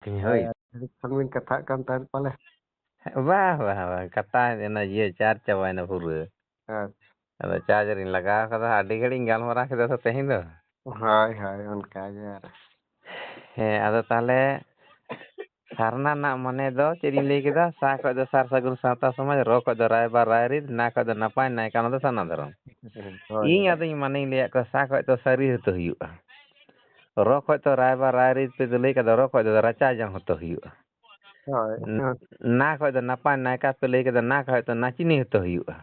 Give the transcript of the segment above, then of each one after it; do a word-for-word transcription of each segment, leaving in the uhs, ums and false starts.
ᱦᱳᱭ᱾ ᱟᱹᱰᱤ ᱠᱷᱚᱱ ᱵᱤᱱ ᱠᱟᱛᱷᱟᱜ ᱠᱟᱱ ᱛᱟᱦᱮᱸᱫ ᱯᱟᱞᱮ? ᱵᱟᱝ, ᱵᱟᱝ, ᱵᱟᱝ, ᱠᱟᱴᱟᱣ ᱮᱱᱟ, ᱤᱭᱟᱹ, charge ᱪᱟᱵᱟᱭᱮᱱᱟ ᱯᱩᱨᱟᱹ᱾ ᱟᱪᱪᱷᱟ᱾ ᱟᱫᱚ charge ᱨᱤᱧ ᱞᱟᱜᱟᱣ ᱠᱟᱫᱟ, ᱟᱹᱰᱤ ᱜᱷᱟᱹᱲᱤᱡ ᱤᱧ ᱜᱟᱞᱢᱟᱨᱟᱣ ᱠᱮᱫᱟ ᱛᱚ ᱛᱮᱦᱮᱧ ᱫᱚ᱾ ᱦᱳᱭ, ᱦᱳᱭ, ᱚᱱᱠᱟ ᱜᱮ ᱟᱨ᱾ ᱦᱮᱸ, ᱟᱫᱚ ᱛᱟᱦᱞᱮ ᱥᱟᱨᱱᱟ ᱨᱮᱱᱟᱜ ᱢᱟᱱᱮ ᱫᱚ ᱪᱮᱫ ᱤᱧ ᱞᱟᱹᱭ ᱠᱮᱫᱟ? ᱥᱟ ᱠᱷᱚᱡ ᱫᱚ ᱥᱟᱨ ᱥᱟᱹᱜᱩᱱ ᱥᱟᱶᱛᱟ ᱥᱚᱢᱟᱡᱽ, ᱨᱚ ᱠᱷᱚᱡ ᱫᱚ ᱨᱟᱭᱵᱟᱨ ᱨᱟᱭᱨᱤᱛ, ᱱᱟ ᱠᱷᱚᱡ ᱫᱚ ᱱᱟᱯᱟᱭ ᱱᱟᱭᱠᱟ, ᱚᱱᱟ ᱫᱚ ᱥᱟᱨᱱᱟ ᱫᱷᱚᱨᱚᱢ᱾ ᱦᱳᱭ, ᱤᱧ ᱦᱳᱭ᱾ ᱟᱫᱚᱧ ᱢᱟᱱᱮᱧ ᱞᱟᱹᱭᱟᱫ ᱠᱚᱣᱟ, ᱥᱟ ᱠᱷᱚᱡ ᱫᱚ ᱥᱟᱹᱨᱤ ᱦᱚᱛᱚ ᱦᱩᱭᱩᱜᱼᱟ᱾ ᱨᱚ ᱠᱷᱚᱡ ᱫᱚ ᱨᱟᱭᱵᱟᱨ ᱨᱟᱭᱨᱤᱛ ᱯᱮ ᱞᱟᱹᱭ ᱠᱟᱫᱟ, ᱨᱚ ᱠᱷᱚᱡ ᱫᱚ ᱨᱟᱪᱟ ᱡᱚᱝ ᱦᱚᱛᱚ ᱦᱩᱭᱩᱜᱼᱟ᱾ ᱦᱳᱭ᱾ ᱱᱟ ᱠᱷᱚᱡ ᱫᱚ ᱱᱟᱯᱟᱭ ᱱᱟᱭᱠᱟ ᱯᱮ ᱞᱟᱹᱭ ᱠᱟᱫᱟ, ᱱᱟ ᱠᱷᱚᱡ ᱫᱚ ᱱᱟᱪᱤᱱᱤ ᱦᱚᱛᱚ ᱦᱩᱭᱩᱜᱼᱟ᱾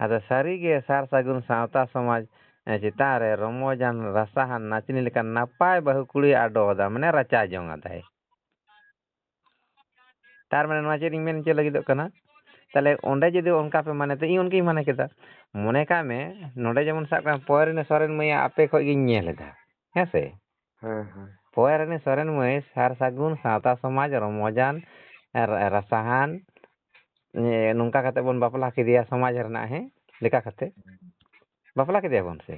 ᱟᱫᱚ ᱥᱟᱹᱨᱤᱜᱮ ᱥᱟᱨ ᱥᱟᱹᱜᱩᱱ ᱥᱟᱶᱛᱟ ᱥᱚᱢᱟᱡᱽ, ᱮ, ᱪᱮᱛᱟᱱ ᱨᱮ ᱨᱚᱢᱚᱡᱟᱱ ᱨᱟᱥᱟᱦᱟᱱ ᱱᱟᱪᱤᱱᱤ ᱞᱮᱠᱟᱱ ᱱᱟᱯᱟᱭ ᱵᱟᱹᱦᱩ ᱠᱩᱲᱤ ᱟᱰᱚ ᱟᱫᱟ, ᱢᱟᱱᱮ ᱨᱟᱪᱟ ᱡᱚᱝ ᱟᱫᱟᱭ᱾ ᱛᱟᱨ ᱢᱟᱱᱮ ᱱᱚᱣᱟ ᱪᱮᱫ ᱤᱧ ᱢᱮᱱ ᱦᱚᱪᱚ ᱞᱟᱹᱜᱤᱫᱚᱜ ᱠᱟᱱᱟ? ᱛᱟᱦᱞᱮ ᱚᱸᱰᱮ ᱡᱩᱫᱤ ᱚᱱᱠᱟ ᱯᱮ ᱢᱟᱱᱮ, ᱛᱚ ᱤᱧ ᱚᱱᱠᱟᱧ ᱢᱟᱱᱮ ᱠᱮᱫᱟ᱾ ᱢᱚᱱᱮ ᱠᱟᱜ ᱢᱮ, ᱱᱚᱰᱮ ᱡᱮᱢᱚᱱ ᱥᱟᱵ ᱠᱟᱜ ᱢᱮ, ᱯᱚᱭᱨᱤᱱᱤ ᱥᱚᱨᱮᱱ ᱢᱟᱹᱭᱟᱜ ᱟᱯᱮ ᱠᱷᱚᱡ ᱜᱤᱧ ᱧᱮᱞ ᱮᱫᱟ, ᱦᱮᱸ ᱥᱮ? ᱦᱮᱸ, ᱦᱮᱸ᱾ ᱯᱚᱭᱨᱤᱱᱤ ᱥᱚᱨᱮᱱ ᱢᱟᱹᱭ ᱥᱟᱨ ᱥᱟᱹᱜᱩᱱ ᱥᱟᱶᱛᱟ ᱥᱚᱢᱟᱡᱽ ᱨᱚᱢᱚᱡᱟᱱ, ᱨᱟ-, ᱨᱟᱥᱟᱦᱟᱱ, ᱮ, ᱱᱚᱝᱠᱟ ᱠᱟᱛᱮ ᱵᱚᱱ ᱵᱟᱯᱞᱟ ᱠᱮᱫᱮᱭᱟ ᱥᱚᱢᱟᱡᱽ ᱨᱮᱱᱟᱜ, ᱦᱮᱸ, ᱞᱮᱠᱟ ᱠᱟᱛᱮ᱾ ᱵᱟᱯᱞᱟ ᱠᱮᱫᱮᱭᱟ ᱵᱚᱱ ᱥᱮ?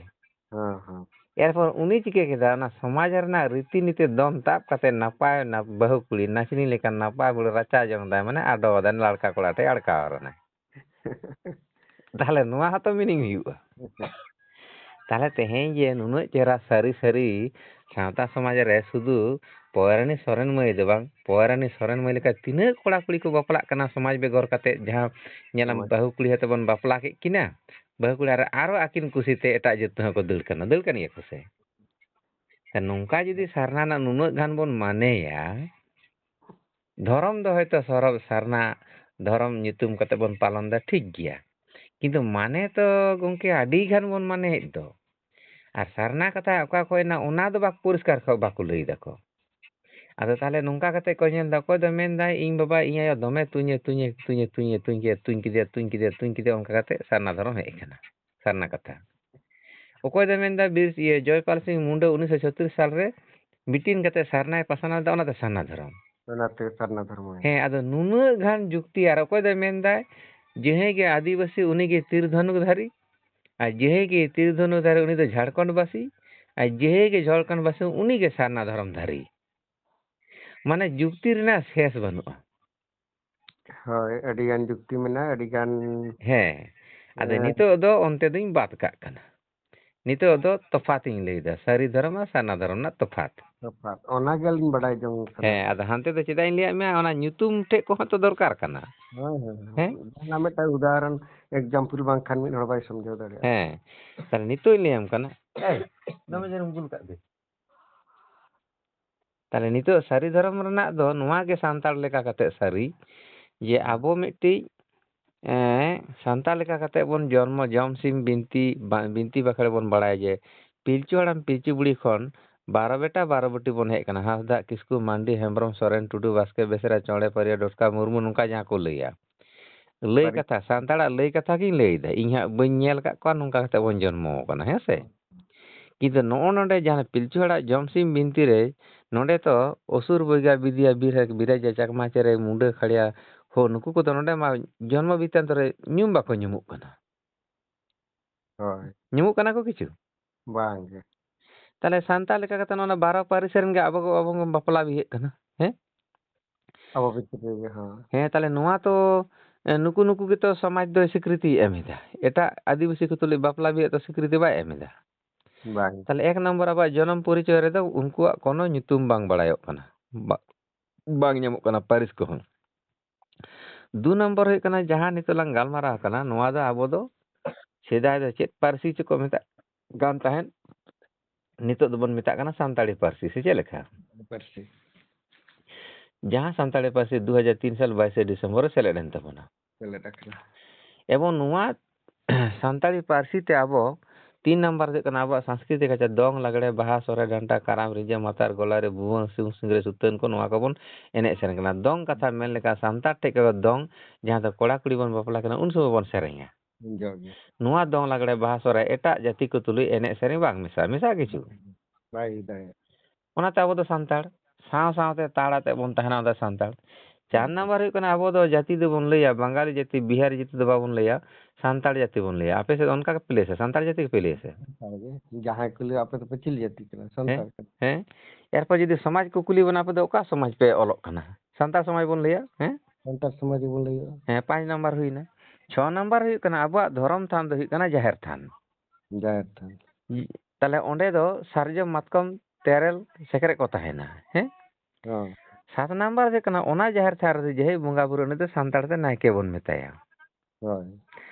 ᱦᱮᱸ, ᱦᱮᱸ᱾ ᱮᱨᱯᱚᱨ ᱩᱱᱤ ᱪᱤᱠᱟᱹ ᱠᱮᱫᱟ? ᱚᱱᱟ ᱥᱚᱢᱟᱡᱽ ᱨᱮᱱᱟᱜ ᱨᱤᱛᱤ ᱱᱤᱛᱤ ᱫᱚᱱ ᱛᱟᱵ ᱠᱟᱛᱮ ᱱᱟᱯᱟᱭ ᱱᱟ-, ᱵᱟᱹᱦᱩ ᱠᱩᱲᱤ ᱱᱟᱪᱱᱤ ᱞᱮᱠᱟ ᱱᱟᱯᱟᱭ ᱵᱩᱲᱟᱹ ᱨᱟᱪᱟ ᱡᱚᱝ ᱫᱟᱭ, ᱢᱟᱱᱮ ᱟᱰᱚ ᱟᱫᱟᱭ, ᱞᱟᱲᱠᱟ ᱠᱚᱲᱟ ᱴᱷᱮᱡ ᱟᱲᱠᱟᱣ ᱨᱮᱱᱟᱭ᱾ ᱛᱟᱦᱞᱮ ᱱᱚᱣᱟ ᱦᱚᱸᱛᱚ meaning ᱦᱩᱭᱩᱜᱼᱟ᱾ ᱛᱟᱦᱞᱮ ᱛᱮᱦᱮᱧ ᱡᱮ ᱱᱩᱱᱟᱹᱜ ᱪᱮᱦᱨᱟ ᱥᱟᱹᱨᱤ ᱥᱟᱹᱨᱤ ᱥᱟᱶᱛᱟ ᱥᱚᱢᱟᱡᱽ ᱨᱮ ᱥᱩᱫᱷᱩ ᱯᱚᱭᱨᱟᱱᱤ ᱥᱚᱨᱮᱱ ᱢᱟᱹᱭ ᱫᱚ ᱵᱟᱝ, ᱯᱚᱭᱨᱟᱱᱤ ᱥᱚᱨᱮᱱ ᱢᱟᱹᱭ ᱞᱮᱠᱟ ᱛᱤᱱᱟᱹᱜ ᱠᱚᱲᱟ ᱠᱩᱲᱤ ᱠᱚ ᱵᱟᱯᱞᱟᱜ ᱠᱟᱱᱟ ᱥᱚᱢᱟᱡᱽ ᱵᱮᱜᱚᱨ ᱠᱟᱛᱮ, ᱡᱟᱦᱟᱸ ᱧᱮᱞᱟᱢ ᱥᱚᱢᱟᱡᱽ᱾ ᱵᱟᱹᱦᱩ ᱠᱩᱲᱤ ᱦᱚᱭᱛᱳ ᱵᱚᱱ ᱵᱟᱯᱞᱟ ᱠᱮᱫ ᱠᱤᱱᱟ, ᱵᱟᱹᱦᱩ ᱠᱩᱲᱤ ᱟᱨ ᱟᱨᱚ ᱟᱹᱠᱤᱱ ᱠᱩᱥᱤᱛᱮ ᱮᱴᱟᱜ ᱡᱟᱹᱛ ᱛᱮᱦᱚᱸ ᱠᱚ ᱫᱟᱹᱲ ᱠᱟᱱᱟ, ᱫᱟᱹᱲ ᱠᱟᱱ ᱜᱮᱭᱟ ᱠᱚ ᱥᱮ? ᱛᱚ ᱱᱚᱝᱠᱟ ᱡᱩᱫᱤ ᱥᱟᱨᱱᱟ ᱨᱮᱱᱟᱜ ᱱᱩᱱᱟᱹᱜ ᱜᱟᱱ ᱵᱚᱱ ᱢᱟᱱᱮᱭᱟ, ᱫᱷᱚᱨᱚᱢ ᱫᱚ ᱦᱚᱭᱛᱳ ᱥᱚᱨᱚᱞ ᱥᱟᱨᱱᱟ ᱫᱷᱚᱨᱚᱢ ᱧᱩᱛᱩᱢ ᱠᱟᱛᱮ ᱵᱚᱱ ᱯᱟᱞᱚᱱ ᱮᱫᱟ, ᱴᱷᱤᱠ ᱜᱮᱭᱟ, ᱠᱤᱱᱛᱩ ᱢᱟᱱᱮ ᱛᱚ ᱜᱚᱢᱠᱮ ᱟᱹᱰᱤ ᱜᱟᱱ ᱵᱚᱱ ᱢᱟᱱᱮᱭᱮᱫ ᱫᱚ᱾ ᱟᱨ ᱥᱟᱨᱱᱟ ᱠᱟᱛᱷᱟ ᱚᱠᱟ ᱠᱷᱚᱱ ᱦᱮᱡ ᱮᱱᱟ, ᱚᱱᱟ ᱫᱚ ᱵᱟᱠᱚ ᱯᱚᱨᱤᱥᱠᱟᱨ ᱠᱚ ᱵᱟᱠᱚ ᱞᱟᱹᱭ ᱫᱟᱠᱚ᱾ ᱟᱫᱚ ᱛᱟᱦᱞᱮ ᱱᱚᱝᱠᱟ ᱠᱟᱛᱮ ᱠᱚ ᱧᱮᱞ ᱮᱫᱟ, ᱚᱠᱚᱭ ᱫᱚ ᱢᱮᱱᱫᱟᱭ, "ᱤᱧ ᱵᱟᱵᱟ, ᱤᱧ ᱟᱭᱳ ᱫᱚᱢᱮ ᱛᱩᱧᱮ, ᱛᱩᱧᱮ, ᱛᱩᱧᱮ, ᱛᱩᱧᱮ, ᱛᱩᱧ ᱠᱮᱫᱮᱭᱟ, ᱛᱩᱧ ᱠᱮᱫᱮᱭᱟ, ᱛᱩᱧ ᱠᱮᱫᱮᱭᱟ", ᱚᱱᱠᱟ ᱠᱟᱛᱮ ᱥᱟᱨᱱᱟ ᱫᱷᱚᱨᱚᱢ ᱦᱮᱡ ᱟᱠᱟᱱᱟ, ᱥᱟᱨᱱᱟ ᱠᱟᱛᱷᱟ᱾ ᱚᱠᱚᱭ ᱫᱚ ᱢᱮᱱᱫᱟ, ᱵᱤᱨ, ᱤᱭᱟᱹ, ᱡᱚᱭᱯᱟᱞ ᱥᱤᱝ ᱢᱩᱱᱰᱟᱹ ᱩᱱᱤᱥᱥᱚ ᱪᱷᱚᱛᱨᱤᱥ ᱥᱟᱞ ᱨᱮ ᱢᱤᱴᱤᱝ ᱠᱟᱛᱮ ᱥᱟᱨᱱᱟᱭ ᱯᱟᱥᱱᱟᱣ ᱞᱮᱫᱟ, ᱚᱱᱟ ᱫᱚ ᱥᱟᱨᱱᱟ ᱫᱷᱚᱨᱚᱢ᱾ ᱚᱱᱟᱛᱮ ᱥᱟᱨᱱᱟ ᱫᱷᱚᱨᱚᱢ᱾ ᱦᱮᱸ, ᱟᱫᱚ ᱱᱩᱱᱟᱹᱜ ᱜᱟᱱ ᱡᱩᱠᱛᱤ, ᱟᱨ ᱚᱠᱚᱭ ᱫᱚᱭ ᱢᱮᱱᱫᱟᱭ, ᱡᱟᱦᱟᱸᱭ ᱜᱮ ᱟᱹᱫᱤᱵᱟᱹᱥᱤ, ᱩᱱᱤ ᱜᱮ ᱛᱤᱨ ᱫᱷᱚᱱᱩᱠ ᱫᱷᱟᱨᱤ, ᱟᱨ ᱡᱟᱦᱟᱸᱭ ᱜᱮ ᱛᱤᱨ ᱫᱷᱚᱱᱩᱠ ᱫᱷᱟᱨᱤ, ᱩᱱᱤ ᱫᱚ ᱡᱷᱟᱲᱠᱷᱚᱸᱰ ᱵᱟᱥᱤ, ᱟᱨ ᱡᱟᱦᱟᱸᱭ ᱜᱮ ᱡᱷᱟᱲᱠᱷᱚᱸᱰ ᱵᱟᱥᱤ, ᱩᱱᱤ ᱜᱮ ᱥᱟᱨᱱᱟ ᱫᱷᱚᱨᱚᱢ ᱫᱷᱟᱨᱤ᱾ ᱢᱟᱱᱮ ᱡᱩᱠᱛᱤ ᱨᱮᱱᱟᱜ ᱥᱮᱥ ᱵᱟᱹᱱᱩᱜᱼᱟ᱾ ᱦᱳᱭ, ᱟᱹᱰᱤ ᱜᱟᱱ ᱡᱩᱠᱛᱤ ᱢᱮᱱᱟᱜᱼᱟ, ᱟᱹᱰᱤ ᱜᱟᱱ ᱦᱮᱸ, ᱟᱫᱚ ᱦᱮᱸ᱾ ᱱᱤᱛᱚᱜ ᱫᱚ ᱚᱱᱛᱮ ᱫᱚᱧ ᱵᱟᱫ ᱠᱟᱜ ᱠᱟᱱᱟ᱾ ᱱᱤᱛᱚᱜ ᱫᱚ ᱛᱚᱯᱷᱟᱛ ᱤᱧ ᱞᱟᱹᱭᱫᱟ, ᱥᱟᱹᱨᱤ ᱫᱷᱚᱨᱚᱢ ᱟᱨ ᱥᱟᱨᱱᱟ ᱫᱷᱚᱨᱚᱢ ᱨᱮᱱᱟᱜ ᱛᱚᱯᱷᱟᱛ᱾ ᱛᱚᱯᱷᱟᱛ, ᱚᱱᱟ ᱜᱮ ᱟᱹᱞᱤᱧ ᱵᱟᱰᱟᱭ ᱡᱚᱝ ᱥᱟᱱᱟ᱾ ᱦᱮᱸ, ᱟᱫᱚ ᱦᱟᱱᱛᱮ ᱫᱚ ᱪᱮᱫᱟᱜ ᱤᱧ ᱞᱟᱹᱭᱟᱫ ᱢᱮᱭᱟ, ᱚᱱᱟ ᱧᱩᱛᱩᱢ ᱴᱷᱮᱡ ᱠᱚᱦᱚᱸ ᱛᱚ ᱫᱚᱨᱠᱟᱨ ᱠᱟᱱᱟ᱾ ᱦᱳᱭ, ᱦᱳᱭ, ᱦᱮᱸ? ᱦᱳᱭ᱾ ᱡᱟᱦᱟᱸ ᱢᱤᱫᱴᱟᱝ ᱩᱫᱟᱦᱚᱨᱚᱱ, example ᱵᱟᱝᱠᱷᱟᱱ ᱢᱤᱫ ᱦᱚᱲ ᱵᱟᱭ ᱥᱚᱢᱡᱷᱟᱹᱣ ᱫᱟᱲᱮᱭᱟᱜᱼᱟ᱾ ᱦᱮᱸ, ᱛᱟᱦᱞᱮ ᱱᱤᱛᱚᱜ ᱤᱧ ᱞᱟᱹᱭᱟᱢ ᱠᱟᱱᱟ᱾ ᱮᱭ, ᱫᱚᱢᱮ ᱡᱳᱨᱮᱢ ᱜᱩᱞ ᱠᱟᱜ ᱫᱚ᱾ ᱛᱟᱦᱞᱮ ᱱᱤᱛᱚᱜ ᱥᱟᱹᱨᱤ ᱫᱷᱚᱨᱚᱢ ᱨᱮᱱᱟᱜ ᱫᱚ ᱱᱚᱣᱟ ᱜᱮ ᱥᱟᱱᱛᱟᱲ ᱞᱮᱠᱟ ᱠᱟᱛᱮ ᱥᱟᱹᱨᱤ, ᱡᱮ ᱦᱮᱸ᱾ ᱟᱵᱚ ᱢᱤᱫᱴᱤᱡ, ᱮᱸ, ᱥᱟᱱᱛᱟᱲ ᱞᱮᱠᱟ ᱠᱟᱛᱮ ᱵᱚᱱ ᱡᱚᱱᱢᱚ, ᱡᱚᱢ ᱥᱤᱢ ᱵᱤᱱᱛᱤ, ᱵᱟ-, ᱵᱤᱱᱛᱤ ᱵᱟᱠᱷᱮᱲ ᱵᱚᱱ ᱵᱟᱲᱟᱭᱟ ᱡᱮ ᱯᱤᱞᱪᱩ ᱦᱟᱲᱟᱢ ᱯᱤᱞᱪᱩ ᱵᱩᱲᱦᱤ ᱠᱷᱚᱱ ᱵᱟᱨᱚ ᱵᱮᱴᱟ ᱵᱟᱨᱚ ᱵᱤᱴᱤ ᱵᱚᱱ ᱦᱮᱡ ᱠᱟᱱᱟ᱾ ᱦᱟᱸᱥᱫᱟᱜ, ᱠᱤᱥᱠᱩ, ᱢᱟᱱᱰᱤ, ᱦᱮᱢᱵᱨᱚᱢ, ᱥᱚᱨᱮᱱ, ᱴᱩᱰᱩ, ᱵᱟᱥᱠᱮ, ᱵᱮᱥᱨᱟ, ᱪᱚᱬᱮ, ᱯᱟᱹᱨᱤᱭᱟᱹ, ᱰᱚᱴᱠᱟ, ᱢᱩᱨᱢᱩ, ᱱᱚᱝᱠᱟ ᱡᱟᱦᱟᱸ ᱠᱚ ᱞᱟᱹᱭᱟ᱾ ᱞᱟᱹᱭ ᱥᱟᱹᱨᱤ᱾ ᱠᱟᱛᱷᱟ, ᱥᱟᱱᱛᱟᱲᱟᱜ ᱞᱟᱹᱭ ᱠᱟᱛᱷᱟ ᱜᱤᱧ ᱞᱟᱹᱭᱫᱟ᱾ ᱤᱧ ᱦᱟᱸᱜ ᱵᱟᱹᱧ ᱧᱮᱞ ᱟᱠᱟᱫ ᱠᱚᱣᱟ ᱱᱚᱝᱠᱟ ᱠᱟᱛᱮ ᱵᱚᱱ ᱡᱚᱱᱢᱚ ᱟᱠᱟᱱᱟ, ᱦᱮᱸ ᱥᱮ? ᱠᱤᱱᱛᱩ ᱱᱚᱜᱼᱚ ᱱᱚᱰᱮ ᱡᱟᱦᱟᱸ ᱯᱤᱞᱪᱩ ᱦᱟᱲᱟᱜ ᱡᱚᱢ ᱥᱤᱢ ᱵᱤᱱᱛᱤ ᱨᱮ, ᱱᱚᱰᱮ ᱛᱚ ᱚᱥᱩᱨ, ᱵᱚᱭᱜᱟ, ᱵᱤᱫᱤᱭᱟ, ᱵᱤᱨᱦᱮ, ᱵᱤᱨᱟᱡᱟ, ᱪᱟᱠᱢᱟ, ᱪᱮᱨᱮ, ᱢᱩᱰᱟᱹ, ᱠᱷᱟᱲᱤᱭᱟ, ᱦᱳ, ᱱᱩᱠᱩ ᱠᱚᱫᱚ ᱱᱚᱰᱮ ᱢᱟ ᱡᱚᱱᱢᱚ ᱵᱤᱛᱟᱱᱛᱚ ᱨᱮ ᱧᱩᱢ ᱵᱟᱠᱚ ᱧᱩᱢᱩᱜ ᱠᱟᱱᱟ᱾ ᱦᱳᱭ᱾ ᱧᱩᱢᱩᱜ ᱠᱟᱱᱟ ᱠᱚ ᱠᱤᱪᱷᱩ? ᱵᱟᱝ ᱜᱮ᱾ ᱛᱟᱦᱞᱮ ᱥᱟᱱᱛᱟᱲ ᱞᱮᱠᱟ ᱠᱟᱛᱮ ᱱᱚᱣᱟ ᱵᱟᱨᱚ ᱯᱟᱹᱨᱤᱥ ᱨᱮᱱ ᱜᱮ ᱟᱵᱚ ᱜᱮ ᱟᱵᱚ ᱵᱚᱱ ᱵᱟᱯᱞᱟ ᱵᱤᱦᱟᱹᱜ ᱠᱟᱱᱟ, ᱦᱮᱸ? ᱟᱵᱚ ᱵᱷᱤᱛᱨᱤ ᱨᱮᱜᱮ, ᱦᱮᱸ᱾ ᱦᱮᱸ, ᱛᱟᱦᱞᱮ ᱱᱚᱣᱟ ᱛᱚ, ᱮ, ᱱᱩᱠᱩ ᱱᱩᱠᱩ ᱜᱮᱛᱚ ᱥᱚᱢᱟᱡᱽ ᱫᱚᱭ ᱥᱤᱠᱨᱤᱛᱤᱭ ᱮᱢ ᱮᱫᱟ᱾ ᱮᱴᱟᱜ ᱟᱹᱫᱤᱵᱟᱹᱥᱤ ᱠᱚ ᱛᱩᱞᱩᱡ ᱵᱟᱯᱞᱟ ᱵᱤᱦᱟᱹᱜ ᱫᱚ ᱥᱤᱠᱨᱤᱛᱤ ᱵᱟᱭ ᱮᱢ ᱮᱫᱟ᱾ ᱵᱟᱝ᱾ ᱛᱟᱦᱞᱮ ᱮᱠ ᱱᱚᱢᱵᱚᱨ ᱟᱵᱚᱣᱟᱜ ᱡᱚᱱᱚᱢ ᱯᱚᱨᱤᱪᱚᱭ ᱨᱮᱫᱚ ᱩᱱᱠᱩᱣᱟᱜ ᱠᱳᱱᱳ ᱧᱩᱛᱩᱢ ᱵᱟᱝ ᱵᱟᱲᱟᱭᱚᱜ ᱠᱟᱱᱟ᱾ ᱵᱟ-, ᱵᱟᱝ ᱧᱟᱢᱚᱜ ᱠᱟᱱᱟ ᱯᱟᱹᱨᱤᱥ ᱠᱚᱦᱚᱸ᱾ ᱫᱩ ᱱᱚᱢᱵᱚᱨ ᱦᱩᱭᱩᱜ ᱠᱟᱱᱟ, ᱡᱟᱦᱟᱸ ᱱᱤᱛᱚᱜ ᱞᱟᱝ ᱜᱟᱞᱢᱟᱨᱟᱣ ᱠᱟᱱᱟ, ᱱᱚᱣᱟ ᱫᱚ ᱟᱵᱚ ᱫᱚ ᱥᱮᱫᱟᱭ ᱫᱚ ᱪᱮᱫ ᱯᱟᱹᱨᱥᱤ ᱪᱚᱠᱚ ᱢᱮᱛᱟᱜ ᱠᱟᱱ ᱛᱟᱦᱮᱸᱫ, ᱱᱤᱛᱚᱜ ᱫᱚᱵᱚᱱ ᱢᱮᱛᱟᱜ ᱠᱟᱱᱟ ᱥᱟᱱᱛᱟᱲᱤ ᱯᱟᱹᱨᱥᱤ, ᱥᱮ ᱪᱮᱫ ᱞᱮᱠᱟ? ᱯᱟᱹᱨᱥᱤ᱾ ᱡᱟᱦᱟᱸ ᱥᱟᱱᱛᱟᱲᱤ ᱯᱟᱹᱨᱥᱤ ᱫᱩ ᱦᱟᱡᱟᱨ ᱛᱤᱱ ᱥᱟᱞ ᱵᱟᱭᱤᱥᱮ ᱰᱤᱥᱮᱢᱵᱚᱨ ᱨᱮ ᱥᱮᱞᱮᱫ ᱮᱱ ᱛᱟᱵᱚᱱᱟ᱾ ᱥᱮᱞᱮᱫ ᱟᱠᱟᱱᱟ᱾ ᱮᱵᱚᱝ ᱱᱚᱣᱟ ᱥᱟᱱᱛᱟᱲᱤ ᱯᱟᱹᱨᱥᱤ ᱛᱮ ᱟᱵᱚ ᱛᱤᱱ ᱱᱟᱢᱵᱟᱨ ᱦᱩᱭᱩᱜ ᱠᱟᱱᱟ ᱟᱵᱚᱣᱟᱜ ᱥᱟᱝᱥᱠᱨᱤᱛᱤᱠ ᱟᱪᱟᱨ, ᱫᱚᱝ, ᱞᱟᱜᱽᱲᱮ, ᱵᱟᱦᱟ, ᱥᱚᱦᱨᱟᱭ, ᱰᱟᱱᱴᱟ, ᱠᱟᱨᱟᱢ, ᱨᱤᱸᱡᱟᱹ, ᱢᱟᱛᱟᱨ, ᱜᱚᱞᱟᱨᱤ, ᱵᱷᱩᱣᱟᱹᱝ, ᱥᱤᱢ ᱥᱤᱝᱨᱟᱹᱭ, ᱥᱩᱛᱟᱹᱱ ᱠᱚ, ᱱᱚᱣᱟ ᱠᱚᱵᱚᱱ ᱮᱱᱮᱡ ᱥᱮᱨᱮᱧ ᱠᱟᱱᱟ᱾ ᱫᱚᱝ ᱠᱟᱛᱷᱟ ᱢᱮᱱ ᱞᱮᱠᱷᱟᱱ ᱥᱟᱱᱛᱟᱲ ᱴᱷᱮᱡ ᱠᱚ ᱫᱚᱝ, ᱡᱟᱦᱟᱸ ᱫᱚ ᱠᱚᱲᱟ ᱠᱩᱲᱤ ᱵᱚᱱ ᱵᱟᱯᱞᱟ ᱠᱟᱱᱟ, ᱩᱱ ᱥᱚᱢᱚᱭ ᱵᱚᱱ ᱥᱮᱨᱮᱧᱟ᱾ ᱡᱚᱜᱮ᱾ ᱱᱚᱣᱟ ᱫᱚᱝ, ᱞᱟᱜᱽᱲᱮ, ᱵᱟᱦᱟ, ᱥᱚᱦᱨᱟᱭ ᱮᱴᱟᱜ ᱡᱟᱹᱛᱤ ᱠᱚ ᱛᱩᱞᱩᱡ ᱮᱱᱮᱡ ᱥᱮᱨᱮᱧ ᱵᱟᱝ ᱢᱮᱥᱟ, ᱢᱮᱥᱟ ᱠᱤᱪᱷᱩ᱾ ᱵᱟᱭ ᱦᱩᱭ ᱫᱟᱲᱮᱭᱟᱜᱼᱟ᱾ ᱚᱱᱟᱛᱮ ᱟᱵᱚ ᱫᱚ ᱥᱟᱱᱛᱟᱲ, ᱥᱟᱶ ᱥᱟᱶᱛᱮ ᱛᱟᱲ ᱟᱛᱮ ᱵᱚᱱ ᱛᱟᱦᱮᱱᱟ, ᱚᱱᱟ ᱫᱚ ᱥᱟᱱᱛᱟᱲ᱾ ᱪᱟᱨ ᱦᱩᱸ᱾ ᱱᱟᱢᱵᱟᱨ ᱦᱩᱭᱩᱜ ᱠᱟᱱᱟ, ᱟᱵᱚ ᱫᱚ ᱡᱟᱹᱛᱤ ᱫᱚᱵᱚᱱ ᱞᱟᱹᱭᱟ, ᱵᱟᱝᱜᱟᱞᱤ ᱡᱟᱹᱛᱤ, ᱵᱤᱦᱟᱨᱤ ᱡᱟᱹᱛᱤ ᱫᱚ ᱵᱟᱵᱚᱱ ᱞᱟᱹᱭᱟ, ᱥᱟᱱᱛᱟᱲ ᱡᱟᱹᱛᱤ ᱵᱚᱱ ᱞᱟᱹᱭᱟ᱾ ᱟᱯᱮ ᱥᱮᱫ ᱚᱱᱠᱟ ᱜᱮᱯᱮ ᱞᱟᱹᱭᱟ ᱥᱮ? ᱥᱟᱱᱛᱟᱲ ᱡᱟᱹᱛᱤ ᱜᱮᱯᱮ ᱞᱟᱹᱭᱟ ᱥᱮ? ᱥᱟᱱᱛᱟᱲ ᱜᱮ᱾ ᱡᱟᱦᱟᱸᱭ ᱠᱚ ᱞᱟᱹᱭᱟ, "ᱟᱯᱮ ᱫᱚᱯᱮ ᱪᱤᱞᱤ ᱡᱟᱹᱛᱤ ᱠᱟᱱᱟ?" ᱥᱟᱱᱛᱟᱲ ᱠᱟᱱᱟ᱾ ᱦᱮᱸ, ᱮᱨᱯᱚᱨ ᱡᱩᱫᱤ ᱥᱚᱢᱟᱡᱽ ᱠᱚ ᱠᱩᱞᱤ ᱵᱚᱱᱟ, "ᱟᱯᱮ ᱫᱚ ᱚᱠᱟ ᱥᱚᱢᱟᱡᱽ ᱯᱮ ᱚᱞᱚᱜ ᱠᱟᱱᱟ?" ᱥᱟᱱᱛᱟᱲ ᱥᱚᱢᱟᱡᱽ ᱵᱚᱱ ᱞᱟᱹᱭᱟ, ᱦᱮᱸ? ᱥᱟᱱᱛᱟᱲ ᱥᱚᱢᱟᱡᱽ ᱜᱮᱵᱚᱱ ᱞᱟᱹᱭᱟ᱾ ᱦᱮᱸ, ᱯᱟᱸᱪ ᱱᱟᱢᱵᱟᱨ ᱦᱩᱭᱱᱟ᱾ ᱪᱷᱚ ᱱᱟᱢᱵᱟᱨ ᱦᱩᱭᱩᱜ ᱠᱟᱱᱟ, ᱟᱵᱚᱣᱟᱜ ᱫᱷᱚᱨᱚᱢ ᱛᱷᱟᱱ ᱫᱚ ᱦᱩᱭᱩᱜ ᱠᱟᱱᱟ ᱡᱟᱦᱮᱨ ᱛᱷᱟᱱ᱾ ᱡᱟᱦᱮᱨ ᱛᱷᱟᱱ᱾ ᱛᱟᱦᱞᱮ ᱚᱸᱰᱮ ᱫᱚ ᱥᱟᱨᱡᱚᱢ, ᱢᱟᱛᱠᱚᱢ, ᱛᱮᱨᱮᱞ, ᱥᱮᱠᱨᱮᱡ ᱠᱚ ᱛᱟᱦᱮᱱᱟ, ᱦᱮᱸ? ᱦᱚᱸ᱾ ᱥᱟᱛ ᱱᱟᱢᱵᱟᱨ ᱫᱚ ᱦᱩᱭᱩᱜ ᱠᱟᱱᱟ, ᱚᱱᱟ ᱡᱟᱦᱮᱨ ᱛᱷᱟᱱ ᱨᱮᱫᱚ ᱡᱟᱦᱟᱸᱭ ᱵᱚᱸᱜᱟ ᱵᱩᱨᱩ, ᱩᱱᱤ ᱫᱚ ᱥᱟᱱᱛᱟᱲ ᱛᱮ ᱱᱟᱭᱠᱮ ᱵᱚᱱ ᱢᱮᱛᱟᱭᱟ᱾ ᱦᱳᱭ᱾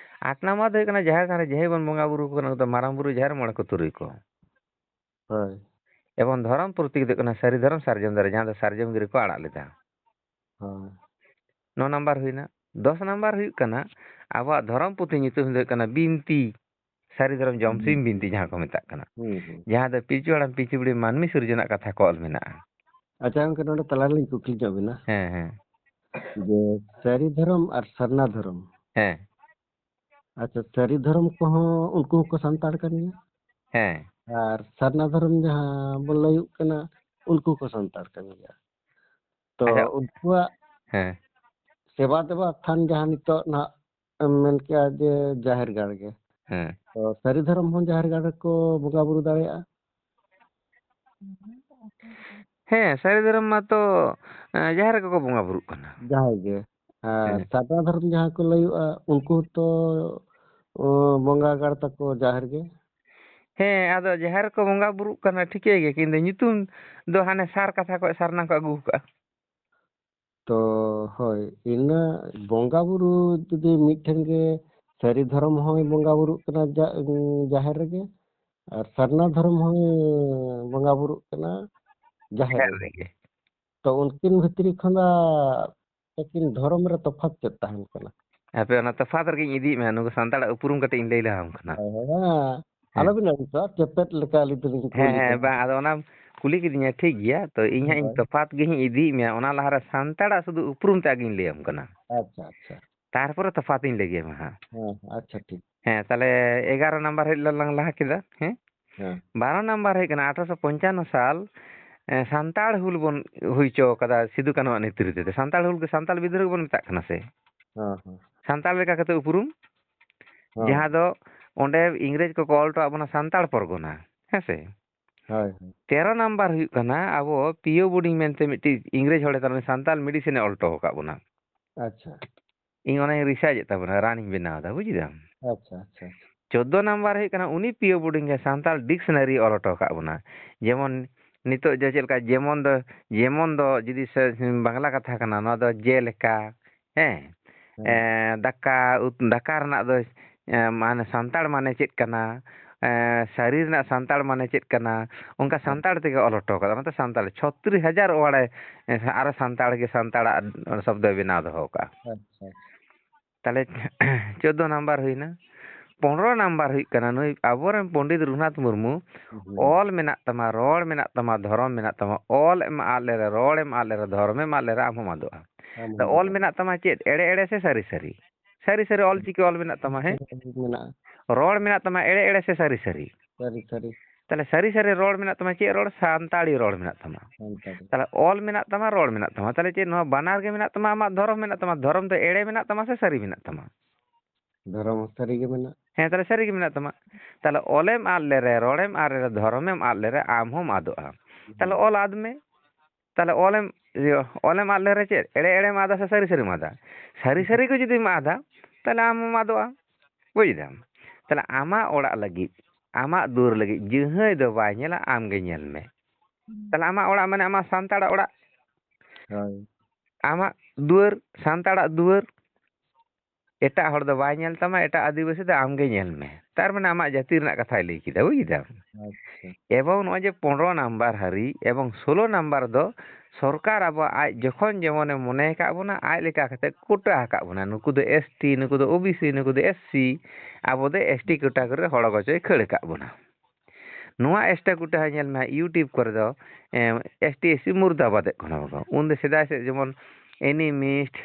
ᱟᱴ ᱱᱟᱢᱵᱟᱨ ᱫᱚ ᱦᱩᱭᱩᱜ ᱠᱟᱱᱟ, ᱡᱟᱦᱮᱨ ᱛᱷᱟᱱ ᱨᱮ ᱡᱟᱦᱟᱸᱭ ᱵᱚᱱ ᱵᱚᱸᱜᱟ ᱵᱩᱨᱩ ᱟᱠᱚ ᱠᱟᱱᱟ, ᱩᱱᱠᱩ ᱫᱚ ᱢᱟᱨᱟᱝ ᱵᱩᱨᱩ, ᱡᱟᱦᱮᱨ, ᱢᱚᱬᱮ ᱠᱚ, ᱛᱩᱨᱩᱭ ᱠᱚ᱾ ᱦᱳᱭ᱾ ᱮᱵᱚᱝ ᱫᱷᱚᱨᱚᱢ ᱯᱨᱚᱛᱤᱠ ᱫᱚ ᱦᱩᱭᱩᱜ ᱠᱟᱱᱟ ᱥᱟᱹᱨᱤ ᱫᱷᱚᱨᱚᱢ ᱥᱟᱨᱡᱚᱢ ᱫᱟᱨᱮ, ᱡᱟᱦᱟᱸ ᱫᱚ ᱥᱟᱨᱡᱚᱢ ᱜᱤᱨᱟᱹ ᱠᱚ ᱟᱲᱟᱜ ᱞᱮᱫᱟ᱾ ᱦᱳᱭ᱾ ᱱᱚ ᱱᱟᱢᱵᱟᱨ ᱦᱩᱭᱱᱟ᱾ ᱫᱚᱥ ᱱᱟᱢᱵᱟᱨ ᱦᱩᱭᱩᱜ ᱠᱟᱱᱟ, ᱟᱵᱚᱣᱟᱜ ᱫᱷᱚᱨᱚᱢ ᱯᱩᱛᱷᱤ ᱧᱩᱛᱩᱢ ᱫᱚ ᱦᱩᱭᱩᱜ ᱠᱟᱱᱟ ᱵᱤᱱᱛᱤ, ᱥᱟᱹᱨᱤ ᱫᱷᱚᱨᱚᱢ ᱡᱚᱢ ᱦᱩᱸ᱾ ᱥᱤᱢ ᱵᱤᱱᱛᱤ ᱡᱟᱦᱟᱸ ᱠᱚ ᱢᱮᱛᱟᱜ ᱠᱟᱱᱟ᱾ ᱦᱩᱸ, ᱦᱩᱸ᱾ ᱡᱟᱦᱟᱸ ᱫᱚ ᱯᱤᱞᱪᱩ ᱦᱟᱲᱟᱢ ᱯᱤᱞᱪᱩ ᱵᱩᱲᱦᱤ ᱢᱟᱹᱱᱢᱤ ᱥᱤᱨᱡᱚᱱᱟᱜ ᱠᱟᱛᱷᱟ ᱠᱚ ᱚᱞ ᱢᱮᱱᱟᱜᱼᱟ᱾ ᱟᱪᱪᱷᱟ ᱜᱚᱝᱠᱮ, ᱱᱚᱰᱮ ᱛᱟᱞᱟ ᱨᱮᱞᱤᱧ ᱠᱩᱠᱞᱤ ᱧᱚᱜ ᱵᱤᱱᱟ᱾ ᱦᱮᱸ, ᱦᱮᱸ᱾ ᱡᱮ ᱥᱟᱹᱨᱤ ᱫᱷᱚᱨᱚᱢ ᱟᱨ ᱥᱟᱨᱱᱟ ᱫᱷᱚᱨᱚᱢ᱾ ᱦᱮᱸ᱾ ᱟᱪᱪᱷᱟ, ᱥᱟᱹᱨᱤ ᱫᱷᱚᱨᱚᱢ ᱠᱚᱦᱚᱸ ᱩᱱᱠᱩ ᱦᱚᱸᱠᱚ ᱥᱟᱱᱛᱟᱲ ᱠᱟᱱ ᱜᱮᱭᱟ? ᱦᱮᱸ᱾ ᱟᱨ ᱥᱟᱨᱱᱟ ᱫᱷᱚᱨᱚᱢ ᱡᱟᱦᱟᱸ ᱵᱚᱱ ᱞᱟᱹᱭᱚᱜ ᱠᱟᱱᱟ, ᱩᱱᱠᱩ ᱠᱚ ᱥᱟᱱᱛᱟᱲ ᱠᱟᱱ ᱜᱮᱭᱟ᱾ ᱛᱚ ᱟᱪᱪᱷᱟ᱾ ᱩᱱᱠᱩᱣᱟᱜ ᱦᱮᱸ᱾ ᱥᱮᱵᱟ ᱫᱮᱵᱟ ᱛᱷᱟᱱ ᱡᱟᱦᱟᱸ ᱱᱤᱛᱚᱜ ᱱᱟᱦᱟᱜ ᱮᱢ ᱢᱮᱱ ᱠᱮᱜᱼᱟ ᱡᱮ ᱡᱟᱦᱮᱨ ᱜᱟᱲ ᱜᱮ᱾ ᱦᱮᱸ᱾ ᱛᱚ ᱥᱟᱹᱨᱤ ᱫᱷᱚᱨᱚᱢ ᱦᱚᱸ ᱡᱟᱦᱮᱨ ᱜᱟᱲ ᱨᱮᱠᱚ ᱵᱚᱸᱜᱟ ᱵᱩᱨᱩ ᱫᱟᱲᱮᱭᱟᱜᱼᱟ? ᱦᱮᱸ, ᱥᱟᱹᱨᱤ ᱫᱷᱚᱨᱚᱢ ᱢᱟᱛᱚ, ᱮᱸ, ᱡᱟᱦᱮᱨ ᱨᱮᱜᱮ ᱠᱚ ᱵᱚᱸᱜᱟ ᱵᱩᱨᱩᱜ ᱠᱟᱱᱟ᱾ ᱡᱟᱦᱮᱨ ᱜᱮ᱾ ᱟᱨ ᱦᱮᱸ᱾ ᱥᱟᱨᱱᱟ ᱫᱷᱚᱨᱚᱢ ᱡᱟᱦᱟᱸ ᱠᱚ ᱞᱟᱹᱭᱚᱜᱼᱟ, ᱩᱱᱠᱩ ᱦᱚᱸᱛᱚ, ᱚ, ᱵᱚᱸᱜᱟ ᱜᱟᱲ ᱛᱟᱠᱚ ᱡᱟᱦᱮᱨ ᱜᱮ᱾ ᱦᱮᱸ, ᱟᱫᱚ ᱡᱟᱦᱮᱨ ᱨᱮᱠᱚ ᱵᱚᱸᱜᱟ ᱵᱩᱨᱩᱜ ᱠᱟᱱᱟ, ᱴᱷᱤᱠᱟᱹᱭ ᱜᱮ, ᱠᱤᱱᱛᱩ ᱧᱩᱛᱩᱢ ᱫᱚ ᱦᱟᱱᱮ ᱥᱟᱨ ᱠᱟᱛᱷᱟ ᱠᱚ, ᱥᱟᱨᱱᱟ ᱠᱚ ᱟᱹᱜᱩ ᱠᱟᱜᱼᱟ᱾ ᱛᱚ, ᱦᱳᱭ, ᱤᱱᱟᱹ ᱵᱚᱸᱜᱟ ᱵᱩᱨᱩ ᱡᱩᱫᱤ ᱢᱤᱫᱴᱷᱮᱱ ᱜᱮ ᱥᱟᱹᱨᱤ ᱫᱷᱚᱨᱚᱢ ᱦᱚᱸᱭ ᱵᱚᱸᱜᱟ ᱵᱩᱨᱩᱜ ᱠᱟᱱᱟ, ᱡᱟ-, ᱡᱟᱦᱮᱨ ᱨᱮᱜᱮ, ᱟᱨ ᱥᱟᱨᱱᱟ ᱫᱷᱚᱨᱚᱢ ᱦᱚᱸᱭ ᱵᱚᱸᱜᱟ ᱵᱩᱨᱩᱜ ᱠᱟᱱᱟ ᱡᱟᱦᱮᱨ ᱡᱟᱦᱮᱨ ᱨᱮᱜᱮ᱾ ᱨᱮᱜᱮ᱾ ᱛᱚ, ᱩᱱᱠᱤᱱ ᱵᱷᱤᱛᱨᱤ ᱠᱷᱚᱱᱟᱜ ᱟᱹᱠᱤᱱ ᱫᱷᱚᱨᱚᱢ ᱨᱮ ᱛᱚᱯᱷᱟᱛ ᱪᱮᱫ ᱛᱟᱦᱮᱱ ᱠᱟᱱᱟ? ᱦᱟᱯᱮ, ᱚᱱᱟ ᱛᱚᱯᱷᱟᱛ ᱨᱮᱜᱤᱧ ᱤᱫᱤᱭᱮᱫ ᱢᱮᱭᱟ, ᱱᱩᱠᱩ ᱥᱟᱱᱛᱟᱲᱟᱜ ᱩᱯᱨᱩᱢ ᱠᱟᱹᱴᱤᱡ ᱤᱧ ᱞᱟᱹᱭ ᱞᱟᱦᱟᱣᱟᱢ ᱠᱟᱱᱟ᱾ ᱦᱮᱸ, ᱦᱮᱸ, ᱦᱮᱸ᱾ ᱦᱮᱸ᱾ ᱟᱞᱚᱵᱤᱱ ᱟᱹᱲᱤᱥᱚᱜᱼᱟ, ᱪᱮᱯᱮᱫ ᱞᱮᱠᱟ ᱟᱹᱞᱤᱧ ᱫᱚᱞᱤᱧ ᱦᱮᱸ, ᱠᱩᱞᱤ ᱦᱮᱸ, ᱠᱟᱱᱟ᱾ ᱵᱟᱝ, ᱟᱫᱚ ᱚᱱᱟᱢ ᱠᱩᱞᱤ ᱠᱤᱫᱤᱧᱟ, ᱴᱷᱤᱠ ᱜᱮᱭᱟ, ᱛᱚ ᱤᱧ ᱦᱟᱸᱜ ᱤᱧ ᱦᱳᱭ᱾ ᱛᱚᱯᱷᱟᱛ ᱜᱮ ᱦᱟᱸᱜ ᱤᱧ ᱤᱫᱤᱭᱮᱫ ᱢᱮᱭᱟ, ᱚᱱᱟ ᱞᱟᱦᱟᱨᱮ ᱥᱟᱱᱛᱟᱲᱟᱜ ᱥᱩᱫᱷᱩ ᱩᱯᱨᱩᱢ ᱛᱮ ᱟᱜᱮᱧ ᱞᱟᱹᱭᱟᱢ ᱠᱟᱱᱟ᱾ ᱟᱪᱪᱷᱟ, ᱟᱪᱪᱷᱟ᱾ ᱛᱟᱨᱯᱚᱨᱮ ᱛᱚᱯᱷᱟᱛ ᱤᱧ ᱞᱟᱹᱭ ᱟᱢᱟ ᱦᱟᱸᱜ᱾ ᱦᱮᱸ, ᱟᱪᱪᱷᱟ, ᱴᱷᱤᱠ᱾ ᱦᱮᱸ, ᱛᱟᱦᱞᱮ ᱮᱜᱟᱨᱚ ᱱᱟᱢᱵᱟᱨ ᱦᱮᱡ ᱞᱮᱱ ᱞᱟᱝ ᱞᱟᱦᱟ ᱠᱮᱫᱟ, ᱦᱮᱸ? ᱦᱮᱸ᱾ ᱵᱟᱨᱚ ᱱᱟᱢᱵᱟᱨ ᱦᱮᱡ ᱠᱟᱱᱟ, ᱟᱴᱷᱨᱚᱥᱚ ᱯᱚᱧᱪᱟᱱᱱᱚ ᱥᱟᱞ, ᱮ, ᱥᱟᱱᱛᱟᱲ ᱦᱩᱞ ᱵᱚᱱ ᱦᱩᱭ ᱦᱚᱪᱚ ᱠᱟᱫᱟ ᱥᱤᱫᱩ ᱠᱟᱹᱱᱦᱩᱣᱟᱜ ᱱᱮᱛᱨᱤᱛᱵ ᱛᱮ᱾ ᱥᱟᱱᱛᱟᱲ ᱦᱩᱞ ᱜᱮ ᱥᱟᱱᱛᱟᱲ ᱵᱤᱫᱽᱨᱳᱦᱚ ᱵᱚᱱ ᱢᱮᱛᱟᱜ ᱠᱟᱱᱟ ᱥᱮ? ᱦᱮᱸ, ᱦᱮᱸ᱾ ᱥᱟᱱᱛᱟᱲ ᱞᱮᱠᱟ ᱠᱟᱛᱮ ᱩᱯᱨᱩᱢ, ᱦᱮᱸ᱾ ᱡᱟᱦᱟᱸ ᱫᱚ ᱚᱸᱰᱮ ᱤᱝᱨᱮᱡᱽ ᱠᱚᱠᱚ ᱚᱞ ᱦᱚᱴᱚᱣᱟᱜ ᱵᱚᱱᱟ ᱥᱟᱱᱛᱟᱲ ᱯᱚᱨᱜᱚᱱᱟ, ᱦᱮᱸ ᱥᱮ? ᱦᱳᱭ, ᱦᱳᱭ᱾ ᱛᱮᱨᱚ ᱱᱟᱢᱵᱟᱨ ᱦᱩᱭᱩᱜ ᱠᱟᱱᱟ, ᱟᱵᱚ ᱯᱤᱭᱳ ᱵᱳᱨᱰᱤᱝ ᱢᱮᱱᱛᱮ ᱢᱤᱫᱴᱤᱡ ᱤᱝᱨᱮᱡᱽ ᱦᱚᱲᱮ ᱛᱟᱦᱮᱸ ᱞᱮᱱᱟ, ᱥᱟᱱᱛᱟᱲ ᱢᱮᱰᱤᱥᱤᱱᱮ ᱚᱞ ᱦᱚᱴᱚ ᱟᱠᱟᱫ ᱵᱚᱱᱟ᱾ ᱟᱪᱪᱷᱟ᱾ ᱤᱧ ᱚᱱᱟᱧ ᱨᱤᱥᱟᱨᱪ ᱮᱫ ᱛᱟᱵᱚᱱᱟ, ᱨᱟᱱᱤᱧ ᱵᱮᱱᱟᱣ ᱮᱫᱟ, ᱵᱩᱡ ᱮᱫᱟᱢ? ᱟᱪᱪᱷᱟ, ᱟᱪᱪᱷᱟ, ᱟᱪᱪᱷᱟ᱾ ᱪᱳᱫᱫᱳ ᱱᱟᱢᱵᱟᱨ ᱦᱩᱭᱩᱜ ᱠᱟᱱᱟ, ᱩᱱᱤ ᱯᱤᱭᱳ ᱵᱳᱨᱰᱤᱝ ᱜᱮ ᱥᱟᱱᱛᱟᱲ ᱰᱤᱠᱥᱱᱟᱨᱤ ᱚᱞ ᱦᱚᱴᱚ ᱟᱠᱟᱫ ᱵᱚᱱᱟ᱾ ᱡᱮᱢᱚᱱ ᱱᱤᱛᱚᱜ ᱡᱮ ᱪᱮᱫ ᱞᱮᱠᱟ, ᱡᱮᱢᱚᱱ ᱫᱚ, ᱡᱮᱢᱚᱱ ᱫᱚ ᱡᱩᱫᱤ ᱥᱮ ᱵᱟᱝᱞᱟ ᱠᱟᱛᱷᱟ ᱠᱟᱱᱟ, ᱱᱚᱣᱟ ᱫᱚ ᱡᱮᱞᱮᱠᱟ, ᱦᱮᱸ? ᱦᱮᱸ᱾ ᱮᱸ, ᱫᱟᱠᱟ, ᱩᱛ-, ᱫᱟᱠᱟ ᱨᱮᱱᱟᱜ ᱫᱚ, ᱮᱸ, ᱢᱟᱱᱮ ᱥᱟᱱᱛᱟᱲ ᱢᱟᱱᱮ ᱪᱮᱫ ᱠᱟᱱᱟ? ᱮᱸ, ᱥᱟᱹᱨᱤ ᱨᱮᱱᱟᱜ ᱥᱟᱱᱛᱟᱲ ᱢᱟᱱᱮ ᱪᱮᱫ ᱠᱟᱱᱟ? ᱚᱱᱠᱟ ᱦᱮᱸ᱾ ᱥᱟᱱᱛᱟᱲ ᱛᱮᱜᱮ ᱚᱞ ᱦᱚᱴᱚ ᱠᱟᱫᱟ᱾ ᱚᱱᱟᱛᱮ ᱥᱟᱱᱛᱟᱲ ᱪᱷᱚᱛᱨᱤᱥ ᱦᱟᱡᱟᱨ ᱚᱣᱟᱨᱰ ᱮ, ᱮᱸ, ᱟᱨᱚ ᱥᱟᱱᱛᱟᱲ ᱜᱮ ᱥᱟᱱᱛᱟᱲᱟᱜ ᱥᱚᱵᱫᱚᱭ ᱵᱮᱱᱟᱣ ᱫᱚᱦᱚ ᱠᱟᱜᱼᱟ᱾ ᱟᱪᱪᱷᱟ, ᱟᱪᱪᱷᱟ᱾ ᱛᱟᱦᱞᱮ ᱪᱳᱫᱫᱳ ᱱᱟᱢᱵᱟᱨ ᱦᱩᱭᱱᱟ᱾ ᱯᱚᱱᱨᱚ ᱱᱟᱢᱵᱟᱨ ᱦᱩᱭᱩᱜ ᱠᱟᱱᱟ, ᱱᱩᱭ ᱟᱵᱚᱨᱮᱱ ᱯᱚᱱᱰᱤᱛ ᱨᱚᱜᱷᱩᱱᱟᱛᱷ ᱢᱩᱨᱢᱩ, ᱦᱩᱸ᱾ ᱚᱞ ᱢᱮᱱᱟᱜ ᱛᱟᱢᱟ, ᱨᱚᱲ ᱢᱮᱱᱟᱜ ᱛᱟᱢᱟ, ᱫᱷᱚᱨᱚᱢ ᱢᱮᱱᱟᱜ ᱛᱟᱢᱟ, ᱚᱞ ᱮᱢ ᱟᱫ ᱞᱮᱨᱮ, ᱨᱚᱲ ᱮᱢ ᱟᱫ ᱞᱮᱨᱮ, ᱫᱷᱚᱨᱚᱢ ᱮᱢ ᱟᱫ ᱞᱮᱨᱮ, ᱟᱢ ᱦᱚᱸᱢ ᱟᱫᱚᱜᱼᱟ᱾ ᱟᱢ ᱟᱫᱚ ᱦᱚᱸᱢ ᱚᱞ ᱟᱫᱚᱜᱼᱟ᱾ ᱢᱮᱱᱟᱜ ᱛᱟᱢᱟ ᱪᱮᱫ? ᱮᱲᱮ ᱮᱲᱮ ᱥᱮ ᱥᱟᱹᱨᱤ ᱥᱟᱹᱨᱤ? ᱥᱟᱹᱨᱤ ᱥᱟᱹᱨᱤ ᱚᱞ ᱪᱤᱠᱤ ᱚᱞ ᱢᱮᱱᱟᱜ ᱛᱟᱢᱟ, ᱦᱮᱸ? ᱢᱮᱱᱟᱜᱼᱟ᱾ ᱨᱚᱲ ᱢᱮᱱᱟᱜ ᱛᱟᱢᱟ ᱮᱲᱮ ᱮᱲᱮ ᱥᱮ ᱥᱟᱹᱨᱤ ᱥᱟᱹᱨᱤ? ᱥᱟᱹᱨᱤ ᱥᱟᱹᱨᱤ᱾ ᱛᱟᱦᱞᱮ ᱥᱟᱹᱨᱤ ᱥᱟᱹᱨᱤ ᱨᱚᱲ ᱢᱮᱱᱟᱜ ᱛᱟᱢᱟ, ᱪᱮᱫ ᱨᱚᱲ? ᱥᱟᱱᱛᱟᱲᱤ ᱨᱚᱲ ᱢᱮᱱᱟᱜ ᱛᱟᱢᱟ᱾ ᱥᱟᱱᱛᱟᱲᱤ᱾ ᱛᱟᱦᱞᱮ ᱚᱞ ᱢᱮᱱᱟᱜ ᱛᱟᱢᱟ, ᱨᱚᱲ ᱢᱮᱱᱟᱜ ᱛᱟᱢᱟ, ᱛᱟᱦᱞᱮ ᱪᱮᱫ ᱱᱚᱣᱟ ᱵᱟᱱᱟᱨ ᱜᱮ ᱢᱮᱱᱟᱜ ᱛᱟᱢᱟ? ᱟᱢᱟᱜ ᱫᱷᱚᱨᱚᱢ ᱢᱮᱱᱟᱜ ᱛᱟᱢᱟ, ᱫᱷᱚᱨᱚᱢ ᱫᱚ ᱮᱲᱮ ᱢᱮᱱᱟᱜ ᱛᱟᱢᱟ ᱥᱮ ᱥᱟᱹᱨᱤ ᱢᱮᱱᱟᱜ ᱛᱟᱢᱟ? ᱫᱷᱚᱨᱚᱢ ᱦᱚᱸ ᱥᱟᱹᱨᱤ ᱜᱮ ᱢᱮᱱᱟᱜ᱾ ᱦᱮᱸ, ᱛᱟᱦᱞᱮ ᱥᱟᱹᱨᱤ ᱜᱮ ᱢᱮᱱᱟᱜ ᱛᱟᱢᱟ᱾ ᱛᱟᱦᱞᱮ ᱚᱞᱮᱢ ᱟᱫ ᱞᱮᱨᱮ, ᱨᱚᱲᱮᱢ ᱟᱫ ᱞᱮᱨᱮ, ᱫᱷᱚᱨᱚᱢᱮᱢ ᱟᱫ ᱞᱮᱨᱮ, ᱟᱢ ᱦᱚᱸᱢ ᱟᱫᱚᱜᱼᱟ᱾ ᱛᱟᱦᱞᱮ ᱦᱩᱸ᱾ ᱚᱞ ᱟᱫ ᱢᱮ᱾ ᱛᱟᱦᱞᱮ ᱚᱞᱮᱢ, ᱤᱭᱟᱹ, ᱚᱞᱮᱢ ᱟᱫ ᱞᱮᱨᱮ ᱪᱮᱫ? ᱮᱲᱮ ᱮᱲᱮᱢ ᱟᱫᱟ ᱥᱮ ᱥᱟᱹᱨᱤ ᱥᱟᱹᱨᱤᱢ ᱟᱫᱟ? ᱥᱟᱹᱨᱤ ᱦᱩᱸ᱾ ᱥᱟᱹᱨᱤ ᱜᱮ ᱡᱩᱫᱤᱢ ᱟᱫᱟ, ᱛᱟᱦᱞᱮ ᱟᱢ ᱦᱚᱸᱢ ᱟᱫᱚᱜᱼᱟ᱾ ᱵᱩᱡ ᱫᱟᱢ? ᱛᱟᱦᱞᱮ ᱟᱢᱟᱜ ᱚᱲᱟᱜ ᱞᱟᱹᱜᱤᱫ, ᱟᱢᱟᱜ ᱫᱩᱣᱟᱹᱨ ᱞᱟᱹᱜᱤᱫ ᱡᱟᱹᱦᱟᱹᱭ ᱫᱚ ᱵᱟᱭ ᱧᱮᱞᱟ, ᱟᱢ ᱜᱮ ᱧᱮᱞ ᱢᱮ᱾ ᱛᱟᱦᱞᱮ ᱟᱢᱟᱜ ᱚᱲᱟᱜ ᱢᱟᱱᱮ ᱟᱢᱟᱜ ᱥᱟᱱᱛᱟᱲᱟᱜ ᱚᱲᱟᱜ᱾ ᱦᱳᱭ᱾ ᱟᱢᱟᱜ ᱫᱩᱣᱟᱹᱨ, ᱥᱟᱱᱛᱟᱲᱟᱜ ᱫᱩᱣᱟᱹᱨ᱾ ᱮᱴᱟᱜ ᱦᱚᱲ ᱫᱚ ᱵᱟᱭ ᱧᱮᱞ ᱛᱟᱢᱟ, ᱮᱴᱟᱜ ᱟᱹᱫᱤᱵᱟᱹᱥᱤ ᱫᱚ ᱟᱢ ᱜᱮ ᱧᱮᱞ ᱢᱮ᱾ ᱛᱟᱨ ᱢᱟᱱᱮ ᱟᱢᱟᱜ ᱡᱟᱹᱛᱤ ᱨᱮᱱᱟᱜ ᱠᱟᱛᱷᱟᱭ ᱞᱟᱹᱭ ᱠᱮᱫᱟ, ᱵᱩᱡ ᱫᱟᱢ? ᱟᱪᱪᱷᱟ᱾ ᱮᱵᱚᱝ ᱱᱚᱜᱼᱚᱭ ᱡᱮ ᱯᱚᱱᱨᱚ ᱱᱟᱢᱵᱟᱨ ᱦᱟᱹᱨᱤ ᱮᱵᱚᱝ ᱥᱳᱞᱳ ᱱᱟᱢᱵᱟᱨ ᱫᱚ ᱥᱚᱨᱠᱟᱨ ᱟᱵᱚ ᱟᱡ ᱡᱚᱠᱷᱚᱱ ᱡᱮᱢᱚᱱᱮ ᱢᱚᱱᱮ ᱟᱠᱟᱫ ᱵᱚᱱᱟ, ᱟᱡ ᱞᱮᱠᱟ ᱠᱟᱛᱮ ᱠᱳᱴᱟ ᱟᱠᱟᱫ ᱵᱚᱱᱟ᱾ ᱱᱩᱠᱩ ᱫᱚ ᱮᱥ ᱴᱤ, ᱱᱩᱠᱩ ᱫᱚ ᱳ ᱵᱤ ᱥᱤ, ᱱᱩᱠᱩ ᱫᱚ ᱮᱥ ᱥᱤ, ᱟᱵᱚ ᱫᱚ ᱮᱥ ᱴᱤ ᱠᱳᱴᱟ ᱠᱚᱨᱮ ᱦᱚᱲ ᱜᱚᱪᱚᱭ ᱠᱷᱟᱹᱲ ᱟᱠᱟᱫ ᱵᱚᱱᱟ᱾ ᱱᱚᱣᱟ ᱮᱥ ᱴᱤ ᱠᱳᱴᱟ ᱧᱮᱞ ᱢᱮ, YouTube ᱠᱚᱨᱮ ᱫᱚ, ᱮᱸ, ᱮᱥ ᱴᱤ, ᱮᱥ ᱥᱤ ᱢᱩᱨᱫᱟᱵᱟᱫᱮᱫ ᱠᱟᱱᱟ ᱵᱚᱱ᱾ ᱩᱱᱫᱚ ᱥᱮᱫᱟᱭ ᱥᱮᱫ ᱡᱮᱢᱚᱱ animist,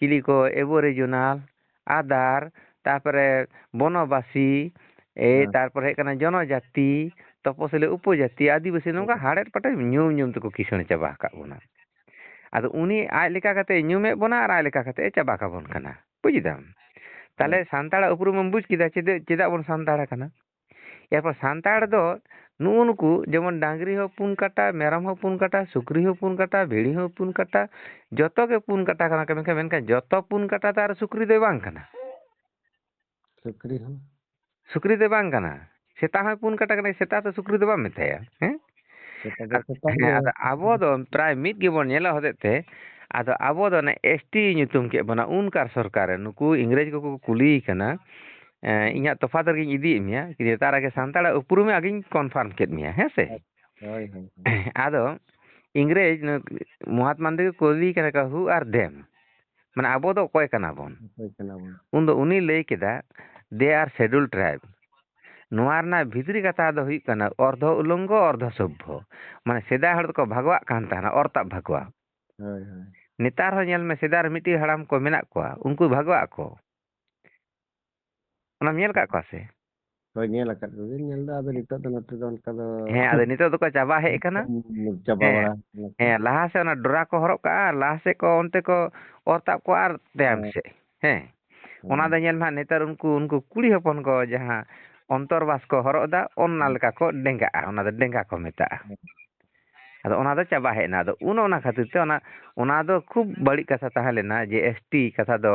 ᱪᱤᱞᱤ ᱠᱚ, Aboriginal, other, ᱛᱟᱨᱯᱚᱨᱮ ᱵᱚᱱᱚᱵᱟᱥᱤ, ᱮᱭ, ᱦᱮᱸ᱾ ᱛᱟᱨᱯᱚᱨᱮ ᱦᱩᱭᱩᱜ ᱠᱟᱱᱟ ᱡᱚᱱᱚᱡᱟᱛᱤ, ᱛᱚᱯᱚᱥᱤᱞᱤ, ᱩᱯᱚᱡᱟᱛᱤ, ᱟᱹᱫᱤᱵᱟᱹᱥᱤ, ᱱᱚᱝᱠᱟ ᱦᱮᱸ᱾ ᱦᱟᱲᱮᱫ ᱯᱟᱴᱮᱫ ᱧᱩᱢ ᱧᱩᱢ ᱛᱮᱠᱚ ᱠᱤᱥᱟᱹᱬ ᱪᱟᱵᱟ ᱟᱠᱟᱫ ᱵᱚᱱᱟ᱾ ᱟᱫᱚ ᱩᱱᱤ ᱟᱡ ᱞᱮᱠᱟ ᱠᱟᱛᱮ ᱧᱩᱢᱮᱫ ᱵᱚᱱᱟ ᱟᱨ ᱟᱡ ᱞᱮᱠᱟ ᱠᱟᱛᱮ ᱪᱟᱵᱟ ᱠᱟᱵᱚᱱ ᱠᱟᱱᱟ᱾ ᱵᱩᱡ ᱫᱟᱢ? ᱛᱟᱦᱞᱮ ᱦᱮᱸ᱾ ᱥᱟᱱᱛᱟᱲᱟᱜ ᱩᱯᱨᱩᱢ ᱮᱢ ᱵᱩᱡ ᱠᱮᱫᱟ, ᱪᱮᱫ, ᱪᱮᱫᱟᱜ ᱵᱚᱱ ᱥᱟᱱᱛᱟᱲ ᱟᱠᱟᱱᱟ? ᱮᱨᱯᱚᱨ ᱥᱟᱱᱛᱟᱲ ᱫᱚ ᱱᱩᱜᱼᱩ ᱱᱩᱠᱩ ᱡᱮᱢᱚᱱ ᱰᱟᱝᱨᱤ ᱦᱚᱸ ᱯᱩᱱ ᱠᱟᱴᱟ, ᱢᱮᱨᱚᱢ ᱦᱚᱸ ᱯᱩᱱ ᱠᱟᱴᱟ, ᱥᱩᱠᱨᱤ ᱦᱚᱸ ᱯᱩᱱ ᱠᱟᱴᱟ, ᱵᱷᱤᱲᱤ ᱦᱚᱸ ᱯᱩᱱ ᱠᱟᱴᱟ, ᱡᱚᱛᱚ ᱜᱮ ᱯᱩᱱ ᱠᱟᱴᱟ ᱠᱟᱱᱟ ᱠᱚ, ᱢᱮᱱᱠᱷᱟᱱ, ᱢᱮᱱᱠᱷᱟᱱ ᱡᱚᱛᱚ ᱯᱩᱱ ᱠᱟᱴᱟ ᱫᱚ ᱟᱨ ᱥᱩᱠᱨᱤ ᱫᱚᱭ ᱵᱟᱝ ᱠᱟᱱᱟ᱾ ᱥᱩᱠᱨᱤ ᱦᱚᱸ᱾ ᱥᱩᱠᱨᱤ ᱫᱚᱭ ᱵᱟᱝ ᱠᱟᱱᱟ᱾ ᱥᱮᱛᱟ ᱦᱚᱸ ᱯᱩᱱ ᱠᱟᱴᱟ ᱠᱟᱱᱟᱭ, ᱥᱮᱛᱟ ᱫᱚ ᱥᱩᱠᱨᱤ ᱫᱚ ᱵᱟᱢ ᱢᱮᱛᱟᱭᱟ, ᱦᱮᱸ? ᱥᱮᱛᱟ ᱫᱚ ᱥᱮᱛᱟ ᱦᱮᱸ, ᱜᱮ᱾ ᱟᱫᱚ ᱟᱵᱚ ᱫᱚ ᱯᱨᱟᱭ ᱢᱤᱫ ᱜᱮᱵᱚᱱ ᱧᱮᱞᱚᱜ ᱦᱚᱛᱮᱡ ᱛᱮ, ᱟᱫᱚ ᱟᱵᱚ ᱫᱚ ᱚᱱᱮ ᱮᱥ ᱴᱤ ᱧᱩᱛᱩᱢ ᱠᱮᱫ ᱵᱚᱱᱟ᱾ ᱩᱱᱠᱟᱨ ᱥᱚᱨᱠᱟᱨ ᱨᱮ ᱱᱩᱠᱩ ᱤᱝᱨᱮᱡᱽ ᱠᱚᱠᱚ ᱠᱩᱞᱤᱭᱮ ᱠᱟᱱᱟ, ᱮᱸ, ᱤᱧᱟᱹᱜ ᱛᱚᱯᱷᱟᱛ ᱨᱮᱜᱮᱧ ᱤᱫᱤᱭᱮᱫ ᱢᱮᱭᱟ, ᱱᱮᱛᱟᱨ ᱟᱜᱮ ᱥᱟᱱᱛᱟᱲᱟᱜ ᱩᱯᱨᱩᱢᱮ ᱟᱜᱮᱧ ᱠᱚᱱᱯᱷᱟᱨᱢ ᱠᱮᱫ ᱢᱮᱭᱟ, ᱦᱮᱸ ᱥᱮ? ᱦᱳᱭ, ᱦᱳᱭ, ᱦᱳᱭ᱾ ᱟᱫᱚ ᱤᱝᱨᱮᱡᱽ ᱱᱩᱠ-, ᱢᱚᱦᱟᱛᱢᱟ ᱜᱟᱱᱫᱷᱤ ᱠᱚ ᱠᱩᱞᱤᱭᱮ ᱠᱟᱱᱟ ᱠᱚ, "Who are them?" ᱢᱟᱱᱮ, ᱟᱵᱚ ᱫᱚ ᱚᱠᱚᱭ ᱠᱟᱱᱟ ᱵᱚᱱ? ᱚᱠᱚᱭ ᱠᱟᱱᱟ ᱵᱚᱱ? ᱩᱱᱫᱚ ᱩᱱᱤ ᱞᱟᱹᱭ ᱠᱮᱫᱟ, "They are scheduled tribe." ᱱᱚᱣᱟ ᱨᱮᱱᱟᱜ ᱵᱷᱤᱛᱨᱤ ᱠᱟᱛᱷᱟ ᱫᱚ ᱦᱩᱭᱩᱜ ᱠᱟᱱᱟ ᱚᱨᱫᱷᱚ ᱩᱞᱚᱝᱜᱚ, ᱚᱨᱫᱷᱚ ᱥᱚᱵᱵᱷᱚ᱾ ᱢᱟᱱᱮ, ᱥᱮᱫᱟᱭ ᱦᱚᱲ ᱫᱚᱠᱚ ᱵᱷᱟᱜᱽᱣᱟᱜ ᱠᱟᱱ ᱛᱟᱦᱮᱱᱟ, ᱚᱨ ᱛᱟᱵ ᱵᱷᱟᱜᱽᱣᱟ᱾ ᱦᱳᱭ, ᱦᱳᱭ᱾ ᱱᱮᱛᱟᱨ ᱦᱚᱸ ᱧᱮᱞ ᱢᱮ, ᱥᱮᱫᱟᱭ ᱨᱮ ᱢᱤᱫᱴᱤᱡ ᱦᱟᱲᱟᱢ ᱠᱚ ᱢᱮᱱᱟᱜ ᱠᱚᱣᱟ, ᱩᱱᱠᱩ ᱵᱷᱟᱜᱽᱣᱟᱜ ᱟᱠᱚ᱾ ᱚᱱᱟᱢ ᱧᱮᱞ ᱟᱠᱟᱫ ᱠᱚᱣᱟ ᱥᱮ? ᱦᱳᱭ, ᱧᱮᱞ ᱟᱠᱟᱫ ᱠᱚᱜᱮ, ᱧᱮᱞ ᱫᱚ᱾ ᱟᱫᱚ ᱱᱤᱛᱚᱜ ᱫᱚ ᱱᱚᱛᱮ ᱫᱚ ᱚᱱᱠᱟ ᱫᱚ ᱦᱮᱸ, ᱟᱫᱚ ᱱᱤᱛᱚᱜ ᱫᱚᱠᱚ ᱪᱟᱵᱟ ᱦᱮᱡ ᱟᱠᱟᱱᱟ᱾ ᱪᱟᱵᱟ ᱦᱮᱸ, ᱵᱟᱲᱟ ᱟᱠᱟᱱᱟ ᱠᱚ᱾ ᱦᱮᱸ, ᱞᱟᱦᱟ ᱥᱮᱫ ᱚᱱᱟ ᱰᱚᱨᱟ ᱠᱚ ᱦᱚᱨᱚᱜ ᱠᱟᱜᱼᱟ, ᱞᱟᱦᱟ ᱥᱮᱫ ᱠᱚ ᱚᱱᱛᱮ ᱠᱚ ᱚᱨ ᱛᱟᱵ ᱠᱚᱣᱟ ᱟᱨ ᱛᱟᱭᱚᱢ ᱦᱮᱸ᱾ ᱥᱮᱫ᱾ ᱦᱮᱸ, ᱦᱮᱸ᱾ ᱚᱱᱟ ᱫᱚ ᱧᱮᱞ ᱢᱮ ᱦᱟᱸᱜ, ᱱᱮᱛᱟᱨ ᱩᱱᱠᱩ, ᱩᱱᱠᱩ ᱠᱩᱲᱤ ᱦᱚᱯᱚᱱ ᱠᱚ ᱡᱟᱦᱟᱸ ᱚᱱᱛᱚᱨᱵᱟᱥ ᱠᱚ ᱦᱚᱨᱚᱜ ᱮᱫᱟ, ᱚᱱᱟ ᱦᱮᱸ᱾ ᱞᱮᱠᱟ ᱠᱚ ᱰᱮᱸᱜᱟᱜᱼᱟ, ᱚᱱᱟ ᱫᱚ ᱰᱮᱸᱜᱟ ᱠᱚ ᱢᱮᱛᱟᱜᱼᱟ᱾ ᱦᱮᱸ᱾ ᱟᱫᱚ ᱚᱱᱟ ᱫᱚ ᱪᱟᱵᱟ ᱦᱮᱡ ᱮᱱᱟ᱾ ᱟᱫᱚ ᱚᱱ ᱚᱱᱟ ᱠᱷᱟᱹᱛᱤᱨ ᱛᱮ ᱚᱱᱟ, ᱚᱱᱟ ᱫᱚ ᱠᱷᱩᱵ ᱵᱟᱹᱲᱤᱡ ᱠᱟᱛᱷᱟ ᱛᱟᱦᱮᱸ ᱞᱮᱱᱟ ᱡᱮ ᱮᱥ ᱴᱤ ᱠᱟᱛᱷᱟ ᱫᱚ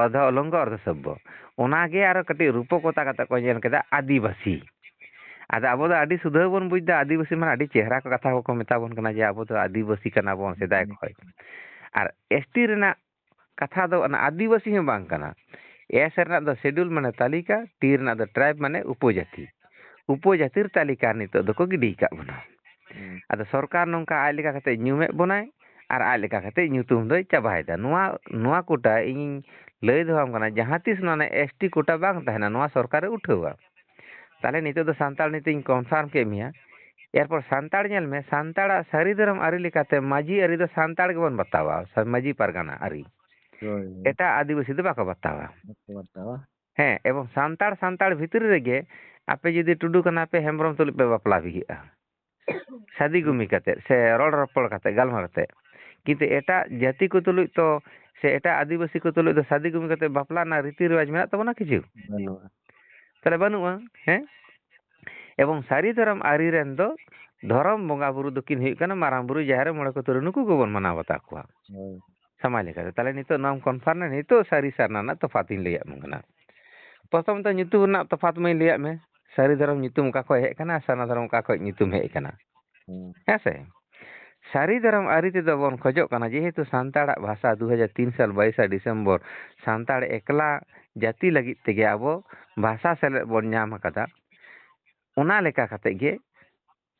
ᱚᱨᱫᱷᱚ ᱚᱞᱚᱝᱜᱚ ᱚᱨᱫᱷᱚ ᱥᱚᱵᱵᱚ᱾ ᱚᱱᱟ ᱜᱮ ᱟᱨᱚ ᱠᱟᱹᱴᱤᱡ ᱨᱩᱯᱚᱠᱚᱛᱟ ᱠᱟᱛᱮ ᱠᱚ ᱧᱮᱞ ᱠᱮᱫᱟ ᱟᱹᱫᱤᱵᱟᱹᱥᱤ᱾ ᱟᱫᱚ ᱟᱵᱚ ᱫᱚ ᱟᱹᱰᱤ ᱥᱩᱫᱷᱟᱹ ᱵᱚᱱ ᱵᱩᱡᱽ ᱮᱫᱟ, ᱟᱹᱫᱤᱵᱟᱹᱥᱤ ᱢᱟᱱᱮ ᱟᱹᱰᱤ ᱪᱮᱦᱨᱟ ᱠᱚ ᱠᱟᱛᱷᱟ ᱠᱚᱠᱚ ᱢᱮᱛᱟ ᱵᱚᱱ ᱠᱟᱱᱟ ᱡᱮ ᱟᱵᱚ ᱫᱚ ᱟᱹᱫᱤᱵᱟᱹᱥᱤ ᱠᱟᱱᱟ ᱵᱚᱱ ᱥᱮᱫᱟᱭ ᱠᱷᱚᱱ᱾ ᱟᱨ ᱮᱥ ᱴᱤ ᱨᱮᱱᱟᱜ ᱠᱟᱛᱷᱟ ᱫᱚ ᱚᱱᱟ ᱟᱹᱫᱤᱵᱟᱹᱥᱤ ᱦᱚᱸ ᱵᱟᱝ ᱠᱟᱱᱟ᱾ ᱮᱥ ᱨᱮᱱᱟᱜ ᱫᱚ ᱥᱤᱰᱩᱞ ᱢᱟᱱᱮ ᱛᱟᱹᱞᱤᱠᱟ, ᱴᱤ ᱨᱮᱱᱟᱜ ᱫᱚ ᱴᱨᱟᱭᱤᱵᱽ ᱢᱟᱱᱮ ᱩᱯᱚᱡᱟᱹᱛᱤ᱾ ᱩᱯᱚᱡᱟᱹᱛᱤ ᱨᱮ ᱛᱟᱹᱞᱤᱠᱟ ᱱᱤᱛᱚᱜ ᱫᱚᱠᱚ ᱜᱤᱰᱤ ᱟᱠᱟᱫ ᱵᱚᱱᱟ᱾ ᱦᱩᱸ᱾ ᱟᱫᱚ ᱥᱚᱨᱠᱟᱨ ᱱᱚᱝᱠᱟ ᱟᱡ ᱞᱮᱠᱟ ᱠᱟᱛᱮ ᱧᱩᱢᱮᱫ ᱵᱚᱱᱟᱭ ᱟᱨ ᱟᱡ ᱞᱮᱠᱟ ᱠᱟᱛᱮ ᱧᱩᱛᱩᱢ ᱫᱚᱭ ᱪᱟᱵᱟᱭᱮᱫᱟ᱾ ᱱᱚᱣᱟ, ᱱᱚᱣᱟ ᱠᱳᱴᱟ ᱤᱧᱤᱧ ᱞᱟᱹᱭ ᱫᱚᱦᱚᱣᱟᱢ ᱠᱟᱱᱟ, ᱡᱟᱦᱟᱸ ᱛᱤᱥ ᱱᱚᱣᱟ ᱮᱥ ᱴᱤ ᱠᱳᱴᱟ ᱵᱟᱝ ᱛᱟᱦᱮᱱᱟ, ᱱᱚᱣᱟ ᱥᱚᱨᱠᱟᱨᱮ ᱩᱴᱷᱟᱹᱣᱟ᱾ ᱛᱟᱦᱞᱮ ᱱᱤᱛᱚᱜ ᱫᱚ ᱥᱟᱱᱛᱟᱲ ᱱᱤᱛᱚᱜ ᱤᱧ ᱠᱚᱱᱯᱷᱟᱨᱢ ᱠᱮᱫ ᱢᱮᱭᱟ᱾ ᱮᱨᱯᱚᱨ ᱥᱟᱱᱛᱟᱲ ᱧᱮᱞ ᱢᱮ, ᱥᱟᱱᱛᱟᱲᱟᱜ ᱥᱟᱹᱨᱤ ᱫᱷᱚᱨᱚᱢ ᱟᱹᱨᱤ ᱞᱮᱠᱟᱛᱮ ᱢᱟᱹᱡᱷᱤ ᱟᱹᱨᱤ ᱫᱚ ᱥᱟᱱᱛᱟᱲ ᱜᱮᱵᱚᱱ ᱵᱟᱛᱟᱣᱟ, ᱥᱟ-, ᱢᱟᱹᱡᱷᱤ ᱯᱟᱨᱜᱟᱱᱟ ᱟᱹᱨᱤ᱾ ᱦᱳᱭ, ᱦᱳᱭ᱾ ᱮᱴᱟᱜ ᱟᱹᱫᱤᱵᱟᱹᱥᱤ ᱫᱚ ᱵᱟᱠᱚ ᱵᱟᱛᱟᱣᱟ᱾ ᱵᱟᱠᱚ ᱵᱟᱛᱟᱣᱟ᱾ ᱦᱮᱸ, ᱮᱵᱚᱝ ᱥᱟᱱᱛᱟᱲ ᱥᱟᱱᱛᱟᱲ ᱵᱷᱤᱛᱨᱤ ᱨᱮᱜᱮ ᱟᱯᱮ ᱡᱩᱫᱤ ᱴᱩᱰᱩ ᱠᱟᱱᱟ ᱯᱮ, ᱦᱮᱢᱵᱨᱚᱢ ᱛᱩᱞᱩᱡ ᱯᱮ ᱵᱟᱯᱞᱟ ᱵᱤᱦᱟᱹᱜᱼᱟ᱾ ᱥᱟᱫᱤ ᱜᱩᱢᱤ ᱠᱟᱛᱮ ᱥᱮ ᱨᱚᱲ ᱨᱚᱯᱚᱲ ᱠᱟᱛᱮ, ᱜᱟᱞᱢᱟᱨᱟᱣ ᱠᱟᱛᱮ᱾ ᱠᱤᱱᱛᱩ ᱮᱴᱟᱜ ᱡᱟᱹᱛᱤ ᱠᱚ ᱛᱩᱞᱩᱡ ᱛᱚ, ᱥᱮ ᱮᱴᱟᱜ ᱟᱹᱫᱤᱵᱟᱹᱥᱤ ᱠᱚ ᱛᱩᱞᱩᱡ ᱫᱚ ᱥᱟᱫᱤ ᱜᱩᱢᱤ ᱠᱟᱛᱮ ᱵᱟᱯᱞᱟ ᱨᱮᱱᱟᱜ ᱨᱤᱛᱤ ᱨᱮᱣᱟᱡᱽ ᱢᱮᱱᱟᱜ ᱛᱟᱵᱚᱱᱟ ᱠᱤᱪᱷᱩ? ᱵᱟᱹᱱᱩᱜᱼᱟ᱾ ᱛᱟᱦᱞᱮ ᱵᱟᱹᱱᱩᱜᱼᱟ, ᱦᱮᱸ? ᱮᱵᱚᱝ ᱥᱟᱹᱨᱤ ᱫᱷᱚᱨᱚᱢ ᱟᱹᱨᱤ ᱨᱮᱱ ᱫᱚ ᱫᱷᱚᱨᱚᱢ ᱵᱚᱸᱜᱟ ᱵᱩᱨᱩ ᱫᱚᱠᱤᱱ ᱦᱩᱭᱩᱜ ᱠᱟᱱᱟ ᱢᱟᱨᱟᱝ ᱵᱩᱨᱩ, ᱡᱟᱦᱮᱨ ᱟᱭᱳ, ᱢᱚᱬᱮ ᱠᱚ ᱛᱩᱨᱩᱭ, ᱱᱩᱠᱩ ᱠᱚᱵᱚᱱ ᱢᱟᱱᱟᱣ ᱵᱟᱛᱟᱣ ᱠᱚᱣᱟ᱾ ᱦᱳᱭ᱾ ᱥᱚᱢᱟᱡᱽ ᱞᱮᱠᱟᱛᱮ᱾ ᱛᱟᱦᱞᱮ ᱱᱤᱛᱚᱜ ᱱᱚᱣᱟᱢ confirm ᱱᱟ, ᱱᱤᱛᱚᱜ ᱥᱟᱹᱨᱤ ᱥᱟᱨᱱᱟ ᱨᱮᱱᱟᱜ ᱛᱚᱯᱷᱟᱛ ᱤᱧ ᱞᱟᱹᱭᱟᱫ ᱢᱮ ᱠᱟᱱᱟ᱾ ᱯᱨᱚᱛᱷᱚᱢ ᱫᱚ ᱧᱩᱛᱩᱢ ᱨᱮᱱᱟᱜ ᱛᱚᱯᱷᱟᱛ ᱢᱟᱧ ᱞᱟᱹᱭᱟᱫ ᱢᱮ, ᱥᱟᱹᱨᱤ ᱫᱷᱚᱨᱚᱢ ᱧᱩᱛᱩᱢ ᱚᱠᱟ ᱠᱷᱚᱱ ᱦᱮᱡ ᱟᱠᱟᱱᱟ, ᱥᱟᱨᱱᱟ ᱫᱷᱚᱨᱚᱢ ᱚᱠᱟ ᱠᱷᱚᱱ ᱧᱩᱛᱩᱢ ᱦᱮᱡ ᱟᱠᱟᱱᱟ᱾ ᱦᱩᱸ᱾ ᱦᱮᱸ ᱥᱮ? ᱥᱟᱹᱨᱤ ᱫᱷᱚᱨᱚᱢ ᱟᱹᱨᱤ ᱛᱮᱫᱚ ᱵᱚᱱ ᱠᱷᱚᱡᱚᱜ ᱠᱟᱱᱟ, ᱡᱮᱦᱮᱛᱩ ᱥᱟᱱᱛᱟᱲᱟᱜ ᱵᱷᱟᱥᱟ ᱫᱩ ᱦᱟᱡᱟᱨ ᱛᱤᱱ ᱥᱟᱞ ᱵᱟᱭᱤᱥᱟ ᱰᱤᱥᱮᱢᱵᱚᱨ ᱥᱟᱱᱛᱟᱲ ᱮᱠᱞᱟ ᱡᱟᱹᱛᱤ ᱞᱟᱹᱜᱤᱫ ᱛᱮᱜᱮ ᱟᱵᱚ ᱵᱷᱟᱥᱟ ᱥᱮᱞᱮᱫ ᱵᱚᱱ ᱧᱟᱢ ᱟᱠᱟᱫᱟ᱾ ᱚᱱᱟ ᱞᱮᱠᱟ ᱠᱟᱛᱮ ᱜᱮ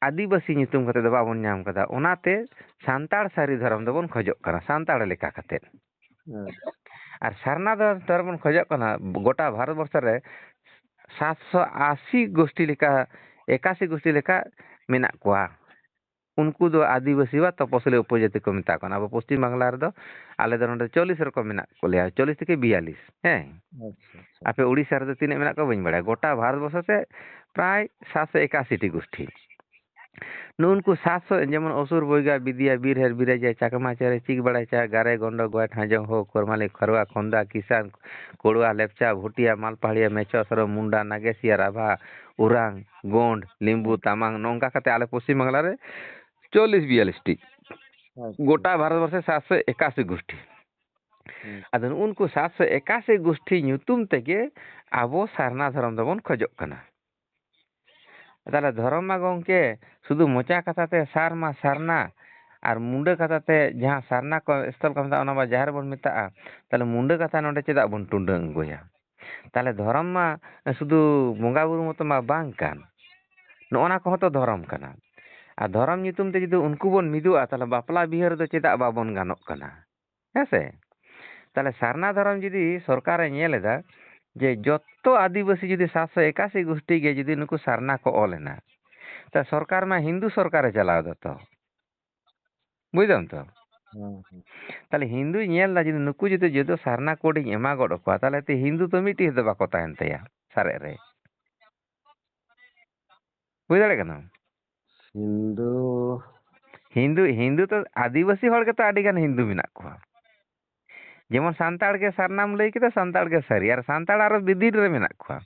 ᱟᱹᱫᱤᱵᱟᱹᱥᱤ ᱧᱩᱛᱩᱢ ᱠᱟᱛᱮ ᱫᱚ ᱵᱟᱵᱚᱱ ᱧᱟᱢ ᱠᱟᱫᱟ᱾ ᱚᱱᱟᱛᱮ ᱥᱟᱱᱛᱟᱲ ᱥᱟᱹᱨᱤ ᱫᱷᱚᱨᱚᱢ ᱫᱚᱵᱚᱱ ᱠᱷᱚᱡᱚᱜ ᱠᱟᱱᱟ, ᱥᱟᱱᱛᱟᱲ ᱞᱮᱠᱟ ᱠᱟᱛᱮ᱾ ᱦᱮᱸ᱾ ᱟᱨ ᱥᱟᱨᱱᱟ ᱫᱷᱚᱨᱚᱢ ᱵᱚᱱ ᱠᱷᱚᱡᱚᱜ ᱠᱟᱱᱟ, ᱜᱚᱴᱟ ᱵᱷᱟᱨᱚᱛ ᱵᱚᱨᱥᱚ ᱨᱮ ᱥᱟᱛᱥᱚ ᱟᱥᱤ ᱜᱳᱥᱴᱤ ᱞᱮᱠᱟ, ᱮᱠᱟᱥᱤ ᱜᱳᱥᱴᱤ ᱞᱮᱠᱟ ᱢᱮᱱᱟᱜ ᱠᱚᱣᱟ᱾ ᱩᱱᱠᱩ ᱫᱚ ᱟᱹᱫᱤᱵᱟᱹᱥᱤ ᱵᱟ ᱛᱚᱯᱚᱥᱤᱞᱤ ᱩᱯᱚᱡᱟᱹᱛᱤ ᱠᱚ ᱢᱮᱛᱟ ᱠᱚ ᱠᱟᱱᱟ᱾ ᱟᱵᱚ ᱯᱚᱥᱪᱤᱢ ᱵᱟᱝᱞᱟ ᱨᱮᱫᱚ ᱟᱞᱮ ᱫᱚ ᱱᱚᱰᱮ ᱪᱚᱞᱞᱤᱥ ᱨᱚᱠᱚᱢ ᱢᱮᱱᱟᱜ ᱠᱚ ᱞᱮᱭᱟ, ᱪᱚᱞᱞᱤᱥ ᱛᱷᱮᱠᱮ ᱵᱤᱭᱟᱞᱞᱤᱥ, ᱦᱮᱸ᱾ ᱟᱪᱪᱷᱟ, ᱟᱪᱪᱷᱟ᱾ ᱟᱯᱮ ᱩᱲᱤᱥᱥᱟ ᱨᱮᱫᱚ ᱛᱤᱱᱟᱹᱜ ᱢᱮᱱᱟᱜ ᱠᱚᱣᱟ ᱵᱟᱹᱧ ᱵᱟᱲᱟᱭᱟ, ᱜᱚᱴᱟ ᱵᱷᱟᱨᱚᱛ ᱵᱚᱨᱥᱚ ᱛᱮ ᱯᱨᱟᱭ ᱥᱟᱛᱥᱚ ᱮᱠᱟᱥᱤ ᱴᱤ ᱜᱳᱥᱴᱤ᱾ ᱱᱩᱜᱼᱩ ᱱᱩᱠᱩ ᱥᱟᱛᱥᱚ, ᱡᱮᱢᱚᱱ ᱚᱥᱩᱨ, ᱵᱚᱭᱜᱟ, ᱵᱤᱫᱤᱭᱟ, ᱵᱤᱨᱦᱮᱨ, ᱵᱤᱨᱟᱡᱟ, ᱪᱟᱠᱢᱟ, ᱪᱮᱨᱮ, ᱪᱤᱠ ᱵᱟᱲᱟᱭ ᱪᱟ, ᱜᱟᱨᱮ, ᱜᱚᱱᱰᱚ, ᱜᱚᱭᱴ, ᱦᱟᱡᱚᱝ, ᱦᱳ, ᱠᱚᱨᱢᱟᱞᱤ, ᱠᱷᱟᱨᱣᱟ, ᱠᱷᱚᱱᱫᱟ, ᱠᱤᱥᱟᱱ, ᱠᱚᱲᱩᱣᱟ, ᱞᱮᱯᱪᱟ, ᱵᱷᱩᱴᱤᱭᱟ, ᱢᱟᱞᱯᱟᱦᱟᱲᱤᱭᱟ, ᱢᱮᱪᱚ, ᱥᱚᱨᱚ, ᱢᱩᱱᱰᱟ, ᱱᱟᱜᱮᱥᱤᱭᱟ, ᱨᱟᱵᱷᱟ, ᱩᱨᱟᱝ, ᱜᱳᱸᱰ, ᱞᱤᱢᱵᱩ, ᱦᱩᱸ᱾ ᱛᱟᱢᱟᱝ, ᱱᱚᱝᱠᱟ ᱠᱟᱛᱮ ᱟᱞᱮ ᱯᱚᱥᱪᱤᱢ ᱵᱟᱝᱞᱟ ᱨᱮ ᱪᱚᱞᱞᱤᱥ ᱵᱤᱭᱟᱞᱞᱤᱥ ᱴᱤ᱾ ᱟᱪᱪᱷᱟ᱾ ᱜᱚᱴᱟ ᱵᱷᱟᱨᱚᱛ ᱵᱚᱨᱥᱮ ᱥᱟᱛᱥᱚ ᱮᱠᱟᱥᱤ ᱜᱳᱥᱴᱤ᱾ ᱦᱩᱸ᱾ ᱟᱫᱚ ᱱᱩᱜᱼᱩ ᱱᱩᱠᱩ ᱥᱟᱛᱥᱚ ᱮᱠᱟᱥᱤ ᱜᱳᱥᱴᱤ ᱧᱩᱛᱩᱢ ᱛᱮᱜᱮ ᱟᱵᱚ ᱥᱟᱨᱱᱟ ᱫᱷᱚᱨᱚᱢ ᱫᱚᱵᱚᱱ ᱠᱷᱚᱡᱚᱜ ᱠᱟᱱᱟ᱾ ᱛᱟᱦᱞᱮ ᱫᱷᱚᱨᱚᱢ ᱢᱟ ᱜᱚᱢᱠᱮ ᱥᱩᱫᱷᱩ ᱢᱚᱪᱟ ᱠᱟᱛᱷᱟ ᱛᱮ ᱥᱟᱨ ᱢᱟ ᱥᱟᱨᱱᱟ, ᱟᱨ ᱢᱩᱸᱰᱟᱹ ᱠᱟᱛᱷᱟ ᱛᱮ ᱡᱟᱦᱟᱸ ᱥᱟᱨᱱᱟ ᱠᱚ ᱥᱛᱷᱚᱞ ᱠᱚ ᱢᱮᱛᱟᱜᱼᱟ, ᱚᱱᱟ ᱢᱟ ᱡᱟᱦᱮᱨ ᱵᱚᱱ ᱢᱮᱛᱟᱜᱼᱟ᱾ ᱛᱟᱦᱞᱮ ᱢᱩᱸᱰᱟᱹ ᱠᱟᱛᱷᱟ ᱱᱚᱰᱮ ᱪᱮᱫᱟᱜ ᱵᱚᱱ ᱴᱩᱰᱟᱹᱝ ᱟᱬᱜᱚᱭᱟ? ᱛᱟᱦᱞᱮ ᱫᱷᱚᱨᱚᱢ ᱢᱟ ᱥᱩᱫᱷᱩ ᱵᱚᱸᱜᱟ ᱵᱩᱨᱩ ᱢᱚᱛᱚ ᱢᱟ ᱵᱟᱝ ᱠᱟᱱ, ᱱᱚᱜᱼᱚ ᱱᱟ ᱠᱚᱦᱚᱸ ᱛᱚ ᱫᱷᱚᱨᱚᱢ ᱠᱟᱱᱟ᱾ ᱟᱨ ᱫᱷᱚᱨᱚᱢ ᱧᱩᱛᱩᱢ ᱛᱮ ᱡᱩᱫᱤ ᱩᱱᱠᱩ ᱵᱚᱱ ᱢᱤᱫᱚᱜᱼᱟ, ᱛᱟᱦᱞᱮ ᱵᱟᱯᱞᱟ ᱵᱤᱦᱟᱹ ᱨᱮᱫᱚ ᱪᱮᱫᱟᱜ ᱵᱟᱵᱚᱱ ᱜᱟᱱᱚᱜ ᱠᱟᱱᱟ? ᱦᱮᱸ ᱥᱮ? ᱛᱟᱦᱞᱮ ᱥᱟᱨᱱᱟ ᱫᱷᱚᱨᱚᱢ ᱡᱩᱫᱤ ᱥᱚᱨᱠᱟᱨᱮ ᱧᱮᱞ ᱮᱫᱟ ᱡᱮ ᱡᱚᱛᱚ ᱟᱹᱫᱤᱵᱟᱹᱥᱤ ᱡᱩᱫᱤ ᱥᱟᱛᱥᱚ ᱮᱠᱟᱥᱤ ᱜᱩᱥᱴᱤ ᱜᱮ ᱡᱩᱫᱤ ᱱᱩᱠᱩ ᱥᱟᱨᱱᱟ ᱠᱚ ᱚᱞ ᱮᱱᱟ, ᱛᱟᱦᱞᱮ ᱥᱚᱨᱠᱟᱨ ᱢᱟ ᱦᱤᱱᱫᱩ ᱥᱚᱨᱠᱟᱨᱮ ᱪᱟᱞᱟᱣ ᱮᱫᱟ ᱛᱚ᱾ ᱵᱩᱡ ᱫᱟᱢ ᱛᱚ? ᱦᱩᱸ, ᱦᱩᱸ᱾ ᱛᱟᱦᱞᱮ ᱦᱤᱱᱫᱩᱭ ᱧᱮᱞ ᱮᱫᱟ ᱡᱩᱫᱤ ᱱᱩᱠᱩ ᱡᱩᱫᱤ ᱡᱩᱫᱤ ᱥᱟᱨᱱᱟ ᱠᱳᱰ ᱤᱧ ᱮᱢᱟ ᱜᱚᱫ ᱟᱠᱚᱣᱟ, ᱛᱟᱦᱞᱮ ᱛᱚ ᱦᱤᱱᱫᱩ ᱛᱚ ᱢᱤᱫᱴᱤᱡ ᱦᱚᱸ ᱵᱟᱠᱚ ᱛᱟᱦᱮᱱ ᱛᱟᱭᱟ ᱥᱟᱨᱮᱡ ᱨᱮ᱾ ᱵᱩᱡ ᱫᱟᱲᱮᱭᱟᱜ ᱠᱟᱱᱟᱢ? ᱦᱤᱱᱫᱩ ᱦᱤᱱᱫᱩ, ᱦᱤᱱᱫᱩ ᱛᱚ ᱟᱹᱫᱤᱵᱟᱹᱥᱤ ᱦᱚᱲ ᱜᱮᱛᱚ ᱟᱹᱰᱤ ᱜᱟᱱ ᱦᱤᱱᱫᱩ ᱢᱮᱱᱟᱜ ᱠᱚᱣᱟ᱾ ᱡᱮᱢᱚᱱ ᱥᱟᱱᱛᱟᱲ ᱜᱮ ᱥᱟᱨᱱᱟᱢ ᱞᱟᱹᱭ ᱠᱮᱫᱟ, ᱥᱟᱱᱛᱟᱲ ᱜᱮ ᱥᱟᱹᱨᱤ᱾ ᱟᱨ ᱥᱟᱱᱛᱟᱲ ᱟᱨᱚ ᱵᱤᱫᱤᱱ ᱨᱮ ᱢᱮᱱᱟᱜ ᱠᱚᱣᱟ,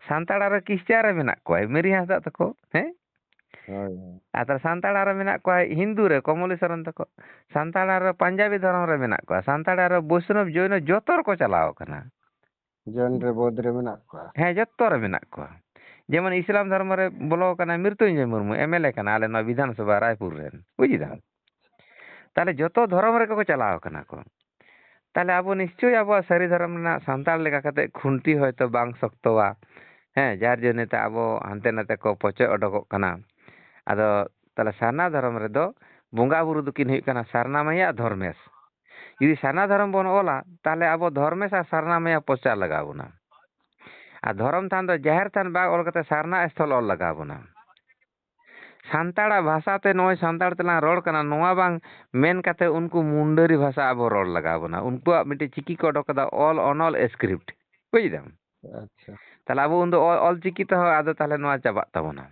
ᱥᱟᱱᱛᱟᱲ ᱟᱨᱚ ᱠᱤᱥᱪᱟᱱ ᱨᱮ ᱢᱮᱱᱟᱜ ᱠᱚᱣᱟ, ᱢᱮᱨᱤ ᱦᱟᱸᱥᱫᱟᱜ ᱛᱟᱠᱚ, ᱦᱮᱸ? ᱦᱳᱭ, ᱦᱳᱭ᱾ ᱟᱨ ᱛᱟᱦᱞᱮ ᱥᱟᱱᱛᱟᱲ ᱟᱨᱚ ᱢᱮᱱᱟᱜ ᱠᱚᱣᱟ ᱦᱤᱱᱫᱩ ᱨᱮ, ᱠᱚᱢᱚᱞᱤ ᱥᱚᱨᱮᱱ ᱛᱟᱠᱚ᱾ ᱥᱟᱱᱛᱟᱲ ᱟᱨᱚ ᱯᱟᱧᱡᱟᱵᱤ ᱫᱷᱚᱨᱚᱢ ᱨᱮ ᱢᱮᱱᱟᱜ ᱠᱚᱣᱟ, ᱥᱟᱱᱛᱟᱲ ᱟᱨᱚ ᱵᱳᱭᱥᱱᱚᱵ, ᱡᱚᱭᱱᱚ, ᱡᱚᱛᱚ ᱨᱮᱠᱚ ᱪᱟᱞᱟᱣ ᱟᱠᱟᱱᱟ᱾ ᱡᱚᱭᱱ ᱨᱮ, ᱵᱳᱫᱷ ᱨᱮ ᱢᱮᱱᱟᱜ ᱠᱚᱣᱟ᱾ ᱦᱮᱸ, ᱡᱚᱛᱚ ᱨᱮ ᱢᱮᱱᱟᱜ ᱠᱚᱣᱟ᱾ ᱡᱮᱢᱚᱱ ᱤᱥᱞᱟᱢ ᱫᱷᱚᱨᱢᱚ ᱨᱮ ᱵᱚᱞᱚ ᱟᱠᱟᱱᱟᱭ Mritunjoy Murmu, M L A ᱠᱟᱱᱟ ᱟᱞᱮ ᱱᱚᱣᱟ ᱵᱤᱫᱷᱟᱱ ᱥᱚᱵᱷᱟ ᱨᱟᱭᱯᱩᱨ ᱨᱮᱱ, ᱵᱩᱡ ᱮᱫᱟᱢ? ᱛᱟᱦᱞᱮ ᱡᱚᱛᱚ ᱫᱷᱚᱨᱚᱢ ᱨᱮᱜᱮ ᱠᱚ ᱪᱟᱞᱟᱣ ᱟᱠᱟᱱᱟ ᱠᱚ᱾ ᱛᱟᱦᱞᱮ ᱟᱵᱚ ᱱᱤᱥᱪᱳᱭ ᱟᱵᱚᱣᱟᱜ ᱥᱟᱹᱨᱤ ᱫᱷᱚᱨᱚᱢ ᱨᱮᱱᱟᱜ ᱥᱟᱱᱛᱟᱲ ᱞᱮᱠᱟ ᱠᱟᱛᱮ ᱠᱷᱩᱱᱴᱤ ᱦᱚᱭᱛᱳ ᱵᱟᱝ ᱥᱚᱠᱛᱚᱣᱟ᱾ ᱦᱮᱸ, ᱡᱟᱨ ᱡᱚᱱᱱᱮ ᱛᱮ ᱟᱵᱚ ᱦᱟᱱᱛᱮ ᱱᱟᱛᱮ ᱠᱚ ᱯᱚᱪᱚᱡ ᱚᱰᱚᱠᱚᱜ ᱠᱟᱱᱟ᱾ ᱟᱫᱚ ᱛᱟᱦᱞᱮ ᱥᱟᱨᱱᱟ ᱫᱷᱚᱨᱚᱢ ᱨᱮᱫᱚ ᱵᱚᱸᱜᱟ ᱵᱩᱨᱩ ᱫᱚᱠᱤᱱ ᱦᱩᱭᱩᱜ ᱠᱟᱱᱟ ᱥᱟᱨᱱᱟ ᱢᱟᱭᱟ ᱟᱨ ᱫᱷᱚᱨᱢᱮᱥ᱾ ᱡᱩᱫᱤ ᱥᱟᱨᱱᱟ ᱫᱷᱚᱨᱚᱢ ᱵᱚᱱ ᱚᱞᱟ, ᱛᱟᱦᱞᱮ ᱟᱵᱚ ᱫᱷᱚᱨᱢᱮᱥ ᱟᱨ ᱥᱟᱨᱱᱟ ᱢᱟᱭᱟ ᱯᱨᱚᱪᱟᱨ ᱞᱟᱜᱟᱣ ᱵᱚᱱᱟ᱾ ᱟᱨ ᱫᱷᱚᱨᱚᱢ ᱛᱷᱟᱱ ᱫᱚ ᱡᱟᱦᱮᱨ ᱛᱷᱟᱱ ᱵᱟᱝ ᱚᱞ ᱠᱟᱛᱮ ᱥᱟᱨᱱᱟ ᱥᱛᱷᱚᱞ ᱚᱞ ᱞᱟᱜᱟᱣ ᱵᱚᱱᱟ᱾ ᱥᱟᱱᱛᱟᱲᱟᱜ ᱵᱷᱟᱥᱟ ᱛᱮ ᱱᱚᱜᱼᱚᱭ ᱥᱟᱱᱛᱟᱲ ᱛᱮᱞᱟᱝ ᱨᱚᱲ ᱠᱟᱱᱟ, ᱱᱚᱣᱟ ᱵᱟᱝ ᱢᱮᱱ ᱠᱟᱛᱮ ᱩᱱᱠᱩ ᱢᱩᱱᱰᱟᱹᱨᱤ ᱵᱷᱟᱥᱟ ᱟᱵᱚ ᱨᱚᱲ ᱞᱟᱜᱟᱣ ᱵᱚᱱᱟ᱾ ᱩᱱᱠᱩᱣᱟᱜ ᱢᱤᱫᱴᱮᱡ ᱪᱤᱠᱤ ᱠᱚ ᱚᱰᱚᱠ ᱠᱟᱫᱟ, ᱚᱞ ᱚᱱᱚᱞ ᱥᱠᱨᱤᱯᱴ, ᱵᱩᱡ ᱫᱟᱢ? ᱟᱪᱪᱷᱟ᱾ ᱛᱟᱦᱞᱮ ᱟᱵᱚ ᱩᱱᱫᱚ ᱚᱞ, ᱚᱞ ᱪᱤᱠᱤ ᱛᱮᱦᱚᱸ ᱟᱫᱚ ᱛᱟᱦᱞᱮ ᱱᱚᱣᱟ ᱪᱟᱵᱟᱜ ᱛᱟᱵᱚᱱᱟ᱾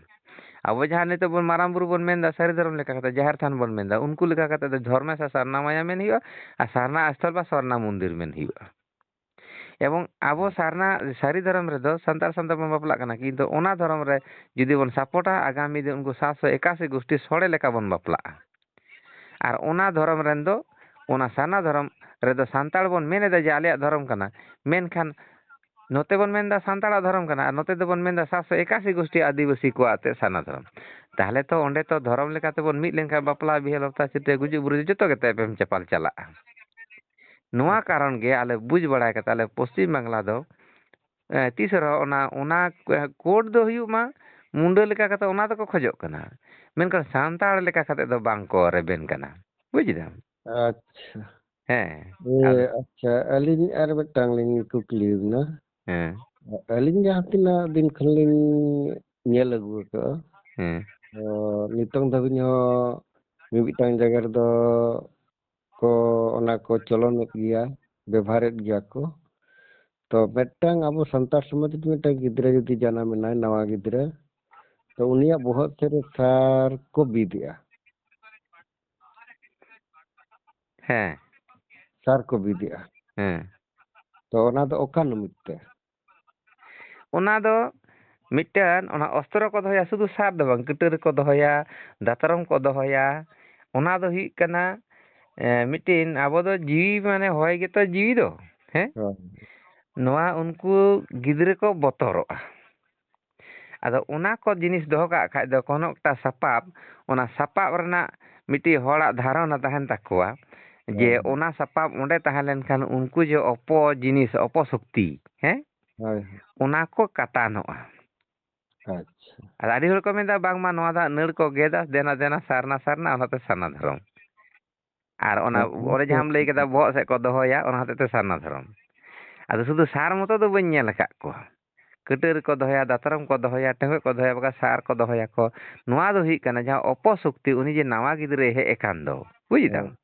ᱟᱵᱚ ᱡᱟᱦᱟᱸ ᱱᱤᱛᱚᱜ ᱵᱚᱱ ᱢᱟᱨᱟᱝ ᱵᱩᱨᱩ ᱵᱚᱱ ᱢᱮᱱᱫᱟ, ᱥᱟᱹᱨᱤ ᱫᱷᱚᱨᱚᱢ ᱞᱮᱠᱟ ᱠᱟᱛᱮ ᱡᱟᱦᱮᱨ ᱛᱷᱟᱱ ᱵᱚᱱ ᱢᱮᱱᱫᱟ, ᱩᱱᱠᱩ ᱞᱮᱠᱟ ᱠᱟᱛᱮ ᱫᱚ ᱫᱷᱚᱨᱢᱮᱥ ᱟᱨ ᱥᱟᱨᱱᱟ ᱢᱟᱭᱟ ᱢᱮᱱ ᱦᱩᱭᱩᱜᱼᱟ, ᱟᱨ ᱥᱟᱨᱱᱟ ᱥᱛᱷᱚᱞ ᱵᱟ ᱥᱚᱨᱱᱟ ᱢᱚᱱᱫᱤᱨ ᱢᱮᱱ ᱦᱩᱭᱩᱜᱼᱟ᱾ ᱮᱵᱚᱝ ᱟᱵᱚ ᱥᱟᱨᱱᱟ, ᱥᱟᱹᱨᱤ ᱫᱷᱚᱨᱚᱢ ᱨᱮᱫᱚ ᱥᱟᱱᱛᱟᱲ ᱥᱟᱱᱛᱟᱲ ᱵᱚᱱ ᱵᱟᱯᱞᱟᱜ ᱠᱟᱱᱟ, ᱠᱤᱱᱛᱩ ᱚᱱᱟ ᱫᱷᱚᱨᱚᱢ ᱨᱮ ᱡᱩᱫᱤ ᱵᱚᱱ ᱥᱟᱯᱳᱨᱴᱟ, ᱟᱜᱟᱢᱤ ᱫᱤᱱ ᱩᱱᱠᱩ ᱥᱟᱛᱥᱚ ᱮᱠᱟᱥᱤ ᱜᱩᱥᱴᱤ ᱥᱚᱲᱮ ᱞᱮᱠᱟ ᱵᱚᱱ ᱵᱟᱯᱞᱟᱜᱼᱟ᱾ ᱟᱨ ᱚᱱᱟ ᱫᱷᱚᱨᱚᱢ ᱨᱮᱱ ᱫᱚ, ᱚᱱᱟ ᱥᱟᱨᱱᱟ ᱫᱷᱚᱨᱚᱢ ᱨᱮᱫᱚ ᱥᱟᱱᱛᱟᱲ ᱵᱚᱱ ᱢᱮᱱ ᱮᱫᱟ ᱡᱮ ᱟᱞᱮᱭᱟᱜ ᱫᱷᱚᱨᱚᱢ ᱠᱟᱱᱟ, ᱢᱮᱱᱠᱷᱟᱱ ᱱᱚᱛᱮ ᱵᱚᱱ ᱢᱮᱱᱫᱟ ᱥᱟᱱᱛᱟᱲᱟᱜ ᱫᱷᱚᱨᱚᱢ ᱠᱟᱱᱟ, ᱟᱨ ᱱᱚᱛᱮ ᱫᱚᱵᱚᱱ ᱢᱮᱱᱫᱟ ᱥᱟᱛᱥᱚ ᱮᱠᱟᱥᱤ ᱜᱩᱥᱴᱤ ᱟᱹᱫᱤᱵᱟᱹᱥᱤ ᱠᱚᱣᱟᱜ ᱛᱮ ᱥᱟᱨᱱᱟ ᱫᱷᱚᱨᱚᱢ᱾ ᱛᱟᱦᱞᱮ ᱛᱚ ᱚᱸᱰᱮ ᱛᱚ ᱫᱷᱚᱨᱚᱢ ᱞᱮᱠᱟ ᱛᱮᱵᱚᱱ ᱢᱤᱫ ᱞᱮᱱᱠᱷᱟᱱ ᱵᱟᱯᱞᱟ, ᱵᱤᱦᱟᱹ, ᱞᱚᱯᱛᱟ, ᱪᱷᱟᱹᱴᱭᱟᱹᱨ, ᱜᱩᱡᱩᱜ, ᱵᱩᱨᱩ ᱡᱚᱛᱚ ᱜᱮ ᱛᱚ ᱮᱯᱮᱢ ᱪᱟᱯᱟᱞ ᱪᱟᱞᱟᱜᱼᱟ᱾ ᱱᱚᱣᱟ ᱠᱟᱨᱚᱱ ᱜᱮ ᱟᱞᱮ ᱵᱩᱡᱽ ᱵᱟᱲᱟᱭ ᱠᱟᱛᱮ ᱟᱞᱮ ᱯᱚᱥᱪᱤᱢ ᱵᱟᱝᱞᱟ ᱫᱚ, ᱮ, ᱛᱤᱥ ᱨᱮᱦᱚᱸ ᱚᱱᱟ, ᱚᱱᱟ ᱠᱳᱰ ᱫᱚ ᱦᱩᱭᱩᱜ ᱢᱟ, ᱢᱩᱱᱰᱟᱹ ᱞᱮᱠᱟ ᱠᱟᱛᱮ ᱚᱱᱟ ᱫᱚᱠᱚ ᱠᱷᱚᱡᱚᱜ ᱠᱟᱱᱟ, ᱢᱮᱱᱠᱷᱟᱱ ᱥᱟᱱᱛᱟᱲ ᱞᱮᱠᱟ ᱠᱟᱛᱮ ᱫᱚ ᱵᱟᱝ ᱠᱚ ᱨᱮᱵᱮᱱ ᱠᱟᱱᱟ, ᱵᱩᱡᱽ ᱫᱟᱢ? ᱟᱪᱪᱷᱟ᱾ ᱦᱮᱸ, ᱮ, ᱟᱫᱚ ᱟᱪᱪᱷᱟ, ᱟᱹᱞᱤᱧ ᱟᱨ ᱢᱤᱫᱴᱟᱝ ᱞᱤᱧ ᱠᱩᱠᱞᱤ ᱵᱮᱱᱟ᱾ ᱦᱮᱸ᱾ ᱟᱹᱞᱤᱧ ᱡᱟᱦᱟᱸ ᱛᱤᱱᱟᱹᱜ ᱫᱤᱱ ᱠᱷᱚᱱ ᱞᱤᱧ ᱧᱮᱞ ᱟᱹᱜᱩ ᱟᱠᱟᱫᱼᱟ, ᱦᱮᱸ᱾ ᱛᱚ ᱱᱤᱛᱚᱝ ᱫᱷᱟᱹᱵᱤᱡ ᱦᱚᱸ ᱢᱤᱢᱤᱫᱴᱟᱝ ᱡᱟᱭᱜᱟ ᱨᱮᱫᱚ ᱠᱚ ᱚᱱᱟ ᱠᱚ ᱪᱚᱞᱚᱱᱮᱫ ᱜᱮᱭᱟ, ᱵᱮᱵᱷᱟᱨᱮᱫ ᱜᱮᱭᱟ ᱠᱚ᱾ ᱛᱚ ᱢᱤᱫᱴᱟᱝ ᱟᱵᱚ ᱥᱟᱱᱛᱟᱲ ᱥᱚᱢᱟᱡᱽ ᱨᱮ ᱢᱤᱫᱴᱟᱝ ᱜᱤᱫᱽᱨᱟᱹ ᱡᱩᱫᱤ ᱡᱟᱱᱟᱢ ᱮᱱᱟᱭ, ᱱᱟᱣᱟ ᱜᱤᱫᱽᱨᱟᱹ, ᱛᱚ ᱩᱱᱤᱭᱟᱜ ᱵᱚᱦᱚᱜ ᱥᱮᱫ ᱨᱮ ᱥᱟᱨ ᱠᱚ ᱵᱤᱫ ᱮᱜᱼᱟ᱾ ᱦᱮᱸ᱾ ᱥᱟᱨ ᱠᱚ ᱵᱤᱫ ᱮᱜᱼᱟ᱾ ᱦᱮᱸ᱾ ᱛᱚ, ᱚᱱᱟ ᱫᱚ ᱚᱠᱟ ᱱᱤᱢᱤᱛᱛᱮ? ᱚᱱᱟ ᱫᱚ ᱢᱤᱫᱴᱟᱝ ᱚᱱᱟ ᱚᱥᱛᱨᱚ ᱠᱚ ᱫᱚᱦᱚᱭᱟ, ᱥᱩᱫᱷᱩ ᱥᱟᱨ ᱫᱚ ᱵᱟᱝ, ᱠᱟᱹᱴᱟᱹᱨᱤ ᱠᱚ ᱫᱚᱦᱚᱭᱟ, ᱫᱟᱛᱨᱚᱢ ᱠᱚ ᱫᱚᱦᱚᱭᱟ᱾ ᱚᱱᱟ ᱫᱚ ᱦᱩᱭᱩᱜ ᱠᱟᱱᱟ, ᱮ, ᱢᱤᱫᱴᱤᱱ ᱟᱵᱚ ᱫᱚ ᱡᱤᱣᱤ ᱢᱟᱱᱮ ᱦᱚᱭ ᱜᱮᱛᱚ ᱡᱤᱣᱤ ᱫᱚ, ᱦᱮᱸ? ᱦᱳᱭ᱾ ᱱᱚᱣᱟ ᱩᱱᱠᱩ ᱜᱤᱫᱽᱨᱟᱹ ᱠᱚ ᱵᱚᱛᱚᱨᱚᱜᱼᱟ᱾ ᱟᱫᱚ ᱚᱱᱟ ᱠᱚ ᱡᱤᱱᱤᱥ ᱫᱚᱦᱚ ᱠᱟᱜ ᱠᱷᱟᱡ ᱫᱚ ᱠᱳᱱᱳ ᱮᱠᱴᱟ ᱥᱟᱯᱟᱵ, ᱚᱱᱟ ᱥᱟᱯᱟᱵ ᱨᱮᱱᱟᱜ ᱢᱤᱫᱴᱤᱡ ᱦᱚᱲᱟᱜ ᱫᱷᱟᱨᱚᱱᱟ ᱛᱟᱦᱮᱱ ᱛᱟᱠᱚᱣᱟ ᱡᱮ ᱦᱳᱭ, ᱦᱳᱭ᱾ ᱚᱱᱟ ᱥᱟᱯᱟᱵ ᱚᱸᱰᱮ ᱛᱟᱦᱮᱸ ᱞᱮᱱᱠᱷᱟᱱ ᱩᱱᱠᱩ ᱡᱮ ᱚᱯᱚ ᱡᱤᱱᱤᱥ, ᱚᱯᱚᱥᱚᱠᱛᱤ, ᱦᱮᱸ? ᱦᱳᱭ, ᱦᱳᱭ᱾ ᱚᱱᱟ ᱠᱚ ᱠᱟᱛᱟᱱᱚᱜᱼᱟ᱾ ᱟᱪᱪᱷᱟ᱾ ᱟᱫᱚ ᱟᱹᱰᱤ ᱦᱚᱲ ᱠᱚ ᱢᱮᱱᱫᱟ, "ᱵᱟᱝᱢᱟ ᱱᱚᱣᱟ ᱫᱚ ᱦᱟᱸᱜ ᱱᱟᱹᱲ ᱠᱚ ᱜᱮᱫᱟ, ᱫᱮᱱᱟ, ᱫᱮᱱᱟ, ᱥᱟᱨᱱᱟ, ᱥᱟᱨᱱᱟ, ᱚᱱᱟᱛᱮ ᱥᱟᱨᱱᱟ ᱫᱷᱚᱨᱚᱢ᱾" ᱟᱨ ᱚᱱᱟ ᱦᱮᱸ, ᱚᱸᱰᱮ ᱩᱱᱠᱩ ᱡᱟᱦᱟᱸᱢ ᱞᱟᱹᱭ ᱠᱮᱫᱟ, ᱵᱚᱦᱚᱜ ᱥᱮᱫ ᱠᱚ ᱫᱚᱦᱚᱭᱟ, ᱚᱱᱟ ᱦᱚᱛᱮᱡ ᱛᱮ ᱥᱟᱨᱱᱟ ᱫᱷᱚᱨᱚᱢ᱾ ᱟᱫᱚ ᱥᱩᱫᱷᱩ ᱥᱟᱨ ᱢᱚᱛᱚ ᱫᱚ ᱵᱟᱹᱧ ᱧᱮᱞ ᱟᱠᱟᱫ ᱠᱚᱣᱟ᱾ ᱠᱟᱹᱴᱟᱹᱨᱤ ᱠᱚ ᱫᱚᱦᱚᱭᱟ, ᱫᱟᱛᱨᱚᱢ ᱠᱚ ᱫᱚᱦᱚᱭᱟ, ᱴᱮᱸᱜᱚᱡ ᱠᱚ ᱫᱚᱦᱚᱭᱟ, ᱵᱟᱠᱷᱟᱱ ᱥᱟᱨ ᱠᱚ ᱫᱚᱦᱚᱭᱟᱠᱚ᱾ ᱱᱚᱣᱟ ᱫᱚ ᱦᱩᱭᱩᱜ ᱠᱟᱱᱟ ᱡᱟᱦᱟᱸ ᱚᱯᱚᱥᱚᱠᱛᱤ, ᱩᱱᱤ ᱡᱮ ᱱᱟᱣᱟ ᱜᱤᱫᱽᱨᱟᱹᱭ ᱦᱮᱡ ᱟᱠᱟᱱ ᱫᱚ, ᱵᱩᱡᱽ ᱫᱟᱢ? ᱦᱮᱸ,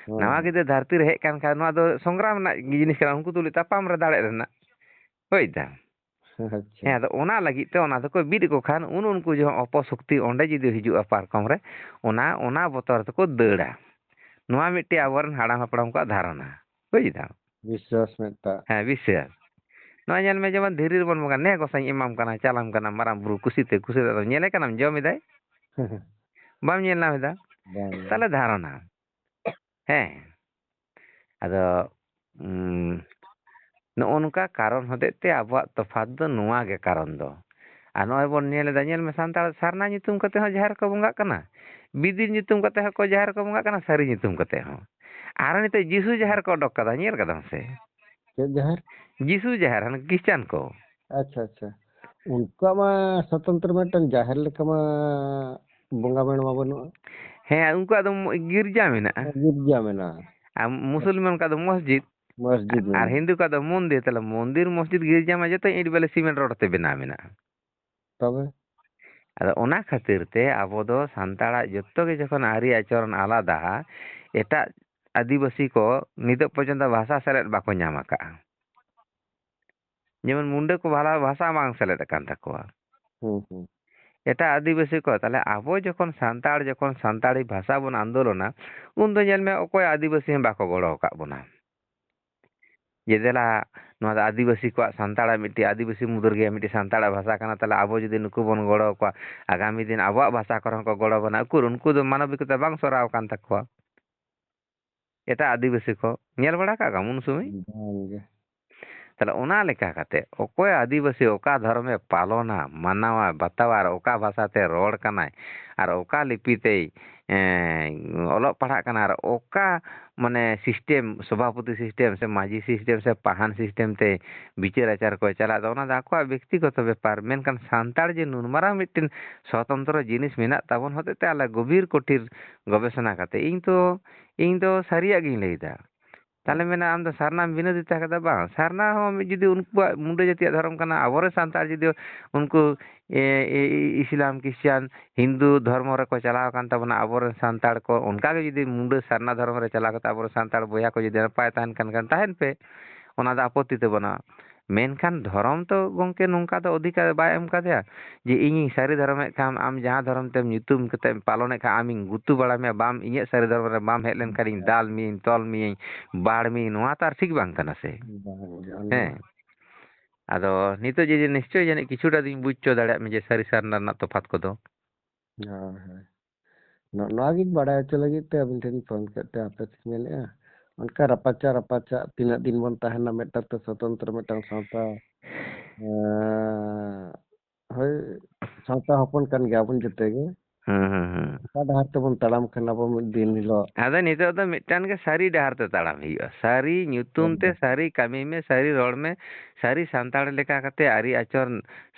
ᱦᱮᱸ, ᱱᱟᱣᱟ ᱦᱮᱸ᱾ ᱜᱤᱫᱽᱨᱟᱹ ᱫᱷᱟᱹᱨᱛᱤ ᱨᱮ ᱦᱮᱡ ᱟᱠᱟᱱ ᱠᱷᱟᱱ, ᱱᱚᱣᱟ ᱫᱚ ᱥᱚᱝᱜᱨᱟᱢ ᱨᱮᱱᱟᱜ ᱡᱤᱱᱤᱥ ᱠᱟᱱᱟ, ᱩᱱᱠᱩ ᱛᱩᱞᱩᱡ ᱛᱟᱯᱟᱢ ᱨᱮ ᱫᱟᱲᱮᱜ ᱨᱮᱱᱟᱜ, ᱵᱩᱡᱽ ᱫᱟᱢ? ᱟᱪᱪᱷᱟ᱾ ᱦᱮᱸ, ᱟᱫᱚ ᱚᱱᱟ ᱞᱟᱹᱜᱤᱫ ᱛᱮ ᱚᱱᱟ ᱫᱚᱠᱚ ᱵᱤᱫ ᱟᱠᱚ ᱠᱷᱟᱱ, ᱩᱱ ᱩᱱᱠᱩ ᱡᱚᱠᱷᱚᱱ ᱚᱯᱚᱥᱚᱠᱛᱤ ᱚᱸᱰᱮ ᱡᱩᱫᱤ ᱦᱤᱡᱩᱜᱼᱟ ᱯᱟᱨᱠᱚᱢ ᱨᱮ, ᱚᱱᱟ, ᱚᱱᱟ ᱵᱚᱛᱚᱨ ᱛᱮᱠᱚ ᱫᱟᱹᱲᱟ᱾ ᱱᱚᱣᱟ ᱢᱤᱫᱴᱮᱡ ᱟᱵᱚᱨᱮᱱ ᱦᱟᱲᱟᱢ ᱦᱟᱯᱲᱟᱢ ᱠᱚᱣᱟᱜ ᱫᱷᱟᱨᱚᱱᱟ, ᱵᱩᱡᱽ ᱫᱟᱢ? ᱵᱤᱥᱥᱟᱥ ᱢᱤᱫᱴᱟᱝ᱾ ᱦᱮᱸ, ᱵᱤᱥᱥᱟᱥ᱾ ᱱᱚᱜᱼᱚᱭ ᱧᱮᱞ ᱢᱮ, ᱡᱮᱢᱚᱱ ᱫᱷᱤᱨᱤ ᱨᱮᱵᱚᱱ ᱵᱚᱸᱜᱟ, "ᱱᱮ ᱜᱚᱸᱥᱟᱧ ᱮᱢᱟᱢ ᱠᱟᱱᱟ, ᱪᱟᱞᱟᱢ ᱠᱟᱱᱟ ᱢᱟᱨᱟᱝ ᱵᱩᱨᱩ ᱠᱩᱥᱤᱛᱮ, ᱠᱩᱥᱤᱛᱮ", ᱟᱫᱚ ᱧᱮᱞᱮ ᱠᱟᱱᱟᱢ, ᱡᱚᱢ ᱮᱫᱟᱭ? ᱵᱟᱢ ᱧᱮᱞ ᱧᱟᱢ ᱮᱫᱟ? ᱵᱟᱝ᱾ ᱛᱟᱦᱞᱮ ᱫᱷᱟᱨᱚᱱᱟ᱾ ᱦᱮᱸ᱾ ᱟᱫᱚ, ᱩᱸ, ᱱᱚᱜᱼᱚ ᱱᱚᱝᱠᱟ ᱠᱟᱨᱚᱱ ᱦᱚᱛᱮᱡ ᱛᱮ ᱟᱵᱚᱣᱟᱜ ᱛᱚᱯᱷᱟᱛ ᱫᱚ ᱱᱚᱣᱟ ᱜᱮ ᱠᱟᱨᱚᱱ ᱫᱚ᱾ ᱟᱨ ᱱᱚᱜᱼᱚᱭ ᱵᱚᱱ ᱧᱮᱞ ᱮᱫᱟ, ᱧᱮᱞ ᱢᱮ, ᱥᱟᱱᱛᱟᱲ ᱥᱟᱨᱱᱟ ᱧᱩᱛᱩᱢ ᱠᱟᱛᱮ ᱦᱚᱸ ᱡᱟᱦᱮᱨ ᱨᱮᱠᱚ ᱵᱚᱸᱜᱟᱜ ᱠᱟᱱᱟ, ᱵᱤᱫᱤᱨ ᱧᱩᱛᱩᱢ ᱠᱟᱛᱮ ᱦᱚᱸᱠᱚ ᱡᱟᱦᱮᱨ ᱨᱮᱠᱚ ᱵᱚᱸᱜᱟᱜ ᱠᱟᱱᱟ, ᱥᱟᱹᱨᱤ ᱧᱩᱛᱩᱢ ᱠᱟᱛᱮ ᱦᱚᱸ᱾ ᱟᱨ ᱱᱤᱛᱚᱜ ᱡᱤᱥᱩ ᱡᱟᱦᱮᱨ ᱠᱚ ᱚᱰᱚᱠ ᱠᱟᱫᱟ, ᱧᱮᱞ ᱠᱟᱫᱟᱢ ᱥᱮ? ᱪᱮᱫ ᱡᱟᱦᱮᱨ? ᱡᱤᱥᱩ ᱡᱟᱦᱮᱨ, ᱦᱟᱱᱮ ᱠᱷᱨᱤᱥᱪᱟᱱ ᱠᱚ᱾ ᱟᱪᱪᱷᱟ, ᱟᱪᱪᱷᱟ᱾ ᱩᱱᱠᱩᱣᱟᱜ ᱢᱟ ᱥᱚᱛᱚᱱᱛᱨᱚ ᱢᱤᱫᱴᱟᱝ ᱡᱟᱦᱮᱨ ᱞᱮᱠᱟ ᱢᱟ ᱵᱚᱸᱜᱟ ᱢᱮᱲ ᱢᱟ ᱵᱟᱹᱱᱩᱜᱼᱟ᱾ ᱦᱮᱸ, ᱩᱱᱠᱩᱣᱟᱜ ᱫᱚ ᱢᱚ-, ᱜᱤᱨᱡᱟ ᱢᱮᱱᱟᱜᱼᱟ᱾ ᱜᱤᱨᱡᱟ ᱢᱮᱱᱟᱜᱼᱟ᱾ ᱟᱨ ᱢᱩᱥᱚᱞᱢᱟᱱ ᱠᱚᱣᱟᱜ ᱫᱚ ᱢᱚᱥᱡᱤᱫ᱾ ᱢᱚᱥᱡᱤᱫ ᱟᱨ ᱢᱮᱱᱟᱜᱼᱟ᱾ ᱦᱤᱱᱫᱩ ᱠᱚᱣᱟᱜ ᱫᱚ ᱢᱚᱱᱫᱤᱨ᱾ ᱛᱟᱦᱞᱮ ᱢᱚᱱᱫᱤᱨ, ᱢᱚᱥᱡᱤᱫ, ᱜᱤᱨᱡᱟ ᱢᱟ ᱡᱚᱛᱚ ᱤᱸᱴ ᱵᱟᱹᱞᱤ ᱥᱤᱢᱮᱱᱴ ᱨᱚᱰ ᱛᱮ ᱵᱮᱱᱟᱣ ᱢᱮᱱᱟᱜᱼᱟ᱾ ᱛᱚᱵᱮ? ᱟᱫᱚ ᱚᱱᱟ ᱠᱷᱟᱹᱛᱤᱨ ᱛᱮ ᱟᱵᱚ ᱫᱚ ᱥᱟᱱᱛᱟᱲᱟᱜ ᱡᱚᱛᱚ ᱜᱮ ᱡᱚᱠᱷᱚᱱ ᱟᱹᱨᱤ ᱟᱪᱚᱨᱚᱱ ᱟᱞᱟᱫᱟ, ᱮᱴᱟᱜ ᱟᱹᱫᱤᱵᱟᱹᱥᱤ ᱠᱚ ᱱᱤᱛᱚᱜ ᱯᱚᱨᱡᱚᱱᱛᱚ ᱵᱷᱟᱥᱟ ᱥᱮᱞᱮᱫ ᱵᱟᱠᱚ ᱧᱟᱢ ᱟᱠᱟᱫᱼᱟ᱾ ᱡᱮᱢᱚᱱ ᱢᱩᱱᱰᱟᱹ ᱠᱚ ᱵᱷᱟᱞᱟ ᱵᱷᱟᱥᱟ ᱵᱟᱝ ᱥᱮᱞᱮᱫ ᱟᱠᱟᱱ ᱛᱟᱠᱚᱣᱟ᱾ ᱦᱩᱸ, ᱦᱩᱸ᱾ ᱮᱴᱟᱜ ᱟᱹᱫᱤᱵᱟᱹᱥᱤ ᱠᱚ, ᱛᱟᱦᱞᱮ ᱟᱵᱚ ᱡᱚᱠᱷᱚᱱ ᱥᱟᱱᱛᱟᱲ, ᱡᱚᱠᱷᱚᱱ ᱥᱟᱱᱛᱟᱲᱤ ᱵᱷᱟᱥᱟ ᱵᱚᱱ ᱟᱱᱫᱳᱞᱚᱱᱟ, ᱩᱱ ᱫᱚ ᱧᱮᱞ ᱢᱮ ᱚᱠᱚᱭ ᱟᱹᱫᱤᱵᱟᱹᱥᱤ ᱦᱚᱸ ᱵᱟᱠᱚ ᱜᱚᱲᱚ ᱟᱠᱟᱫ ᱵᱚᱱᱟ᱾ ᱡᱮ ᱫᱮᱞᱟ, ᱱᱚᱣᱟ ᱫᱚ ᱟᱹᱫᱤᱵᱟᱹᱥᱤ ᱠᱚᱣᱟᱜ, ᱥᱟᱱᱛᱟᱲᱟᱜ ᱢᱤᱫᱴᱤᱡ, ᱟᱹᱫᱤᱵᱟᱹᱥᱤ ᱢᱩᱫᱽ ᱨᱮᱜᱮ ᱢᱤᱫᱴᱤᱡ ᱥᱟᱱᱛᱟᱲᱟᱜ ᱵᱷᱟᱥᱟ ᱠᱟᱱᱟ, ᱛᱟᱦᱚᱞᱮ ᱟᱵᱚ ᱡᱩᱫᱤ ᱱᱩᱠᱩ ᱵᱚᱱ ᱜᱚᱲᱚ ᱟᱠᱚᱣᱟ, ᱟᱜᱟᱢᱤ ᱫᱤᱱ ᱟᱵᱚᱣᱟᱜ ᱵᱷᱟᱥᱟ ᱠᱚᱨᱮ ᱦᱚᱸ ᱠᱚ ᱜᱚᱲᱚ ᱵᱚᱱᱟ᱾ ᱩᱠᱩᱨ, ᱩᱱᱠᱩ ᱫᱚ ᱢᱟᱱᱚᱵᱤᱠᱚᱛᱟ ᱵᱟᱝ ᱥᱚᱨᱟᱣ ᱟᱠᱟᱱ ᱛᱟᱠᱚᱣᱟ᱾ ᱮᱴᱟᱜ ᱟᱹᱫᱤᱵᱟᱹᱥᱤ ᱠᱚ ᱧᱮᱞ ᱵᱟᱲᱟ ᱠᱟᱜ ᱠᱚᱣᱟᱢ ᱩᱱ ᱥᱚᱢᱚᱭ? ᱵᱟᱝ ᱜᱮ᱾ ᱛᱟᱦᱚᱞᱮ ᱚᱱᱟ ᱞᱮᱠᱟ ᱠᱟᱛᱮ ᱚᱠᱚᱭ ᱟᱹᱫᱤᱵᱟᱹᱥᱤ ᱚᱠᱟ ᱫᱷᱚᱨᱚᱢᱮ ᱯᱟᱞᱚᱱᱟ, ᱢᱟᱱᱟᱣᱟ, ᱵᱟᱛᱟᱣᱟ, ᱟᱨ ᱚᱠᱟ ᱵᱷᱟᱥᱟ ᱛᱮ ᱨᱚᱲ ᱠᱟᱱᱟᱭ, ᱟᱨ ᱚᱠᱟ ᱞᱤᱯᱤ ᱛᱮᱭ, ᱮᱸ, ᱚᱞᱚᱜ ᱯᱟᱲᱦᱟᱜ ᱠᱟᱱᱟ, ᱟᱨ ᱚᱠᱟ, ᱢᱟᱱᱮ, system, ᱥᱚᱵᱷᱟᱯᱚᱛᱤ system ᱥᱮ ᱢᱟᱹᱡᱷᱤ system ᱥᱮ ᱯᱟᱦᱟᱱ system ᱛᱮ ᱵᱤᱪᱟᱹᱨ ᱟᱪᱟᱨ ᱠᱚᱭ ᱪᱟᱞᱟᱜ ᱫᱚ, ᱚᱱᱟ ᱫᱚ ᱟᱠᱚᱣᱟᱜ ᱵᱮᱠᱛᱤᱜᱚᱛᱚ ᱵᱮᱯᱟᱨ᱾ ᱢᱮᱱᱠᱷᱟᱱ ᱥᱟᱱᱛᱟᱲ ᱡᱮ ᱱᱩᱱ ᱢᱟᱨᱟᱝ ᱢᱤᱫᱴᱮᱱ ᱥᱚᱛᱚᱱᱛᱨᱚ ᱡᱤᱱᱤᱥ ᱢᱮᱱᱟᱜ ᱛᱟᱵᱚᱱ ᱦᱚᱛᱮᱡ ᱛᱮ ᱟᱞᱮ ᱜᱚᱵᱷᱤᱨ ᱠᱩᱴᱤᱨ ᱜᱚᱵᱮᱥᱚᱱᱟ ᱠᱟᱛᱮ ᱤᱧ ᱛᱚ, ᱤᱧ ᱫᱚ ᱥᱟᱹᱨᱤᱭᱟᱜ ᱜᱤᱧ ᱞᱟᱹᱭᱫᱟ᱾ ᱛᱟᱦᱞᱮ ᱢᱮᱱᱟ, ᱟᱢ ᱫᱚ ᱥᱟᱨᱱᱟᱢ ᱵᱤᱱᱟᱹ ᱫᱤᱛᱟ ᱠᱟᱫᱟ? ᱵᱟᱝ, ᱥᱟᱨᱱᱟ ᱦᱚᱸ ᱢᱤᱫ ᱡᱩᱫᱤ ᱩᱱᱠᱩᱣᱟᱜ ᱢᱩᱸᱰᱟᱹ ᱡᱟᱹᱛᱤᱭᱟᱜ ᱫᱷᱚᱨᱚᱢ ᱠᱟᱱᱟ, ᱟᱵᱚᱨᱮᱱ ᱥᱟᱱᱛᱟᱲ ᱡᱩᱫᱤ ᱩᱱᱠᱩ, ᱮ, ᱮ, ᱤᱥᱞᱟᱢ, ᱠᱷᱨᱤᱥᱪᱟᱱ, ᱦᱤᱱᱫᱩ ᱫᱷᱚᱨᱢᱚ ᱨᱮᱠᱚ ᱪᱟᱞᱟᱣ ᱟᱠᱟᱱ ᱛᱟᱵᱚᱱᱟ, ᱟᱵᱚᱨᱮᱱ ᱥᱟᱱᱛᱟᱲ ᱠᱚ ᱚᱱᱠᱟᱜᱮ ᱡᱩᱫᱤ ᱢᱩᱸᱰᱟᱹ ᱥᱟᱨᱱᱟ ᱫᱷᱚᱨᱚᱢ ᱨᱮ ᱪᱟᱞᱟᱣ ᱠᱟᱛᱮ ᱟᱵᱚᱨᱮᱱ ᱥᱟᱱᱛᱟᱲ ᱵᱚᱭᱦᱟ ᱠᱚ ᱡᱩᱫᱤ ᱱᱟᱯᱟᱭ ᱛᱟᱦᱮᱱ ᱠᱟᱱ ᱠᱷᱟᱱ ᱛᱟᱦᱮᱱ ᱯᱮ, ᱚᱱᱟ ᱫᱚ ᱟᱯᱚᱛᱛᱤ ᱛᱮ ᱵᱟᱹᱱᱩᱜᱼᱟ᱾ ᱢᱮᱱᱠᱷᱟᱱ ᱫᱷᱚᱨᱚᱢ ᱛᱚ ᱜᱚᱢᱠᱮ ᱱᱚᱝᱠᱟ ᱫᱚ ᱚᱫᱷᱤᱠᱟᱨ ᱵᱟᱭ ᱮᱢ ᱠᱟᱫᱮᱭᱟ ᱡᱮ ᱤᱧᱤᱧ ᱥᱟᱹᱨᱤ ᱫᱷᱚᱨᱚᱢᱮᱫ ᱠᱷᱟᱱ ᱟᱢ ᱡᱟᱦᱟᱸ ᱫᱷᱚᱨᱚᱢ ᱛᱮᱢ ᱧᱩᱛᱩᱢ ᱠᱟᱛᱮᱢ ᱯᱟᱞᱚᱱᱮᱫ ᱠᱷᱟᱱ ᱟᱢᱤᱧ ᱜᱩᱛᱩ ᱵᱟᱲᱟᱭ ᱢᱮᱭᱟ, ᱵᱟᱢ ᱤᱧᱟᱹᱜ ᱥᱟᱹᱨᱤ ᱫᱷᱚᱨᱚᱢ ᱨᱮ ᱵᱟᱢ ᱦᱮᱡ ᱞᱮᱱᱠᱷᱟᱱᱤᱧ ᱫᱟᱞ ᱢᱤᱭᱟᱹᱧ, ᱛᱚᱞ ᱢᱤᱭᱟᱹᱧ, ᱵᱟᱲ ᱢᱤᱭᱟᱹᱧ, ᱱᱚᱣᱟ ᱛᱚ ᱟᱨ ᱴᱷᱤᱠ ᱵᱟᱝ ᱠᱟᱱᱟ ᱥᱮ? ᱵᱟᱝ ᱜᱮ, ᱚᱱᱟ ᱦᱮᱸ᱾ ᱟᱫᱚ ᱱᱤᱛᱚᱜ ᱡᱮ, ᱡᱮ ᱱᱤᱥᱪᱚᱭ ᱡᱟᱹᱱᱤᱡ ᱠᱤᱪᱷᱩᱴᱟ ᱫᱩᱧ ᱵᱩᱡᱽ ᱦᱚᱪᱚ ᱫᱟᱲᱮᱭᱟᱜ ᱢᱮ ᱡᱮ ᱥᱟᱹᱨᱤ ᱥᱟᱨᱱᱟ ᱨᱮᱱᱟᱜ ᱛᱚᱯᱷᱟᱛ ᱠᱚᱫᱚ᱾ ᱦᱳᱭ, ᱦᱳᱭ᱾ ᱱᱚ-, ᱱᱚᱣᱟ ᱜᱤᱧ ᱵᱟᱲᱟᱭ ᱦᱚᱪᱚ ᱞᱟᱹᱜᱤᱫ ᱛᱮ ᱟᱹᱵᱤᱱ ᱴᱷᱮᱱ ᱯᱷᱳᱱ ᱠᱮᱫ ᱛᱮ ᱦᱟᱯᱮ ᱥᱮᱧ ᱧᱮᱞᱮᱫᱼᱟ᱾ ᱚᱱᱠᱟ ᱨᱟᱯᱟᱪᱟᱜ, ᱨᱟᱯᱟᱪᱟᱜ ᱛᱤᱱᱟᱹᱜ ᱫᱤᱱ ᱵᱚᱱ ᱛᱟᱦᱮᱱᱟ ᱢᱤᱫᱴᱟᱝ ᱛᱮ ᱥᱚᱛᱚᱱᱛᱨᱚ ᱢᱤᱫᱴᱟᱝ ᱥᱟᱶᱛᱟ, ᱮᱸ, ᱦᱳᱭ, ᱥᱟᱶᱛᱟ ᱦᱚᱯᱚᱱ ᱠᱟᱱ ᱜᱮᱭᱟᱵᱚᱱ ᱡᱚᱛᱚ ᱜᱮ᱾ ᱦᱩᱸ, ᱦᱩᱸ, ᱦᱩᱸ᱾ ᱚᱠᱟ ᱰᱟᱦᱟᱨ ᱛᱮᱵᱚᱱ ᱛᱟᱲᱟᱢ ᱠᱷᱟᱱ ᱟᱵᱚ ᱢᱤᱫ ᱫᱤᱱ ᱦᱤᱞᱳᱜ᱾ ᱟᱫᱚ ᱱᱤᱛᱚᱜ ᱫᱚ ᱢᱤᱫᱴᱟᱝ ᱜᱮ ᱥᱟᱹᱨᱤ ᱰᱟᱦᱟᱨ ᱛᱮ ᱛᱟᱲᱟᱢ ᱦᱩᱭᱩᱜᱼᱟ᱾ ᱥᱟᱹᱨᱤ ᱧᱩᱛᱩᱢ ᱛᱮ, ᱮᱠᱫᱚᱢ᱾ ᱥᱟᱹᱨᱤ ᱠᱟᱹᱢᱤ ᱢᱮ, ᱥᱟᱹᱨᱤ ᱨᱚᱲ ᱢᱮ, ᱥᱟᱹᱨᱤ ᱥᱟᱱᱛᱟᱲ ᱞᱮᱠᱟ ᱠᱟᱛᱮ ᱟᱹᱨᱤ ᱟᱪᱚᱨ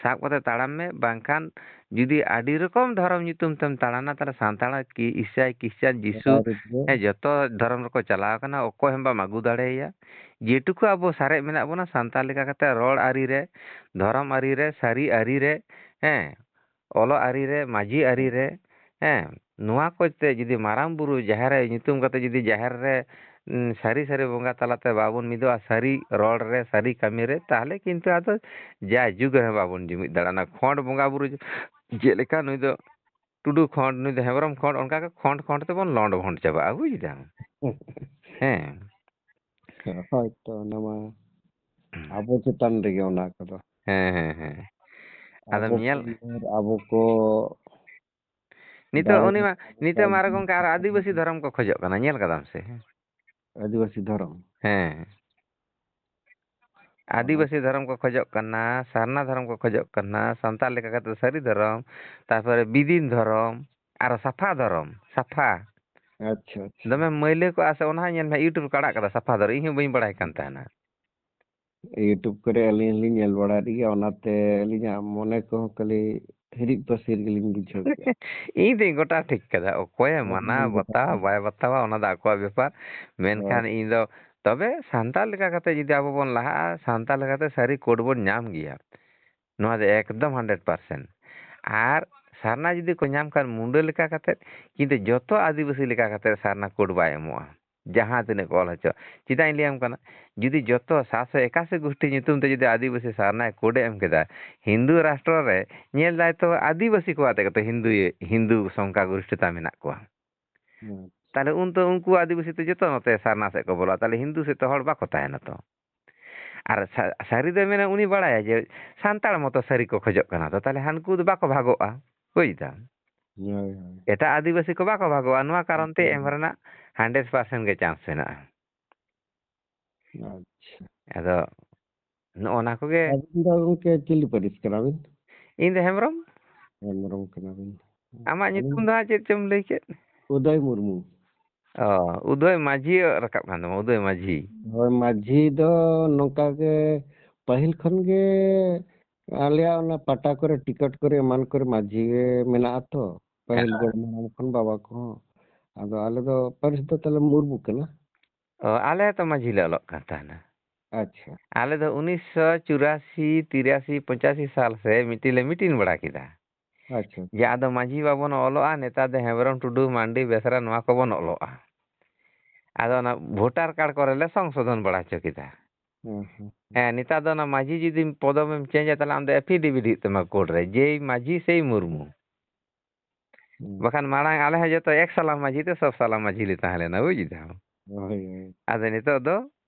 ᱥᱟᱵ ᱠᱟᱛᱮ ᱛᱟᱲᱟᱢ ᱢᱮ, ᱵᱟᱝᱠᱷᱟᱱ ᱡᱩᱫᱤ ᱟᱹᱰᱤ ᱨᱚᱠᱚᱢ ᱫᱷᱚᱨᱚᱢ ᱧᱩᱛᱩᱢ ᱛᱮᱢ ᱛᱟᱲᱟᱢᱟ, ᱛᱟᱦᱞᱮ ᱥᱟᱱᱛᱟᱲ ᱠᱤ ᱤᱥᱟᱭ, ᱠᱷᱨᱤᱥᱪᱟᱱ, ᱡᱤᱥᱩ, ᱡᱚᱛᱚ ᱜᱮ᱾ ᱦᱮᱸ, ᱡᱚᱛᱚ ᱫᱷᱚᱨᱚᱢ ᱨᱮᱠᱚ ᱪᱟᱞᱟᱣ ᱠᱟᱱᱟ, ᱚᱠᱚᱭ ᱦᱚᱸ ᱵᱟᱢ ᱟᱹᱜᱩ ᱫᱟᱲᱮᱭᱟᱭᱟ᱾ ᱡᱮᱴᱩᱠᱩ ᱟᱵᱚ ᱥᱟᱨᱮᱡ ᱢᱮᱱᱟᱜ ᱵᱚᱱᱟ ᱥᱟᱱᱛᱟᱲ ᱞᱮᱠᱟ ᱠᱟᱛᱮ ᱨᱚᱲ ᱟᱹᱨᱤ ᱨᱮ, ᱫᱷᱚᱨᱚᱢ ᱟᱹᱨᱤ ᱨᱮ, ᱥᱟᱹᱨᱤ ᱟᱹᱨᱤ ᱨᱮ, ᱦᱮᱸ, ᱚᱞᱚᱜ ᱟᱹᱨᱤ ᱨᱮ, ᱢᱟᱹᱡᱷᱤ ᱟᱹᱨᱤ ᱨᱮ, ᱦᱮᱸ, ᱱᱚᱣᱟ ᱠᱚ ᱛᱮ ᱡᱩᱫᱤ ᱢᱟᱨᱟᱝ ᱵᱩᱨᱩ ᱡᱟᱦᱮᱨ ᱟᱭᱳ ᱧᱩᱛᱩᱢ ᱠᱟᱛᱮ ᱡᱩᱫᱤ ᱡᱟᱦᱮᱨ ᱨᱮ, ᱩᱸ, ᱥᱟᱹᱨᱤ ᱥᱟᱹᱨᱤ ᱵᱚᱸᱜᱟ ᱛᱟᱞᱟᱛᱮ ᱵᱟᱵᱚᱱ ᱢᱤᱫᱚᱜᱼᱟ, ᱥᱟᱹᱨᱤ ᱨᱚᱲ ᱨᱮ, ᱥᱟᱹᱨᱤ ᱠᱟᱹᱢᱤ ᱨᱮ, ᱛᱟᱦᱞᱮ ᱠᱤᱱᱛᱩ ᱟᱫᱚ ᱡᱟ ᱡᱩᱜᱽ ᱨᱮᱦᱚᱸ ᱵᱟᱵᱚᱱ ᱡᱩᱢᱤᱫ ᱫᱟᱲᱮᱭᱟᱜᱼᱟ᱾ ᱚᱱᱟ ᱠᱷᱚᱸᱰ ᱵᱚᱸᱜᱟ ᱵᱩᱨᱩ ᱪᱮᱫ ᱞᱮᱠᱟ, ᱱᱩᱭ ᱫᱚ ᱴᱩᱰᱩ ᱠᱷᱚᱸᱰ, ᱱᱩᱭ ᱫᱚ ᱦᱮᱢᱵᱨᱚᱢ ᱠᱷᱚᱸᱰ, ᱚᱱᱠᱟ ᱜᱮ ᱠᱷᱚᱸᱰ ᱠᱷᱚᱸᱰ ᱛᱮᱵᱚᱱ ᱞᱚᱸᱰ ᱵᱷᱚᱸᱰ ᱪᱟᱵᱟᱜᱼᱟ, ᱵᱩᱡᱽ ᱫᱟᱢ? ᱦᱮᱸ᱾ ᱦᱳᱭᱛᱚ, ᱚᱱᱟ ᱢᱟ ᱟᱵᱚ ᱪᱮᱛᱟᱱ ᱨᱮᱜᱮ ᱚᱱᱟ ᱠᱚᱫᱚ᱾ ᱦᱮᱸ, ᱦᱮᱸ, ᱦᱮᱸ᱾ ᱟᱫᱚ ᱟᱵᱚ ᱧᱮᱞ ᱠᱚ ᱩᱭᱦᱟᱹᱨ, ᱟᱵᱚ ᱠᱚ ᱱᱤᱛᱚᱜ ᱫᱟᱲᱮ ᱩᱱᱤ ᱢᱟ, ᱱᱤᱛᱚᱜ ᱢᱟ ᱟᱨ ᱠᱟᱹᱣᱰᱤ ᱜᱚᱝᱠᱮ ᱟᱨ ᱟᱹᱫᱤᱵᱟᱹᱥᱤ ᱫᱷᱚᱨᱚᱢ ᱠᱚ ᱠᱷᱚᱡᱚᱜ ᱠᱟᱱᱟ, ᱧᱮᱞ ᱠᱟᱫᱟᱢ ᱥᱮ? ᱟᱹᱫᱤᱵᱟᱹᱥᱤ ᱫᱷᱚᱨᱚᱢ᱾ ᱦᱮᱸ᱾ ᱚ᱾ ᱟᱹᱫᱤᱵᱟᱹᱥᱤ ᱫᱷᱚᱨᱚᱢ ᱠᱚ ᱠᱷᱚᱡᱚᱜ ᱠᱟᱱᱟ, ᱥᱟᱨᱱᱟ ᱫᱷᱚᱨᱚᱢ ᱠᱚ ᱠᱷᱚᱡᱚᱜ ᱠᱟᱱᱟ, ᱥᱟᱱᱛᱟᱲ ᱞᱮᱠᱟ ᱠᱟᱛᱮ ᱥᱟᱹᱨᱤ ᱫᱷᱚᱨᱚᱢ, ᱛᱟᱨᱯᱚᱨᱮ ᱵᱤᱫᱤᱱ ᱫᱷᱚᱨᱚᱢ, ᱟᱨᱚ ᱥᱟᱯᱷᱟ ᱫᱷᱚᱨᱚᱢ, ᱥᱟᱯᱷᱟ᱾ ᱟᱪᱪᱷᱟ, ᱟᱪᱪᱷᱟ᱾ ᱫᱚᱢᱮ ᱢᱟᱹᱭᱞᱟᱹ ᱠᱚᱜᱼᱟ ᱥᱮ, ᱚᱱᱟ ᱦᱚᱸ ᱧᱮᱞ ᱢᱮ, YouTube ᱨᱮ ᱠᱚ ᱟᱲᱟᱜ ᱠᱟᱫᱟ, ᱥᱟᱯᱷᱟ ᱫᱷᱚᱨᱚᱢ, ᱤᱧ ᱦᱚᱸ ᱵᱟᱹᱧ ᱵᱟᱲᱟᱭ ᱠᱟᱱ ᱛᱟᱦᱮᱱᱟ᱾ YouTube ᱠᱚᱨᱮ ᱟᱹᱞᱤᱧ ᱦᱚᱸᱞᱤᱧ ᱧᱮᱞ ᱵᱟᱲᱟᱭᱮᱫ ᱜᱮᱭᱟ, ᱚᱱᱟᱛᱮ ᱟᱹᱞᱤᱧᱟᱜ ᱢᱚᱱᱮ ᱠᱚᱦᱚᱸ ᱠᱷᱟᱹᱞᱤ ᱦᱤᱨᱤᱡ ᱯᱟᱹᱥᱤᱨ ᱜᱮᱞᱤᱧ ᱵᱩᱡᱷᱟᱹᱣ ᱠᱮᱜᱼᱟ᱾ ᱤᱧ ᱫᱚᱧ ᱜᱚᱴᱟ ᱴᱷᱤᱠ ᱠᱟᱫᱟ, ᱚᱠᱚᱭᱮ ᱦᱳᱭ, ᱢᱟᱱᱟᱣ ᱦᱳᱭ, ᱜᱚᱴᱟ ᱵᱟᱛᱟᱣᱟ ᱴᱷᱤᱠ᱾ ᱵᱟᱭ ᱵᱟᱛᱟᱣᱟ, ᱚᱱᱟ ᱫᱚ ᱟᱠᱚᱣᱟᱜ ᱵᱮᱯᱟᱨ᱾ ᱢᱮᱱᱠᱷᱟᱱ ᱦᱳᱭ᱾ ᱤᱧ ᱫᱚ, ᱛᱚᱵᱮ ᱥᱟᱱᱛᱟᱲ ᱞᱮᱠᱟ ᱠᱟᱛᱮ ᱡᱩᱫᱤ ᱟᱵᱚ ᱵᱚᱱ ᱞᱟᱦᱟᱜᱼᱟ, ᱥᱟᱱᱛᱟᱲ ᱞᱮᱠᱟᱛᱮ ᱥᱟᱹᱨᱤ code ᱵᱚᱱ ᱧᱟᱢ ᱜᱮᱭᱟ᱾ ᱱᱚᱣᱟ ᱫᱚ ᱮᱠᱫᱚᱢ hundred percent᱾ ᱟᱨ ᱥᱟᱨᱱᱟ ᱡᱩᱫᱤ ᱠᱚ ᱧᱟᱢ ᱠᱷᱟᱱ ᱢᱩᱰᱟᱹ ᱞᱮᱠᱟ ᱠᱟᱛᱮ, ᱠᱤᱱᱛᱩ ᱡᱚᱛᱚ ᱟᱹᱫᱤᱵᱟᱹᱥᱤ ᱞᱮᱠᱟ ᱠᱟᱛᱮ ᱥᱟᱨᱱᱟ code ᱵᱟᱭ ᱮᱢᱚᱜᱼᱟ, ᱡᱟᱦᱟᱸ ᱛᱤᱱᱟᱹᱜ ᱠᱚ ᱚᱞ ᱦᱚᱪᱚ᱾ ᱪᱮᱫᱟᱜ ᱤᱧ ᱞᱟᱹᱭᱟᱢ ᱠᱟᱱᱟ? ᱡᱩᱫᱤ ᱡᱚᱛᱚ ᱥᱟᱛᱥᱚ ᱮᱠᱟᱥᱤ ᱜᱩᱥᱴᱤ ᱧᱩᱛᱩᱢ ᱛᱮ ᱡᱩᱫᱤ ᱟᱹᱫᱤᱵᱟᱹᱥᱤ ᱥᱟᱨᱱᱟᱭ code ᱮ ᱮᱢ ᱠᱮᱫᱟ, ᱦᱤᱱᱫᱩ ᱨᱟᱥᱴᱨᱚ ᱨᱮ ᱧᱮᱞ ᱫᱟᱭ ᱛᱚ ᱟᱹᱫᱤᱵᱟᱹᱥᱤ ᱠᱚ ᱟᱛᱮ ᱜᱮᱛᱚ ᱦᱤᱱᱫᱩ, ᱦᱤᱱᱫᱩ ᱥᱚᱝᱠᱷᱟ ᱜᱚᱨᱤᱥᱴᱷᱚᱛᱟ ᱢᱮᱱᱟᱜ ᱠᱚᱣᱟ᱾ ᱦᱮᱸ᱾ ᱛᱟᱦᱞᱮ ᱩᱱ ᱛᱚ ᱩᱱᱠᱩ ᱟᱹᱫᱤᱵᱟᱹᱥᱤ ᱛᱚ ᱡᱚᱛᱚ ᱱᱚᱛᱮ ᱥᱟᱨᱱᱟ ᱥᱮᱫ ᱠᱚ ᱵᱚᱞᱚᱜᱼᱟ, ᱛᱟᱦᱞᱮ ᱦᱤᱱᱫᱩ ᱥᱮᱫ ᱛᱚ ᱦᱚᱲ ᱵᱟᱠᱚ ᱛᱟᱦᱮᱱᱟ ᱛᱚ᱾ ᱟᱨ ᱥᱟ-, ᱥᱟᱹᱨᱤ ᱫᱚᱭ ᱢᱮᱱᱟ, ᱩᱱᱤ ᱵᱟᱲᱟᱭᱟ ᱡᱮ ᱥᱟᱱᱛᱟᱲ ᱢᱚᱛᱚ ᱥᱟᱹᱨᱤ ᱠᱚ ᱠᱷᱚᱡᱚᱜ ᱠᱟᱱᱟ, ᱛᱚ ᱛᱟᱦᱞᱮ ᱦᱟᱱᱠᱩ ᱫᱚ ᱵᱟᱠᱚ ᱵᱷᱟᱜᱚᱜᱼᱟ, ᱵᱩᱡᱽ ᱫᱟᱢ? ᱦᱳᱭ, ᱦᱳᱭ᱾ ᱮᱴᱟᱜ ᱟᱹᱫᱤᱵᱟᱹᱥᱤ ᱠᱚ ᱵᱟᱠᱚ ᱵᱷᱟᱜᱚᱜᱼᱟ, ᱱᱚᱣᱟ ᱠᱟᱨᱚᱱ ᱛᱮ ᱦᱳᱭ᱾ ᱮᱢ ᱨᱮᱱᱟᱜ hundred percent ᱜᱮ chance ᱢᱮᱱᱟᱜᱼᱟ᱾ ᱟᱪᱪᱷᱟ᱾ ᱟᱫᱚ ᱱᱚᱜᱼᱚ ᱱᱟ ᱠᱚᱜᱮ᱾ ᱟᱹᱵᱤᱱ ᱫᱚ ᱜᱚᱢᱠᱮ ᱪᱤᱞᱤ ᱯᱟᱹᱨᱤᱥ ᱠᱟᱱᱟ ᱵᱤᱱ? ᱤᱧ ᱫᱚ ᱦᱮᱢᱵᱨᱚᱢ᱾ ᱦᱮᱢᱵᱨᱚᱢ ᱠᱟᱱᱟ ᱵᱤᱱ᱾ ᱟᱢᱟᱜ ᱟᱹᱞᱤᱧ ᱧᱩᱛᱩᱢ ᱫᱚ ᱦᱟᱸᱜ ᱪᱮᱫ ᱪᱚᱢ ᱞᱟᱹᱭ ᱠᱮᱫ? ᱩᱫᱚᱭ ᱢᱩᱨᱢᱩ᱾ ᱚ, ᱩᱫᱚᱭ ᱢᱟᱹᱡᱷᱤ ᱨᱟᱠᱟᱵ ᱠᱟᱱ ᱛᱟᱢᱟ, ᱩᱫᱚᱭ ᱢᱟᱹᱡᱷᱤ᱾ ᱦᱳᱭ, ᱢᱟᱹᱡᱷᱤ ᱫᱚ ᱱᱚᱝᱠᱟ ᱜᱮ ᱯᱟᱹᱦᱤᱞ ᱠᱷᱚᱱ ᱜᱮ ᱟᱞᱮᱭᱟᱜ ᱚᱱᱟ ᱯᱟᱴᱟ ᱠᱚᱨᱮ, ᱴᱤᱠᱤᱴ ᱠᱚᱨᱮ, ᱮᱢᱟᱱ ᱠᱚᱨᱮ ᱢᱟᱹᱡᱷᱤ ᱜᱮ ᱢᱮᱱᱟᱜ ᱟᱛᱚ᱾ ᱯᱟᱹᱦᱤᱞ ᱦᱮᱸ᱾ ᱜᱚᱲᱚᱢ ᱦᱟᱲᱟᱢ ᱠᱷᱚᱱ ᱵᱟᱵᱟ ᱠᱚᱦᱚᱸ᱾ ᱟᱫᱚ ᱟᱞᱮ ᱫᱚ ᱯᱟᱹᱨᱤᱥ ᱫᱚ ᱛᱟᱞᱮ ᱢᱩᱨᱢᱩ ᱠᱟᱱᱟ᱾ ᱚ, ᱟᱞᱮ ᱦᱚᱸᱛᱚ ᱢᱟᱹᱡᱷᱤ ᱞᱮ ᱚᱞᱚᱜ ᱠᱟᱱ ᱛᱟᱦᱮᱱᱟ᱾ ᱟᱪᱪᱷᱟ᱾ ᱟᱞᱮ ᱫᱚ ᱩᱱᱤᱥᱥᱚ ᱪᱩᱨᱟᱥᱤ, ᱛᱤᱨᱟᱥᱤ, ᱯᱚᱸᱪᱟᱥᱤ ᱥᱟᱞ ᱥᱮ ᱢᱤᱫᱴᱤᱡ ᱞᱮ meeting ᱵᱟᱲᱟ ᱠᱮᱫᱟ᱾ ᱟᱪᱪᱷᱟ᱾ ᱡᱮ ᱟᱫᱚ ᱢᱟᱹᱡᱷᱤ ᱵᱟᱵᱚᱱ ᱚᱞᱚᱜᱼᱟ, ᱱᱮᱛᱟᱨ ᱫᱚ ᱦᱮᱢᱵᱨᱚᱢ, ᱴᱩᱰᱩ, ᱢᱟᱱᱰᱤ, ᱵᱮᱥᱨᱟ ᱱᱚᱣᱟ ᱠᱚᱵᱚᱱ ᱚᱞᱚᱜᱼᱟ᱾ ᱟᱫᱚ ᱚᱱᱟ voter card ᱠᱚᱨᱮ ᱞᱮ ᱥᱚᱝᱥᱳᱫᱷᱚᱱ ᱵᱟᱲᱟ ᱦᱚᱪᱚ ᱠᱮᱫᱟ᱾ ᱦᱮᱸ, ᱦᱮᱸ᱾ ᱦᱮᱸ, ᱱᱮᱛᱟᱨ ᱫᱚ ᱚᱱᱟ ᱢᱟᱹᱡᱷᱤ ᱡᱩᱫᱤ ᱯᱚᱫᱚᱵᱮᱢ change ᱟ, ᱛᱟᱦᱞᱮ ᱟᱢ ᱫᱚ affidavit ᱦᱩᱭᱩᱜ ᱛᱟᱢᱟ court ᱨᱮ, ᱡᱮᱭ ᱢᱟᱹᱡᱷᱤ ᱥᱮᱭ ᱢᱩᱨᱢᱩ᱾ ᱦᱩᱸ᱾ ᱵᱟᱠᱷᱟᱱ ᱢᱟᱲᱟᱝ ᱟᱞᱮ ᱦᱚᱸ ᱡᱚᱛᱚ ᱮᱠ ᱥᱟᱞᱟ ᱢᱟᱹᱡᱷᱤ ᱛᱮ ᱥᱚᱵ ᱥᱟᱞᱟ ᱢᱟᱹᱡᱷᱤ ᱞᱮ ᱛᱟᱦᱮᱸ ᱞᱮᱱᱟ, ᱵᱩᱡ ᱫᱟᱢ? ᱦᱳᱭ, ᱦᱳᱭ᱾ ᱟᱫᱚ ᱱᱤᱛᱚᱜ ᱫᱚ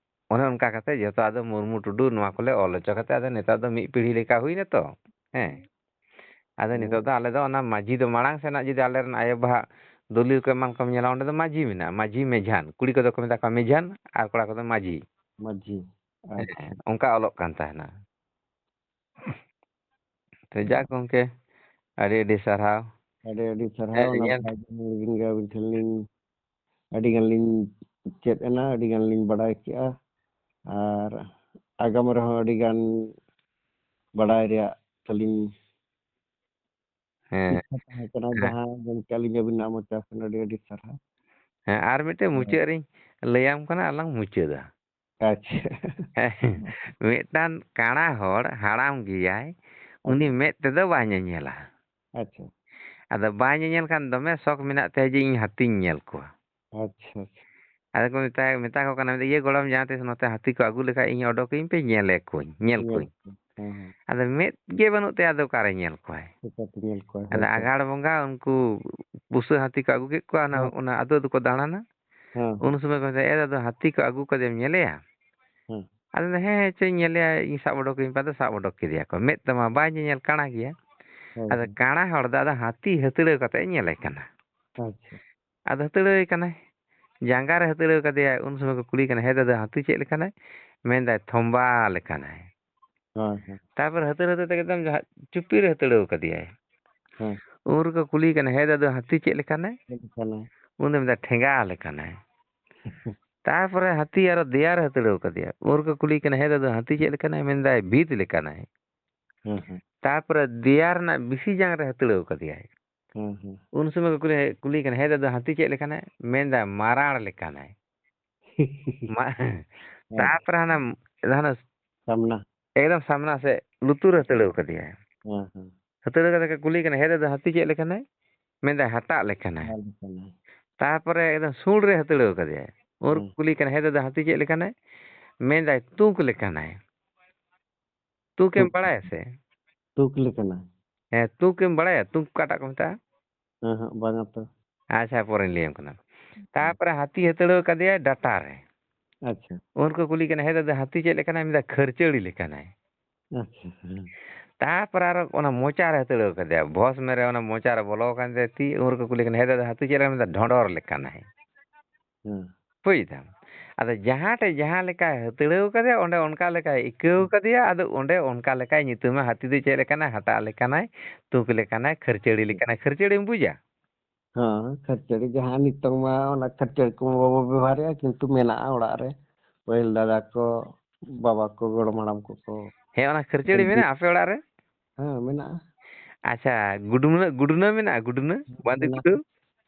ᱚᱱᱮ ᱚᱱᱠᱟ ᱠᱟᱛᱮ ᱡᱚᱛᱚ ᱟᱫᱚ ᱢᱩᱨᱢᱩ ᱴᱩᱰᱩ ᱱᱚᱣᱟ ᱠᱚᱞᱮ ᱚᱞ ᱦᱚᱪᱚ ᱠᱟᱛᱮ ᱟᱫᱚ ᱱᱮᱛᱟᱨ ᱫᱚ ᱢᱤᱫ ᱯᱤᱲᱦᱤ ᱞᱮᱠᱟ ᱦᱩᱭᱱᱟ ᱛᱚ᱾ ᱦᱮᱸ᱾ ᱟᱫᱚ ᱦᱮᱸ᱾ ᱱᱤᱛᱚᱜ ᱫᱚ ᱟᱞᱮ ᱫᱚ ᱚᱱᱟ ᱢᱟᱹᱡᱷᱤ ᱫᱚ ᱢᱟᱲᱟᱝ ᱥᱮᱱᱟᱜ ᱡᱩᱫᱤ ᱟᱞᱮ ᱨᱮᱱ ᱟᱭᱳ ᱵᱟᱵᱟᱣᱟᱜ ᱫᱚᱞᱤᱞ ᱠᱚ ᱮᱢᱟᱱ ᱠᱚᱢ ᱧᱮᱞᱟ, ᱚᱸᱰᱮ ᱫᱚ ᱢᱟᱹᱡᱷᱤ ᱢᱮᱱᱟᱜᱼᱟ, ᱢᱟᱹᱡᱷᱤ ᱢᱮᱡᱷᱟᱱ᱾ ᱠᱩᱲᱤ ᱠᱚᱫᱚ ᱠᱚ ᱢᱮᱛᱟ ᱠᱚᱣᱟ ᱢᱮᱡᱷᱟᱱ ᱟᱨ ᱠᱚᱲᱟ ᱠᱚᱫᱚ ᱢᱟᱹᱡᱷᱤ᱾ ᱢᱟᱹᱡᱷᱤ᱾ ᱦᱮᱸ, ᱟᱪᱪᱷᱟ᱾ ᱚᱱᱠᱟ ᱚᱞᱚᱜ ᱠᱟᱱ ᱛᱟᱦᱮᱱᱟ᱾ ᱛᱚ ᱡᱟᱠ ᱜᱚᱢᱠᱮ, ᱟᱹᱰᱤ ᱟᱹᱰᱤ ᱥᱟᱨᱦᱟᱣ᱾ ᱟᱹᱰᱤ ᱟᱹᱰᱤ ᱥᱟᱨᱦᱟᱣ᱾ ᱦᱮᱸ, ᱧᱮᱞ ᱱᱟᱯᱟᱭ ᱜᱮ ᱟᱹᱵᱤᱱ ᱴᱷᱮᱱ ᱞᱤᱧ ᱟᱹᱰᱤ ᱜᱟᱱ ᱞᱤᱧ ᱪᱮᱫ ᱮᱱᱟ, ᱟᱹᱰᱤ ᱜᱟᱱ ᱞᱤᱧ ᱵᱟᱰᱟᱭ ᱠᱮᱜᱼᱟ᱾ ᱟᱨ ᱟᱜᱟᱢ ᱨᱮᱦᱚᱸ ᱟᱹᱰᱤ ᱜᱟᱱ ᱵᱟᱰᱟᱭ ᱨᱮᱭᱟᱜ ᱛᱟᱹᱞᱤᱧ ᱦᱮᱸ᱾ ᱤᱪᱪᱷᱟ ᱛᱟᱦᱮᱸ ᱠᱟᱱᱟ, ᱦᱮᱸ᱾ ᱡᱟᱦᱟᱸ ᱟᱸᱡᱚᱢ ᱠᱮᱜᱼᱟ ᱞᱤᱧ ᱟᱹᱵᱤᱱᱟᱜ ᱢᱚᱪᱟ ᱠᱷᱚᱱ ᱟᱹᱰᱤ ᱟᱹᱰᱤ ᱥᱟᱨᱦᱟᱣ᱾ ᱦᱮᱸ, ᱟᱨ ᱢᱤᱫᱴᱮᱱ ᱦᱮᱸ᱾ ᱢᱩᱪᱟᱹᱫ ᱨᱤᱧ ᱞᱟᱹᱭᱟᱢ ᱠᱟᱱᱟ, ᱟᱨ ᱞᱟᱝ ᱢᱩᱪᱟᱹᱫᱟ᱾ ᱟᱪᱪᱷᱟ᱾ ᱦᱮᱸ, ᱢᱤᱫᱴᱟᱝ ᱠᱟᱬᱟ ᱦᱚᱲ ᱦᱟᱲᱟᱢ ᱜᱮᱭᱟᱭ, ᱩᱱᱤ ᱟᱪᱪᱷᱟ᱾ ᱢᱮᱫ ᱛᱮᱫᱚ ᱵᱟᱭ ᱧᱮᱧᱮᱞᱟ᱾ ᱟᱪᱪᱷᱟ᱾ ᱟᱫᱚ ᱵᱟᱭ ᱧᱮᱧᱮᱞ ᱠᱷᱟᱱ ᱫᱚᱢᱮ ᱥᱚᱠ ᱢᱮᱱᱟᱜ ᱛᱟᱭᱟ ᱡᱮ ᱤᱧ ᱦᱟᱹᱛᱤᱧ ᱧᱮᱞ ᱠᱚᱣᱟ᱾ ᱟᱪᱪᱷᱟ, ᱟᱪᱪᱷᱟ᱾ ᱟᱫᱚ ᱠᱚ ᱢᱮᱛᱟᱭ, ᱢᱮᱛᱟ ᱠᱚ ᱠᱟᱱᱟ, "ᱤᱭᱟᱹ ᱜᱚᱲᱚᱢ, ᱡᱟᱦᱟᱸ ᱛᱤᱥ ᱱᱚᱛᱮ ᱦᱟᱹᱛᱤ ᱠᱚ ᱟᱹᱜᱩ ᱞᱮᱠᱷᱟᱡ ᱤᱧ ᱚᱰᱚᱠᱟᱹᱧ ᱯᱮ, ᱧᱮᱞᱮ ᱠᱚᱣᱟᱹᱧ, ᱧᱮᱞ ᱧᱮᱞ ᱠᱚᱣᱟᱹᱧ᱾" ᱠᱚᱣᱟᱹᱧ᱾ ᱦᱮᱸ, ᱦᱮᱸ᱾ ᱟᱫᱚ ᱢᱮᱫ ᱜᱮ ᱵᱟᱹᱱᱩᱜ ᱛᱟᱭᱟ, ᱟᱫᱚ ᱚᱠᱟᱨᱮ ᱧᱮᱞ ᱠᱚᱣᱟᱭ? ᱪᱤᱠᱟᱹᱛᱮ ᱧᱮᱞ ᱠᱚᱣᱟᱭ? ᱟᱫᱚ ᱦᱳᱭ ᱛᱚ᱾ ᱟᱜᱟᱲ ᱵᱚᱸᱜᱟ ᱩᱱᱠᱩ ᱯᱩᱥᱟᱹ ᱦᱟᱹᱛᱤ ᱠᱚ ᱟᱹᱜᱩ ᱠᱮᱫ ᱠᱚᱣᱟ, ᱚᱱᱟ, ᱦᱮᱸ᱾ ᱚᱱᱟ ᱟᱹᱛᱩ ᱟᱹᱛᱩ ᱠᱚ ᱫᱟᱬᱟᱱᱟ᱾ ᱦᱮᱸ᱾ ᱩᱱ ᱥᱚᱢᱚᱭ ᱠᱚ ᱢᱮᱛᱟᱭᱟ, "ᱮ ᱫᱟᱫᱩ, ᱦᱟᱹᱛᱤ ᱠᱚ ᱟᱹᱜᱩ ᱠᱟᱫᱮᱭᱟᱢ, ᱧᱮᱞᱮᱭᱟ?" ᱦᱮᱸ᱾ ᱟᱫᱚ ᱢᱮᱱᱫᱟ, "ᱦᱮᱸ, ᱦᱮᱸ, ᱪᱚᱧ ᱧᱮᱞᱮᱭᱟ, ᱤᱧ ᱥᱟᱵ ᱚᱰᱚᱠ ᱠᱟᱹᱧ ᱯᱮ᱾" ᱟᱫᱚ ᱥᱟᱵ ᱚᱰᱚᱠ ᱠᱮᱫᱮᱭᱟ ᱠᱚ, ᱢᱮᱫ ᱛᱮᱢᱟ ᱵᱟᱭ ᱧᱮᱧᱮᱞ, ᱠᱟᱬᱟ ᱜᱮᱭᱟ᱾ ᱦᱳᱭ, ᱟᱫᱚ ᱦᱳᱭ᱾ ᱠᱟᱬᱟ ᱦᱚᱲ ᱫᱚ ᱟᱫᱚ ᱦᱟᱹᱛᱤ ᱦᱟᱹᱛᱲᱟᱹᱣ ᱠᱟᱛᱮ ᱧᱮᱞᱮ ᱠᱟᱱᱟ᱾ ᱟᱪᱪᱷᱟ᱾ ᱟᱫᱚ ᱦᱟᱹᱛᱲᱟᱹᱣ ᱮ ᱠᱟᱱᱟᱭ, ᱡᱟᱸᱜᱟ ᱨᱮ ᱦᱟᱹᱛᱲᱟᱹᱣ ᱠᱟᱫᱮᱭᱟᱭ᱾ ᱩᱱ ᱥᱚᱢᱚᱭ ᱠᱚ ᱠᱩᱞᱤ ᱠᱟᱱᱟ, "ᱦᱮ ᱫᱟᱫᱟ, ᱦᱟᱹᱛᱤ ᱪᱮᱫ ᱞᱮᱠᱟᱱᱟᱭ?" ᱢᱮᱱᱫᱟᱭ, "ᱛᱷᱚᱢᱵᱟ ᱞᱮᱠᱟᱱᱟᱭ᱾" ᱦᱳᱭ, ᱦᱳᱭ᱾ ᱛᱟᱨᱯᱚᱨ ᱦᱟᱹᱛᱲᱟᱹᱣ ᱦᱟᱹᱛᱲᱟᱹ ᱛᱮ ᱮᱠᱫᱚᱢ ᱡᱟᱦᱟᱸ ᱪᱩᱯᱤ ᱨᱮ ᱦᱟᱹᱛᱲᱟᱹᱣ ᱠᱟᱫᱮᱭᱟᱭ᱾ ᱦᱮᱸ᱾ ᱩᱱ ᱨᱮᱠᱚ ᱠᱩᱞᱤ ᱠᱟᱱᱟ, "ᱦᱮ ᱫᱟᱫᱟ, ᱦᱟᱹᱛᱤ ᱪᱮᱫ ᱞᱮᱠᱟᱱᱟᱭ?" ᱪᱮᱫ ᱞᱮᱠᱟᱱᱟᱭ? ᱩᱱ ᱫᱚ ᱢᱮᱱᱫᱟ, "ᱴᱷᱮᱸᱜᱟ ᱞᱮᱠᱟᱱᱟᱭ᱾" ᱛᱟᱨᱯᱚᱨᱮ ᱦᱟᱹᱛᱤ ᱟᱨᱚ ᱫᱮᱭᱟ ᱨᱮ ᱦᱟᱹᱛᱲᱟᱹᱣ ᱠᱟᱫᱮᱭᱟ᱾ ᱩᱱ ᱨᱮᱠᱚ ᱠᱩᱞᱤ ᱠᱟᱱᱟ, "ᱦᱮ ᱫᱟᱫᱟ, ᱦᱟᱹᱛᱤ ᱪᱮᱫ ᱞᱮᱠᱟᱱᱟᱭ?" ᱢᱮᱱᱫᱟᱭ, "ᱵᱷᱤᱛ ᱞᱮᱠᱟᱱᱟᱭ᱾" ᱦᱮᱸ, ᱦᱮᱸ᱾ ᱛᱟᱨᱯᱚᱨᱮ ᱫᱮᱭᱟ ᱨᱮᱱᱟᱜ ᱵᱤᱥᱤ ᱡᱟᱝ ᱨᱮ ᱦᱟᱹᱛᱲᱟᱹᱣ ᱠᱟᱫᱮᱭᱟᱭ᱾ ᱦᱮᱸ, ᱦᱮᱸ᱾ ᱩᱱ ᱥᱚᱢᱚᱭ ᱠᱚ ᱠᱩᱞᱤ, ᱠᱩᱞᱤ ᱠᱟᱱᱟ, "ᱦᱮ ᱫᱟᱫᱟ, ᱦᱟᱹᱛᱤ ᱪᱮᱫ ᱞᱮᱠᱟᱱᱟᱭ?" ᱢᱮᱱᱫᱟᱭ, "ᱢᱟᱨᱟᱲ ᱞᱮᱠᱟᱱᱟᱭ᱾" ᱢᱟ-, ᱦᱮᱸ᱾ ᱛᱟᱨᱯᱚᱨᱮ ᱦᱟᱱᱟ, ᱦᱟᱱᱟ ᱥᱟᱢᱱᱟ᱾ ᱮᱠᱫᱚᱢ ᱥᱟᱢᱱᱟ ᱥᱮᱫ ᱞᱩᱛᱩᱨ ᱦᱟᱹᱛᱲᱟᱹᱣ ᱠᱟᱫᱮᱭᱟᱭ᱾ ᱦᱮᱸ, ᱦᱮᱸ᱾ ᱦᱟᱹᱛᱲᱟᱹᱣ ᱠᱟᱛᱮ ᱠᱚ ᱠᱩᱞᱤ ᱠᱟᱱᱟ, "ᱦᱮ ᱫᱟᱫᱟ, ᱦᱟᱹᱛᱤ ᱪᱮᱫ ᱞᱮᱠᱟᱱᱟᱭ?" ᱢᱮᱱᱫᱟᱭ, "ᱦᱟᱴᱟᱜ ᱞᱮᱠᱟᱱᱟᱭ᱾" ᱦᱟᱴᱟᱜ ᱞᱮᱠᱟᱱᱟᱭ᱾ ᱛᱟᱨᱯᱚᱨᱮ ᱮᱠᱫᱚᱢ ᱥᱩᱲ ᱨᱮ ᱦᱟᱹᱛᱲᱟᱹᱣ ᱠᱟᱫᱮᱭᱟᱭ᱾ ᱩᱱ ᱨᱮᱠᱚ ᱦᱮᱸ᱾ ᱠᱩᱞᱤ ᱠᱟᱱᱟ, "ᱦᱮ ᱫᱟᱫᱟ, ᱦᱟᱹᱛᱤ ᱪᱮᱫ ᱞᱮᱠᱟᱱᱟᱭ?" ᱢᱮᱱᱫᱟᱭ, "ᱛᱩᱠ ᱞᱮᱠᱟᱱᱟᱭ᱾" ᱛᱩᱠᱮᱢ ᱛᱩᱠ᱾ ᱵᱟᱲᱟᱭᱟ ᱥᱮ? ᱛᱩᱠ ᱞᱮᱠᱟᱱᱟᱭ᱾ ᱦᱮᱸ, ᱛᱩᱠᱮᱢ ᱵᱟᱲᱟᱭᱟ? ᱛᱩᱠ ᱚᱠᱟᱴᱟᱜ ᱠᱚ ᱢᱮᱛᱟᱜᱼᱟ? ᱦᱮᱸ, ᱦᱮᱸ, ᱵᱟᱝᱟ ᱛᱚ᱾ ᱟᱪᱪᱷᱟ, ᱯᱚᱨᱮᱧ ᱞᱟᱹᱭᱟᱢ ᱠᱟᱱᱟ᱾ ᱦᱮᱸ᱾ ᱛᱟᱨᱯᱚᱨᱮ ᱦᱟᱹᱛᱤ ᱦᱟᱹᱛᱲᱟᱹᱣ ᱠᱟᱫᱮᱭᱟᱭ ᱰᱟᱴᱟ ᱨᱮ᱾ ᱟᱪᱪᱷᱟ᱾ ᱩᱱ ᱨᱮᱠᱚ ᱠᱩᱞᱤ ᱠᱟᱱᱟ, "ᱦᱮ ᱫᱟᱫᱟ, ᱦᱟᱹᱛᱤ ᱪᱮᱫ ᱞᱮᱠᱟᱱᱟᱭ?" ᱢᱮᱱᱫᱟ, "ᱠᱷᱟᱹᱨᱪᱟᱹᱲᱤ ᱞᱮᱠᱟᱱᱟᱭ᱾" ᱟᱪᱪᱷᱟ, ᱦᱮᱸ᱾ ᱛᱟᱨᱯᱚᱨᱮ ᱟᱨᱚ ᱚᱱᱟ ᱢᱚᱪᱟ ᱨᱮ ᱦᱟᱹᱛᱲᱟᱹᱣ ᱠᱟᱫᱮᱭᱟ, ᱵᱷᱚᱥᱢᱮ ᱨᱮ ᱚᱱᱟ ᱢᱚᱪᱟ ᱨᱮ ᱵᱚᱞᱚ ᱟᱠᱟᱱ ᱛᱟᱭᱟ ᱛᱤ᱾ ᱩᱱ ᱨᱮᱠᱚ ᱠᱩᱞᱤ ᱠᱟᱱᱟ, "ᱦᱮ ᱫᱟᱫᱟ, ᱦᱟᱹᱛᱤ ᱪᱮᱫ ᱞᱮᱠᱟᱱᱟᱭ?" ᱢᱮᱱᱫᱟ, "ᱰᱷᱚᱸᱰᱚᱨ ᱞᱮᱠᱟᱱᱟᱭ᱾" ᱦᱮᱸ᱾ ᱵᱩᱡᱽ ᱫᱟᱢ? ᱟᱫᱚ ᱡᱟᱦᱟᱸ ᱴᱷᱮᱡ ᱡᱟᱦᱟᱸ ᱞᱮᱠᱟᱭ ᱦᱟᱹᱛᱲᱟᱹᱣ ᱠᱟᱫᱮᱭᱟ, ᱚᱸᱰᱮ ᱚᱱᱠᱟ ᱞᱮᱠᱟᱭ ᱟᱹᱭᱠᱟᱹᱣ ᱠᱟᱫᱮᱭᱟ, ᱟᱫᱚ ᱚᱸᱰᱮ ᱚᱱᱠᱟ ᱞᱮᱠᱟᱭ ᱧᱩᱛᱩᱢᱟ, ᱦᱟᱹᱛᱤ ᱫᱚ ᱪᱮᱫ ᱞᱮᱠᱟᱱᱟᱭ? ᱦᱟᱴᱟᱜ ᱞᱮᱠᱟᱱᱟᱭ, ᱛᱩᱠ ᱞᱮᱠᱟᱱᱟᱭ, ᱠᱷᱟᱹᱨᱪᱟᱹᱲᱤ ᱞᱮᱠᱟᱱᱟᱭ᱾ ᱠᱷᱟᱹᱨᱪᱟᱹᱲᱤᱢ ᱵᱩᱡᱟ? ᱦᱮᱸ, ᱠᱷᱟᱹᱨᱪᱟᱹᱲᱤ ᱡᱟᱦᱟᱸ ᱱᱤᱛᱚᱝ ᱢᱟ ᱚᱱᱟ ᱠᱷᱟᱹᱨᱪᱟᱹᱲᱤ ᱠᱚᱢᱟ ᱵᱟᱵᱚ ᱵᱮᱵᱚᱦᱟᱨᱮᱜᱼᱟ, ᱠᱤᱱᱛᱩ ᱢᱮᱱᱟᱜᱼᱟ ᱚᱲᱟᱜ ᱨᱮ᱾ ᱯᱟᱹᱦᱤᱞ ᱫᱟᱫᱟ ᱠᱚ, ᱵᱟᱵᱟ ᱠᱚ, ᱜᱚᱲᱚᱢ ᱦᱟᱲᱟᱢ ᱠᱚᱠᱚ ᱦᱮᱸ, ᱚᱱᱟ ᱠᱷᱟᱹᱨᱪᱟᱹᱲᱤ ᱵᱩᱰᱷᱤ ᱢᱮᱱᱟᱜᱼᱟ ᱟᱯᱮ ᱚᱲᱟᱜ ᱨᱮ? ᱦᱮᱸ, ᱢᱮᱱᱟᱜᱼᱟ᱾ ᱟᱪᱪᱷᱟ, ᱜᱩᱰᱱᱟᱹ, ᱜᱩᱰᱱᱟᱹ ᱢᱮᱱᱟᱜᱼᱟ? ᱜᱩᱰᱱᱟᱹ? ᱵᱟᱸᱫᱤ ᱢᱮᱱᱟᱜᱼᱟ᱾ ᱜᱩᱰᱱᱟᱹ?